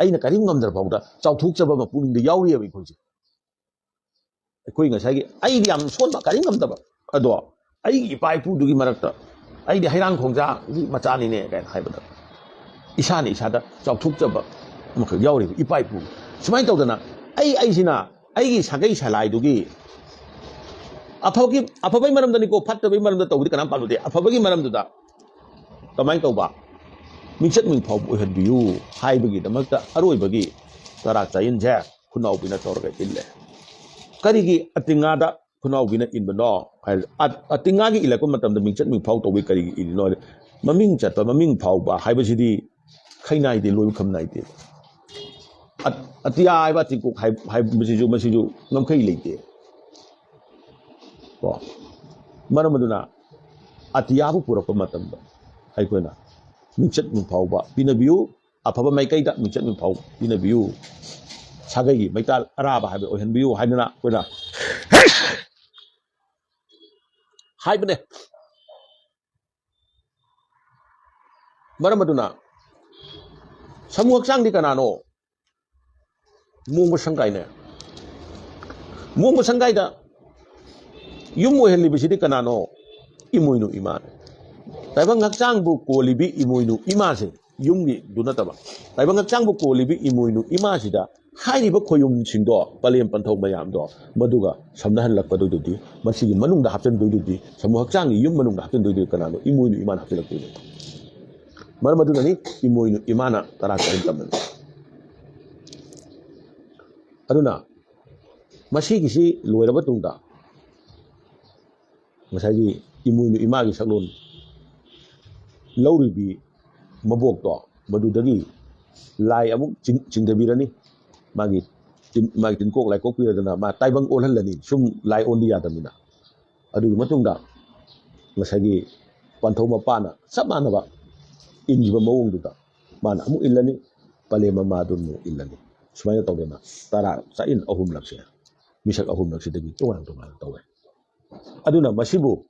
ꯑꯩꯅ ꯀꯔꯤꯝ ꯉꯝꯗ꯭ꯔ ꯐꯥꯎꯗ ꯆꯥꯎꯊꯣꯛꯆꯕ ꯑꯃ ꯄꯨꯛꯅꯤꯡꯗ ꯌꯥꯎꯔꯤꯑꯕ ꯑꯩꯈꯣꯏꯁꯦ꯫ ꯑꯩꯈꯣꯏ ꯉꯁꯥꯏꯒꯤ ꯑꯩꯗꯤ ꯌꯥꯝ ꯁꯣꯟꯕ ꯀꯔꯤꯝ ꯉꯝꯗꯕ, ꯑꯗꯣ ꯑꯩꯒꯤ ꯏꯄꯥ ꯏꯄꯨꯗꯨꯒꯤ ꯃꯔꯛꯇ ꯑꯩꯗꯤ ꯍꯩꯔꯥꯡ ꯈꯣꯡꯖꯥꯒꯤ ꯃꯆꯥꯅꯤꯅꯦ ꯀꯥꯏꯅ ꯍꯥꯏꯕꯗ ꯏꯁꯥꯅ ꯏꯁꯥꯗ ꯆꯥꯎꯊꯣꯛꯆꯕ ꯑꯃꯈꯛ ꯌꯥꯎꯔꯤꯕ ꯏꯄꯥ ꯏꯄꯨ꯫ ꯁꯨꯃꯥꯏꯅ ꯇꯧꯗꯅ ꯑꯩ ꯑꯩꯁꯤꯅ ꯑꯩꯒꯤ ꯁꯥꯒꯩ ꯁꯂꯥꯏꯗꯨꯒꯤ ꯑꯐꯕꯒꯤ ꯑꯐꯕꯒꯤ ꯃꯔꯝꯗꯅꯤꯀꯣ, ꯐꯠꯇꯕꯒꯤ ꯃꯔꯝꯗ ꯇꯧꯕꯗꯤ ꯀꯅꯥꯝ ꯄꯥꯝꯅꯗꯦ꯫ ꯑꯐꯕꯒꯤ ꯃꯔꯝꯗꯨꯗ ꯀꯃꯥꯏꯅ ꯇꯧꯕ? ꯃꯤꯡꯆꯠ ꯃꯤꯡꯐꯥꯎꯕ ꯑꯣꯏꯍꯟꯕꯤꯌꯨ ꯍꯥꯏꯕꯒꯤꯗꯃꯛꯇ ꯑꯔꯣꯏꯕꯒꯤ ꯆꯔꯥ ꯆꯥꯌꯤꯟꯁꯦ ꯈꯨꯅꯥꯎꯕꯤꯅ ꯇꯧꯔꯒ ꯏꯜꯂꯦ꯫ ꯀꯔꯤꯒꯤ ꯑꯇꯤꯉꯥꯗ ꯈꯨꯅꯥꯎꯕꯤꯅ ꯏꯟꯕꯅꯣ ꯍꯥꯏ, ꯑ- ꯑꯇꯤꯉꯥꯒꯤ ꯏꯜꯂꯛꯄ ꯃꯇꯝꯗ ꯃꯤꯡꯆꯠ ꯃꯤꯡꯐꯥꯎ ꯇꯧꯕꯤ ꯀꯔꯤꯒꯤ ꯏꯜꯂꯤꯅꯣ ꯍꯥꯏ, ꯃꯃꯤꯡ ꯆꯠꯄ ꯃꯃꯤꯡ ꯐꯥꯎꯕ ꯍꯥꯏꯕꯁꯤꯗꯤ ꯈꯩꯅꯥꯏꯗꯦ, ꯂꯣꯏꯕ ꯈꯝ ꯅꯥꯏꯗꯦ꯫ ꯑ- ꯑꯇꯤꯌꯥ ꯍꯥꯏꯕ ꯑꯇꯤꯡꯀꯣꯛ ꯍꯥꯏ- ꯍꯥꯏꯕꯁꯤꯁꯨ ꯃꯁꯤꯁꯨ ꯉꯝꯈꯩ ꯂꯩꯇꯦ꯫ ꯀꯣ, ꯃꯔꯝ ꯑꯗꯨꯅ ꯑꯇꯤꯌꯥꯕꯨ ꯄꯨꯔꯛꯄ ꯃꯇꯝꯗ ꯑꯩꯈꯣꯏꯅ ꯃꯤꯡꯆꯠ ꯃꯤꯡꯐꯥꯎꯕ ꯄꯤꯅꯕꯤꯌꯨ, ꯑꯐꯕ ꯃꯥꯏꯀꯩꯗ ꯃꯤꯡꯆꯠ ꯃꯤꯡꯐꯥꯎ ꯄꯤꯅꯕꯤꯌꯨ, ꯁꯥꯒꯩꯒꯤ ꯃꯩꯇꯥꯜ ꯑꯔꯥꯕ ꯍꯥꯏꯕ ꯑꯣꯏꯍꯟꯕꯤꯌꯨ ꯍꯥꯏꯗꯅ ꯑꯩꯈꯣꯏꯅ ꯍꯥꯏꯕꯅꯦ꯫ ꯃꯔꯝ ꯑꯗꯨꯅ ꯁꯃꯨ ꯍꯛꯆꯥꯡꯗꯤ ꯀꯅꯥꯅꯣ? ꯃꯣꯡꯕ ꯁꯪꯒꯥꯏꯅꯦ꯫ ꯃꯣꯡꯕ ꯁꯪꯒꯥꯏꯗ ꯌꯨꯝ ꯑꯣꯏꯍꯜꯂꯤꯕꯁꯤꯗꯤ ꯀꯅꯥꯅꯣ? ꯏꯃꯣꯏꯅꯨ ꯏꯃꯥꯅꯦ꯫ ꯇꯥꯏꯕꯪ ꯍꯛꯆꯥꯡꯕꯨ ꯀꯣꯜꯂꯤꯕꯤ ꯏꯃꯣꯏꯅꯨ ꯏꯃꯥꯁꯦ, ꯌꯨꯝꯒꯤꯗꯨ ꯅꯠꯇꯕ, ꯇꯥꯏꯕꯪ ꯍꯛꯆꯥꯡꯕꯨ ꯀꯣꯜꯂꯤꯕꯤ ꯏꯃꯣꯏꯅꯨ ꯏꯃꯥꯁꯤꯗ ꯍꯥꯏꯔꯤꯕ ꯈꯣꯌꯨꯝꯁꯤꯡꯗꯣ, ꯄꯂꯦꯝ ꯄꯟꯊꯧ ꯃꯌꯥꯝꯗꯣ, ꯃꯗꯨꯒ ꯁꯝꯅꯍꯜꯂꯛꯄꯗꯨꯗꯤ, ꯃꯁꯤꯒꯤ ꯃꯅꯨꯡꯗ ꯍꯥꯞꯆꯤꯟꯗꯣꯏꯗꯨꯗꯤ, ꯁꯃꯨ ꯍꯛꯆꯥꯡꯒꯤ ꯌꯨꯝ ꯃꯅꯨꯡꯗ ꯍꯥꯞꯆꯤꯟꯗꯣꯏꯗꯨꯗꯤ ꯀꯅꯥꯅꯣ? ꯏꯃꯣꯏꯅꯨ ꯏꯃꯥꯅ ꯍꯥꯞꯆꯤꯜꯂꯛꯇꯣꯏꯅꯦ꯫ ꯃꯔꯝ ꯑꯗꯨꯅꯅꯤ ꯏꯃꯣꯏꯅꯨ ꯏꯃꯥꯅ ꯇꯔꯥ ꯆꯥꯌꯤꯟ ꯇꯝꯕꯅꯤ꯫ ꯑꯗꯨꯅ ꯃꯁꯤꯒꯤꯁꯤ ꯂꯣꯏꯔꯕ ꯇꯨꯡꯗ ꯉꯁꯥꯏꯒꯤ ꯏꯃꯣꯏꯅꯨ ꯏꯃꯥꯒꯤ ꯁꯛꯂꯣꯟ ꯂꯧꯔꯤꯕꯤ ꯃꯕꯣꯛꯇꯣ, ꯃꯗꯨꯗꯒꯤ ꯂꯥꯏ ꯑꯃꯨꯛ ꯆꯤꯡ- ꯆꯤꯡꯊꯕꯤꯔꯅꯤ꯫ ꯃꯥꯒꯤ ꯇꯤꯟ- ꯃꯥꯒꯤ ꯇꯤꯟꯀꯣꯛ ꯂꯥꯏꯀꯣꯛ ꯄꯤꯔꯗꯅ ꯃꯥ ꯇꯥꯏꯕꯪ ꯑꯣꯜꯍꯜꯂꯅꯤ, ꯁꯨꯝ ꯂꯥꯏ ꯑꯣꯟꯕ ꯌꯥꯗꯕꯅꯤꯅ꯫ ꯑꯗꯨꯒꯤ ꯃꯇꯨꯡꯗ ꯉꯁꯥꯏꯒꯤ ꯄꯟꯊꯧ ꯃꯄꯥꯅ ꯆꯞ ꯃꯥꯟꯅꯕ ꯏꯟꯈꯤꯕ ꯃꯑꯣꯡꯗꯨꯗ ꯃꯥꯅ ꯑꯃꯨꯛ ꯏꯜꯂꯅꯤ, ꯄꯂꯦꯝ ꯃꯃꯥꯗꯨꯅ ꯑꯃꯨꯛ ꯏꯜꯂꯅꯤ꯫ ꯁꯨꯃꯥꯏꯅ ꯇꯧꯗꯅ ꯇꯔꯥ ꯆꯥꯌꯤꯟ ꯑꯍꯨꯝꯂꯛꯁꯦ, ꯃꯤꯁꯛ ꯑꯍꯨꯝꯂꯛꯁꯤꯗꯒꯤ ꯇꯣꯉꯥꯟ ꯇꯣꯉꯥꯟꯅ ꯇꯧꯋꯦ꯫ ꯑꯗꯨꯅ ꯃꯁꯤꯕꯨ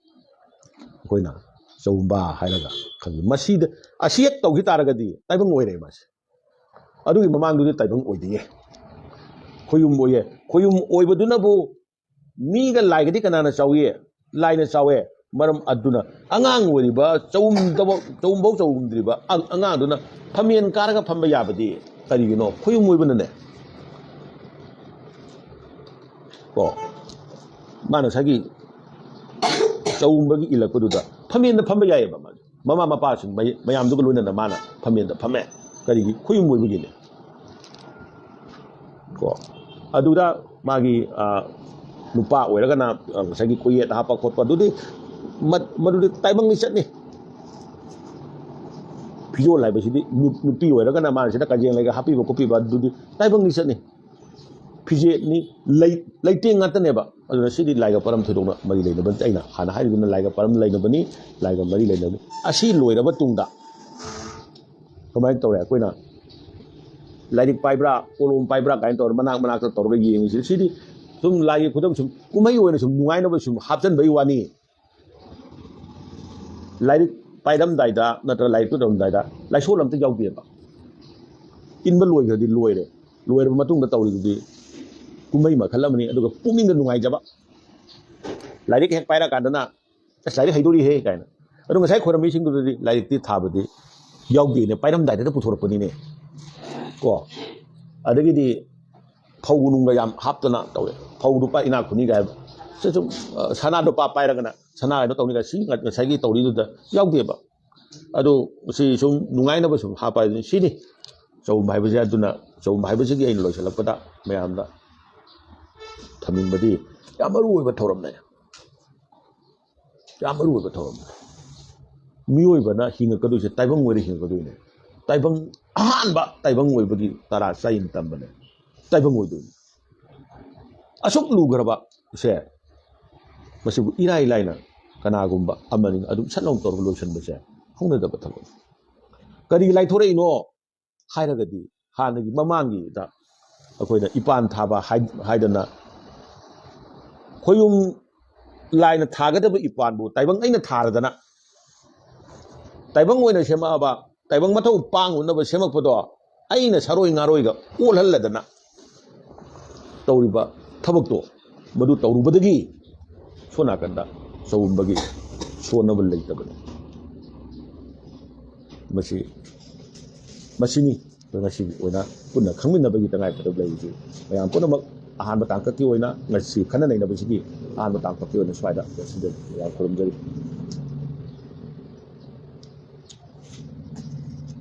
ꯑꯩꯈꯣꯏꯅ ꯆꯧꯕ ꯍꯥꯏꯔꯒ ꯈꯪꯉꯤ꯫ ꯃꯁꯤꯗ ꯑꯁꯤ ꯍꯦꯛ ꯇꯧꯈꯤ ꯇꯥꯔꯒꯗꯤ ꯇꯥꯏꯕꯪ ꯑꯣꯏꯔꯦ ꯃꯥꯁꯦ꯫ ꯑꯗꯨꯒꯤ ꯃꯃꯥꯡꯗꯨꯗꯤ ꯇꯥꯏꯕꯪ ꯑꯣꯏꯗꯦꯌꯦ, ꯈꯣꯌꯨꯝ ꯑꯣꯏꯌꯦ꯫ ꯈꯣꯌꯨꯝ ꯑꯣꯏꯕꯗꯨꯅꯕꯨ ꯃꯤꯒ ꯂꯥꯏꯒꯗꯤ ꯀꯅꯥꯅ ꯆꯥꯎꯏ? ꯂꯥꯏꯅ ꯆꯥꯎꯋꯦ꯫ ꯃꯔꯝ ꯑꯗꯨꯅ ꯑꯉꯥꯡ ꯑꯣꯏꯔꯤꯕ ꯆꯧꯝꯗꯕ ꯆꯧꯝꯐꯧ ꯆꯧꯝꯗ꯭ꯔꯤꯕ ꯑ- ꯑꯉꯥꯡꯗꯨꯅ ꯐꯝꯃꯦꯟ ꯀꯥꯔꯒ ꯐꯝꯕ ꯌꯥꯕꯗꯤ ꯀꯔꯤꯒꯤꯅꯣ? ꯈꯣꯌꯨꯝ ꯑꯣꯏꯕꯅꯅꯦ꯫ ꯀꯣ, ꯃꯥꯅ ꯉꯁꯥꯏꯒꯤ ꯆꯧꯝꯕꯒꯤ ꯏꯜꯂꯛꯄꯗꯨꯗ ꯐꯝꯃꯦꯟꯗ ꯐꯝꯕ ꯌꯥꯏꯑꯕ ꯃꯥꯁꯦ꯫ ꯃꯃꯥ ꯃꯄꯥꯁꯤꯡ ꯃꯌꯥꯝꯗꯨꯒ ꯂꯣꯏꯅꯅ ꯃꯥꯅ ꯐꯝꯃꯦꯟꯗ ꯐꯝꯃꯦ꯫ ꯀꯔꯤꯒꯤ? ꯈꯣꯌꯨꯝ ꯑꯣꯏꯕꯒꯤꯅꯦ꯫ ꯀꯣ, ꯑꯗꯨꯗ ꯃꯥꯒꯤ ꯅꯨꯄꯥ ꯑꯣꯏꯔꯒꯅ ꯉꯁꯥꯏꯒꯤ ꯀꯣꯌꯦꯠ ꯍꯥꯞꯄ ꯈꯣꯠꯄ ꯑꯗꯨꯗꯤ ꯃꯗꯨꯗꯤ ꯇꯥꯏꯕꯪ ꯂꯤꯆꯠꯅꯤ꯫ ꯐꯤꯖꯣꯜ ꯍꯥꯏꯕꯁꯤꯗꯤ ꯅꯨꯄꯤ ꯑꯣꯏꯔꯒꯅ ꯃꯥꯅ ꯁꯤꯗ ꯀꯖꯦꯡ ꯂꯩꯒ ꯍꯥꯞꯄꯤꯕ ꯈꯣꯠꯄꯤꯕ ꯑꯗꯨꯗꯤ ꯇꯥꯏꯕꯪ ꯂꯤꯆꯠꯅꯤ꯫ ꯐꯤꯖꯦꯠꯅꯤ, ꯂꯩꯇꯦꯡ ꯉꯥꯛꯇꯅꯦꯕ꯫ ꯑꯗꯨꯅ ꯁꯤꯗꯤ ꯂꯥꯏꯒ ꯄꯔꯝ ꯊꯣꯏꯗꯣꯛꯅ ꯃꯔꯤ ꯂꯩꯅꯕ ꯅꯠꯇꯦ꯫ ꯑꯩꯅ ꯍꯥꯟꯅ ꯍꯥꯏꯔꯤꯗꯨꯅ ꯂꯥꯏꯒ ꯄꯔꯝ ꯂꯩꯅꯕꯅꯤ, ꯂꯥꯏꯒ ꯃꯔꯤ ꯂꯩꯅꯕꯅꯤ꯫ ꯑꯁꯤ ꯂꯣꯏꯔꯕ ꯇꯨꯡꯗ ꯀꯃꯥꯏꯅ ꯇꯧꯔꯦ? ꯑꯩꯈꯣꯏꯅ ꯂꯥꯏꯔꯤꯛ ꯄꯥꯏꯕ꯭ꯔꯥ, ꯀꯣꯂꯣꯝ ꯄꯥꯏꯕ꯭ꯔꯥ ꯀꯥꯏꯅ ꯇꯧꯔ ꯃꯅꯥꯛ ꯃꯅꯥꯛꯇ ꯇꯧꯔꯒ ꯌꯦꯡꯉꯤꯁꯤ꯫ ꯁꯤꯗꯤ ꯁꯨꯝ ꯂꯥꯏꯒꯤ ꯈꯨꯗꯝ, ꯁꯨꯝ ꯀꯨꯝꯍꯩ ꯑꯣꯏꯅ ꯁꯨꯝ ꯅꯨꯡꯉꯥꯏꯅꯕ ꯁꯨꯝ ꯍꯥꯞꯆꯤꯟꯕꯒꯤ ꯋꯥꯅꯤ꯫ ꯂꯥꯏꯔꯤꯛ ꯄꯥꯏꯔꯝꯗꯥꯏꯗ ꯅꯠꯇ꯭ꯔꯒ ꯂꯥꯏꯔꯤꯛꯇꯨ ꯇꯧꯔꯝꯗꯥꯏꯗ ꯂꯥꯏꯁꯣꯟ ꯑꯝꯇ ꯌꯥꯎꯗꯦꯕ꯫ ꯏꯟꯕ ꯂꯣꯏꯈ꯭ꯔꯗꯤ ꯂꯣꯏꯔꯦ꯫ ꯂꯣꯏꯔꯕ ꯃꯇꯨꯡꯗ ꯇꯧꯔꯤꯗꯨꯗꯤ ꯀꯨꯝꯍꯩ ꯃꯈꯜ ꯑꯃꯅꯤ꯫ ꯑꯗꯨꯒ ꯄꯨꯛꯅꯤꯡꯗ ꯅꯨꯡꯉꯥꯏꯖꯕ꯫ ꯂꯥꯏꯔꯤꯛ ꯍꯦꯛ ꯄꯥꯏꯔꯀꯥꯟꯗꯅ, "ꯑꯁ, ꯂꯥꯏꯔꯤꯛ ꯍꯩꯗꯣꯔꯤꯍꯦ" ꯀꯥꯏꯅ꯫ ꯑꯗꯣ ꯉꯁꯥꯏ ꯈꯣꯏꯔꯝꯃꯤꯁꯤꯡꯗꯨꯗꯗꯤ ꯂꯥꯏꯔꯤꯛꯇꯤ ꯊꯥꯕꯗꯤ ꯌꯥꯎꯗꯦꯅꯦ, ꯄꯥꯏꯔꯝꯗꯥꯏꯗ ꯄꯨꯊꯣꯔꯛꯄꯅꯤꯅꯦ꯫ ꯀꯣ, ꯑꯗꯒꯤꯗꯤ ꯐꯧ ꯅꯨꯡꯒ ꯌꯥꯝ ꯍꯥꯞꯇꯅ ꯇꯧꯋꯦ꯫ ꯐꯧ ꯂꯨꯄꯥ ꯏꯅꯥꯛ ꯈꯨꯅꯤꯒ ꯍꯥꯏꯕ꯫ ꯁꯤ ꯁꯨꯝ, ꯑ, ꯁꯅꯥ ꯂꯨꯄꯥ ꯄꯥꯏꯔꯒꯅ ꯁꯅꯥ ꯀꯩꯅꯣ ꯇꯧꯅꯤꯒ, ꯁꯤ ꯉ-, ꯉꯁꯥꯏꯒꯤ ꯇꯧꯔꯤꯗꯨꯗ ꯌꯥꯎꯗꯦꯕ꯫ ꯑꯗꯨ ꯁꯤ ꯁꯨꯝ ꯅꯨꯡꯉꯥꯏꯅꯕ ꯁꯨꯝ ꯍꯥꯞꯄ ꯍꯥꯏꯗꯨꯅꯤ꯫ ꯁꯤꯅꯤ ꯆꯧꯝꯕ ꯍꯥꯏꯕꯁꯦ꯫ ꯑꯗꯨꯅ ꯆꯧꯝꯕ ꯍꯥꯏꯕꯁꯤꯒꯤ ꯑꯩꯅ ꯂꯣꯏꯁꯤꯜꯂꯛꯄꯗ ꯃꯌꯥꯝꯗ ꯊꯝꯅꯤꯡꯕꯗꯤ ꯌꯥꯝ ꯃꯔꯨ ꯑꯣꯏꯕ ꯊꯧꯔꯝꯅꯦ꯫ ꯌꯥꯝ ꯃꯔꯨ ꯑꯣꯏꯕ ꯊꯧꯔꯝꯅꯦ꯫ ꯃꯤꯑꯣꯏꯕꯅ ꯍꯤꯡꯉꯛꯀꯗꯣꯏꯁꯦ ꯇꯥꯏꯕꯪ ꯑꯣꯏꯅ ꯍꯤꯡꯉꯛꯀꯗꯣꯏꯅꯦ꯫ ꯇꯥꯏꯕꯪ, ꯑꯍꯥꯟꯕ ꯇꯥꯏꯕꯪ ꯑꯣꯏꯕꯒꯤ ꯇꯔꯥ ꯆꯥꯏꯅ ꯇꯝꯕꯅꯦ꯫ ꯇꯥꯏꯕꯪ ꯑꯣꯏꯗꯣꯏꯅꯦ꯫ ꯑꯁꯨꯛ ꯂꯨꯈ꯭ꯔꯕ ꯁꯦ, ꯃꯁꯤꯕꯨ ꯏꯔꯥꯏ ꯂꯥꯏꯅ ꯀꯅꯥꯒꯨꯝꯕ ꯑꯃꯅꯤ ꯑꯗꯨꯝ ꯁꯠ ꯂꯥꯎ ꯇꯧꯔꯒ ꯂꯣꯏꯁꯤꯟꯕꯁꯦ ꯍꯧꯅꯗꯕ ꯊꯕꯛꯅꯤ꯫ ꯀꯔꯤꯒꯤ ꯂꯥꯏꯊꯣꯔꯛꯏꯅꯣ ꯍꯥꯏꯔꯒꯗꯤ, ꯍꯥꯟꯅꯒꯤ ꯃꯃꯥꯡꯒꯤꯗ ꯑꯩꯈꯣꯏꯅ ꯏꯄꯥꯟ ꯊꯥꯕ ꯍꯥꯏ-, ꯍꯥꯏꯗꯅ ꯈꯣꯌꯨꯝ ꯂꯥꯏꯅ ꯊꯥꯒꯗꯕ ꯏꯄꯥꯟꯕꯨ ꯇꯥꯏꯕꯪ ꯑꯩꯅ ꯊꯥꯔꯗꯅ, ꯇꯥꯏꯕꯪ ꯑꯣꯏꯅ ꯁꯦꯝꯃꯛꯑꯕ, ꯇꯥꯏꯕꯪ ꯃꯊꯧ ꯄꯥꯡꯉꯨꯅꯕ ꯁꯦꯝꯃꯛꯄꯗꯣ ꯑꯩꯅ ꯁꯥꯔꯣꯏ ꯉꯥꯔꯣꯏꯒ ꯑꯣꯜꯍꯜꯂꯗꯅ ꯇꯧꯔꯤꯕ ꯊꯕꯛꯇꯣ, ꯃꯗꯨ ꯇꯧꯔꯨꯕꯗꯒꯤ ꯁꯣꯝ ꯅꯥꯀꯟꯗ ꯆꯥꯎꯝꯕꯒꯤ ꯁꯣꯟꯅꯕ ꯂꯩꯇꯕꯅꯤ꯫ ꯃꯁꯤ, ꯃꯁꯤꯅꯤ ꯑꯩꯈꯣꯏ ꯉꯁꯤꯒꯤ ꯑꯣꯏꯅ ꯄꯨꯟꯅ ꯈꯪꯃꯤꯟꯅꯕꯒꯤ ꯇꯉꯥꯏ ꯐꯗꯕ ꯂꯩꯔꯤꯁꯤ꯫ ꯃꯌꯥꯝ ꯄꯨꯝꯅꯃꯛ ꯑꯍꯥꯟꯕ ꯇꯥꯡꯀꯛꯀꯤ ꯑꯣꯏꯅ ꯉꯁꯤ ꯈꯟꯅ ꯅꯩꯅꯕꯁꯤꯒꯤ ꯑꯍꯥꯟꯕ ꯇꯥꯡꯀꯛꯀꯤ ꯑꯣꯏꯅ ꯁ꯭ꯋꯥꯏꯗ ꯂꯣꯏꯁꯤꯟꯖꯔꯤ꯫ ꯃꯌꯥꯝ ꯈꯨꯔꯨꯝꯖꯔꯤ꯫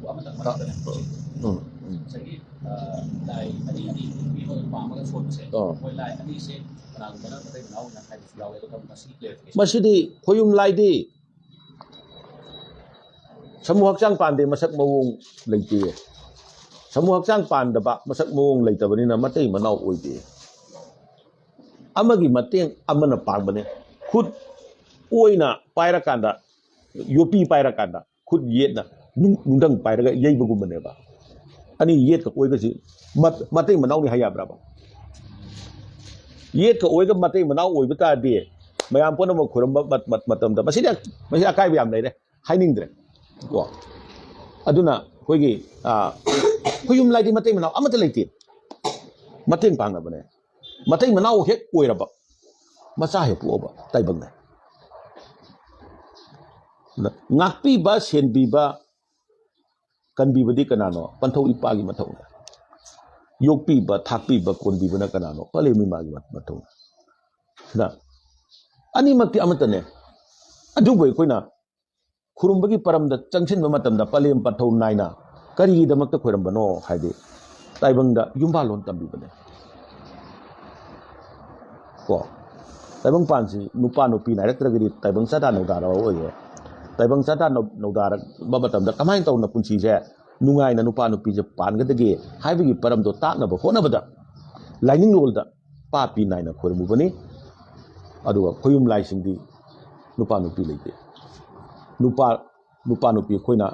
ꯑꯃꯇꯪ ꯃꯔꯛꯇꯅꯦ꯫ ꯎꯝ, ꯎꯝ꯫ ꯉꯁꯥꯏꯒꯤ ꯑ, ꯂꯥꯏ ꯑꯅꯤ ꯑꯅꯤ ꯅꯨꯄꯤ ꯑꯃꯒ ꯅꯨꯄꯥ ꯑꯃꯒ ꯁꯣꯟꯕꯁꯦ, ꯑꯥ꯫ ꯃꯣꯏ ꯂꯥꯏ ꯑꯅꯤꯁꯦ ꯀꯅꯥꯒꯨꯝꯕꯅ ꯃꯇꯩ ꯃꯅꯥꯎꯅ ꯍꯥꯏꯕꯁꯨ ꯌꯥꯎꯋꯦ꯫ ꯑꯗꯣ ꯃꯁꯤ clarification꯫ ꯃꯁꯤꯗꯤ ꯈꯣꯌꯨꯝ ꯂꯥꯏꯗꯤ ꯁꯃꯨ ꯍꯛꯆꯥꯡ ꯄꯥꯟꯗꯦ, ꯃꯁꯛ ꯃꯑꯣꯡ ꯂꯩꯇꯦ꯫ ꯁꯃꯨ ꯍꯛꯆꯥꯡ ꯄꯥꯟꯗꯕ, ꯃꯁꯛ ꯃꯑꯣꯡ ꯂꯩꯇꯕꯅꯤꯅ ꯃꯇꯩ ꯃꯅꯥꯎ ꯑꯣꯏꯗꯦ꯫ ꯑꯃꯒꯤ ꯃꯇꯦꯡ ꯑꯃꯅ ꯄꯥꯡꯕꯅꯦ꯫ ꯈꯨꯠ ꯑꯣꯏꯅ ꯄꯥꯏꯔꯀꯥꯟꯗ, ꯌꯣꯠꯄꯤ ꯄꯥꯏꯔꯀꯥꯟꯗ ꯈꯨꯠ ꯌꯦꯠꯅ ꯅꯨꯡ-, ꯅꯨꯡꯙꯪ ꯄꯥꯏꯔꯒ ꯌꯩꯕꯒꯨꯝꯕꯅꯦꯕ꯫ ꯑꯅꯤ ꯌꯦꯠꯀ ꯑꯣꯏꯒꯁꯤ ꯃꯠ-, ꯃꯇꯩ ꯃꯅꯥꯎꯅꯤ ꯍꯥꯏ ꯌꯥꯕ꯭ꯔꯕ? ꯌꯦꯠꯀ ꯑꯣꯏꯒ ꯃꯇꯩ ꯃꯅꯥꯎ ꯑꯣꯏꯕ ꯇꯥꯔꯗꯤ ꯃꯌꯥꯝ ꯄꯨꯝꯅꯃꯛ ꯈꯨꯔꯨꯝꯕ ꯃꯠ-, ꯃꯠ-, ꯃꯇꯝꯗ ꯃꯁꯤꯗꯤ, ꯃꯁꯤ ꯑꯀꯥꯏꯕ ꯌꯥꯝ ꯂꯩꯔꯦ, ꯍꯥꯏꯅꯤꯡꯗ꯭ꯔꯦ ꯀꯣ꯫ ꯑꯗꯨꯅ ꯑꯩꯈꯣꯏꯒꯤ, ꯑ, ꯈꯣꯌꯨꯝ ꯂꯥꯏꯗꯤ ꯃꯇꯩ ꯃꯅꯥꯎ ꯑꯃꯠꯇ ꯂꯩꯇꯦ, ꯃꯇꯦꯡ ꯄꯥꯡꯅꯕꯅꯦ꯫ ꯃꯇꯩ ꯃꯅꯥꯎ ꯍꯦꯛ ꯑꯣꯏꯔꯕ, ꯃꯆꯥ ꯍꯦꯛ ꯄꯣꯛꯑꯕ ꯇꯥꯏꯕꯪꯅꯦ꯫ ꯉꯥꯛꯄꯤꯕ, ꯁꯦꯟꯕꯤꯕ, ꯀꯟꯕꯤꯕꯗꯤ ꯀꯅꯥꯅꯣ? ꯄꯟꯊꯧ ꯏꯄꯥꯒꯤ ꯃꯊꯧꯅꯦ꯫ ꯌꯣꯛꯄꯤꯕ, ꯊꯥꯛꯄꯤꯕ, ꯀꯣꯟꯕꯤꯕꯅ ꯀꯅꯥꯅꯣ? ꯄꯂꯦꯝ ꯏꯃꯥꯒꯤ ꯃꯊꯧꯅꯦ꯫ ꯑꯗ ꯑꯅꯤꯃꯛꯇꯤ ꯑꯃꯠꯇꯅꯦ꯫ ꯑꯗꯨꯕꯨ ꯑꯩꯈꯣꯏꯅ ꯈꯨꯔꯨꯝꯕꯒꯤ ꯄꯔꯝꯗ ꯆꯪꯁꯤꯟꯕ ꯃꯇꯝꯗ ꯄꯂꯦꯝ ꯄꯟꯊꯧ ꯅꯥꯏꯅ ꯀꯔꯤꯒꯤꯗꯃꯛꯇ ꯈꯣꯏꯔꯝꯕꯅꯣ ꯍꯥꯏꯗꯤ, ꯇꯥꯏꯕꯪꯗ ꯌꯨꯝꯕꯥꯜꯂꯣꯟ ꯇꯝꯕꯤꯕꯅꯦ꯫ ꯀꯣ, ꯇꯥꯏꯕꯪꯄꯥꯟꯁꯤ ꯅꯨꯄꯥ ꯅꯨꯄꯤ ꯅꯥꯏꯔꯛꯇ꯭ꯔꯒꯗꯤ ꯇꯥꯏꯕꯪ ꯆꯥꯗꯥ ꯅꯧꯗꯥꯔꯛꯑꯣꯏꯌꯦ꯫ ꯇꯥꯏꯕꯪ ꯆꯥꯗꯥ ꯅꯧ-, ꯅꯧꯗꯥꯔꯛꯄ ꯃꯇꯝꯗ ꯀꯃꯥꯏꯅ ꯇꯧꯅ ꯄꯨꯟꯁꯤꯁꯦ ꯅꯨꯡꯉꯥꯏꯅ ꯅꯨꯄꯥ ꯅꯨꯄꯤꯁꯦ ꯄꯥꯟꯒꯗꯒꯦ ꯍꯥꯏꯕꯒꯤ ꯄꯔꯝꯗꯣ ꯇꯥꯛꯅꯕ ꯍꯣꯠꯅꯕꯗ ꯂꯥꯏꯅꯤꯡꯂꯣꯜꯗ ꯄꯥꯄꯤ ꯅꯥꯏꯅ ꯈꯣꯏꯔꯝꯃꯨꯕꯅꯤ꯫ ꯑꯗꯨꯒ ꯈꯣꯌꯨꯝ ꯂꯥꯏꯁꯤꯡꯗꯤ ꯅꯨꯄꯥ ꯅꯨꯄꯤ ꯂꯩꯇꯦ꯫ ꯅꯨꯄꯥ, ꯅꯨꯄꯥ ꯅꯨꯄꯤ ꯑꯩꯈꯣꯏꯅ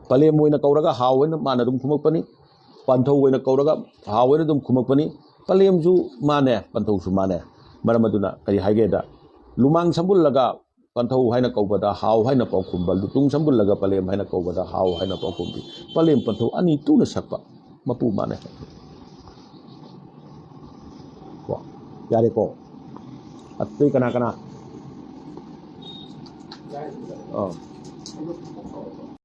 ꯄꯂꯦꯝ ꯑꯣꯏꯅ ꯀꯧꯔꯒ ꯍꯥꯎ ꯍꯥꯏꯅ ꯃꯥꯅ ꯑꯗꯨꯝ ꯈꯨꯝꯃꯛꯄꯅꯤ, ꯄꯟꯊꯧ ꯑꯣꯏꯅ ꯀꯧꯔꯒ ꯍꯥꯎ ꯍꯥꯏꯅ ꯑꯗꯨꯝ ꯈꯨꯝꯃꯛꯄꯅꯤ꯫ ꯄꯂꯦꯝꯁꯨ ꯃꯥꯅꯦ, ꯄꯟꯊꯧꯁꯨ ꯃꯥꯅꯦ꯫ ꯃꯔꯝ ꯑꯗꯨꯅ ꯀꯔꯤ ꯍꯥꯏꯒꯦꯗ, ꯂꯨꯃꯥꯡ ꯁꯝꯕꯨꯜꯂꯒ ꯄꯟꯊꯧ ꯍꯥꯏꯅ ꯀꯧꯕꯗ ꯍꯥꯎ ꯍꯥꯏꯅ ꯄꯥꯎꯈꯨꯝꯕ, ꯂꯨꯇꯨꯡ ꯁꯝꯕꯨꯜꯂꯒ ꯄꯂꯦꯝ ꯍꯥꯏꯅ ꯀꯧꯕꯗ ꯍꯥꯎ ꯍꯥꯏꯅ ꯄꯥꯎꯈꯨꯝꯕꯤ꯫ ꯄꯂꯦꯝ ꯄꯟꯊꯧ ꯑꯅꯤ ꯇꯨꯅ ꯁꯛꯄ ꯃꯄꯨ ꯃꯥꯟꯅꯩ꯫ ꯀꯣ, ꯌꯥꯔꯦꯀꯣ? ꯑꯇꯩ ꯀꯅꯥ ꯀꯅꯥ? ꯑꯥ꯫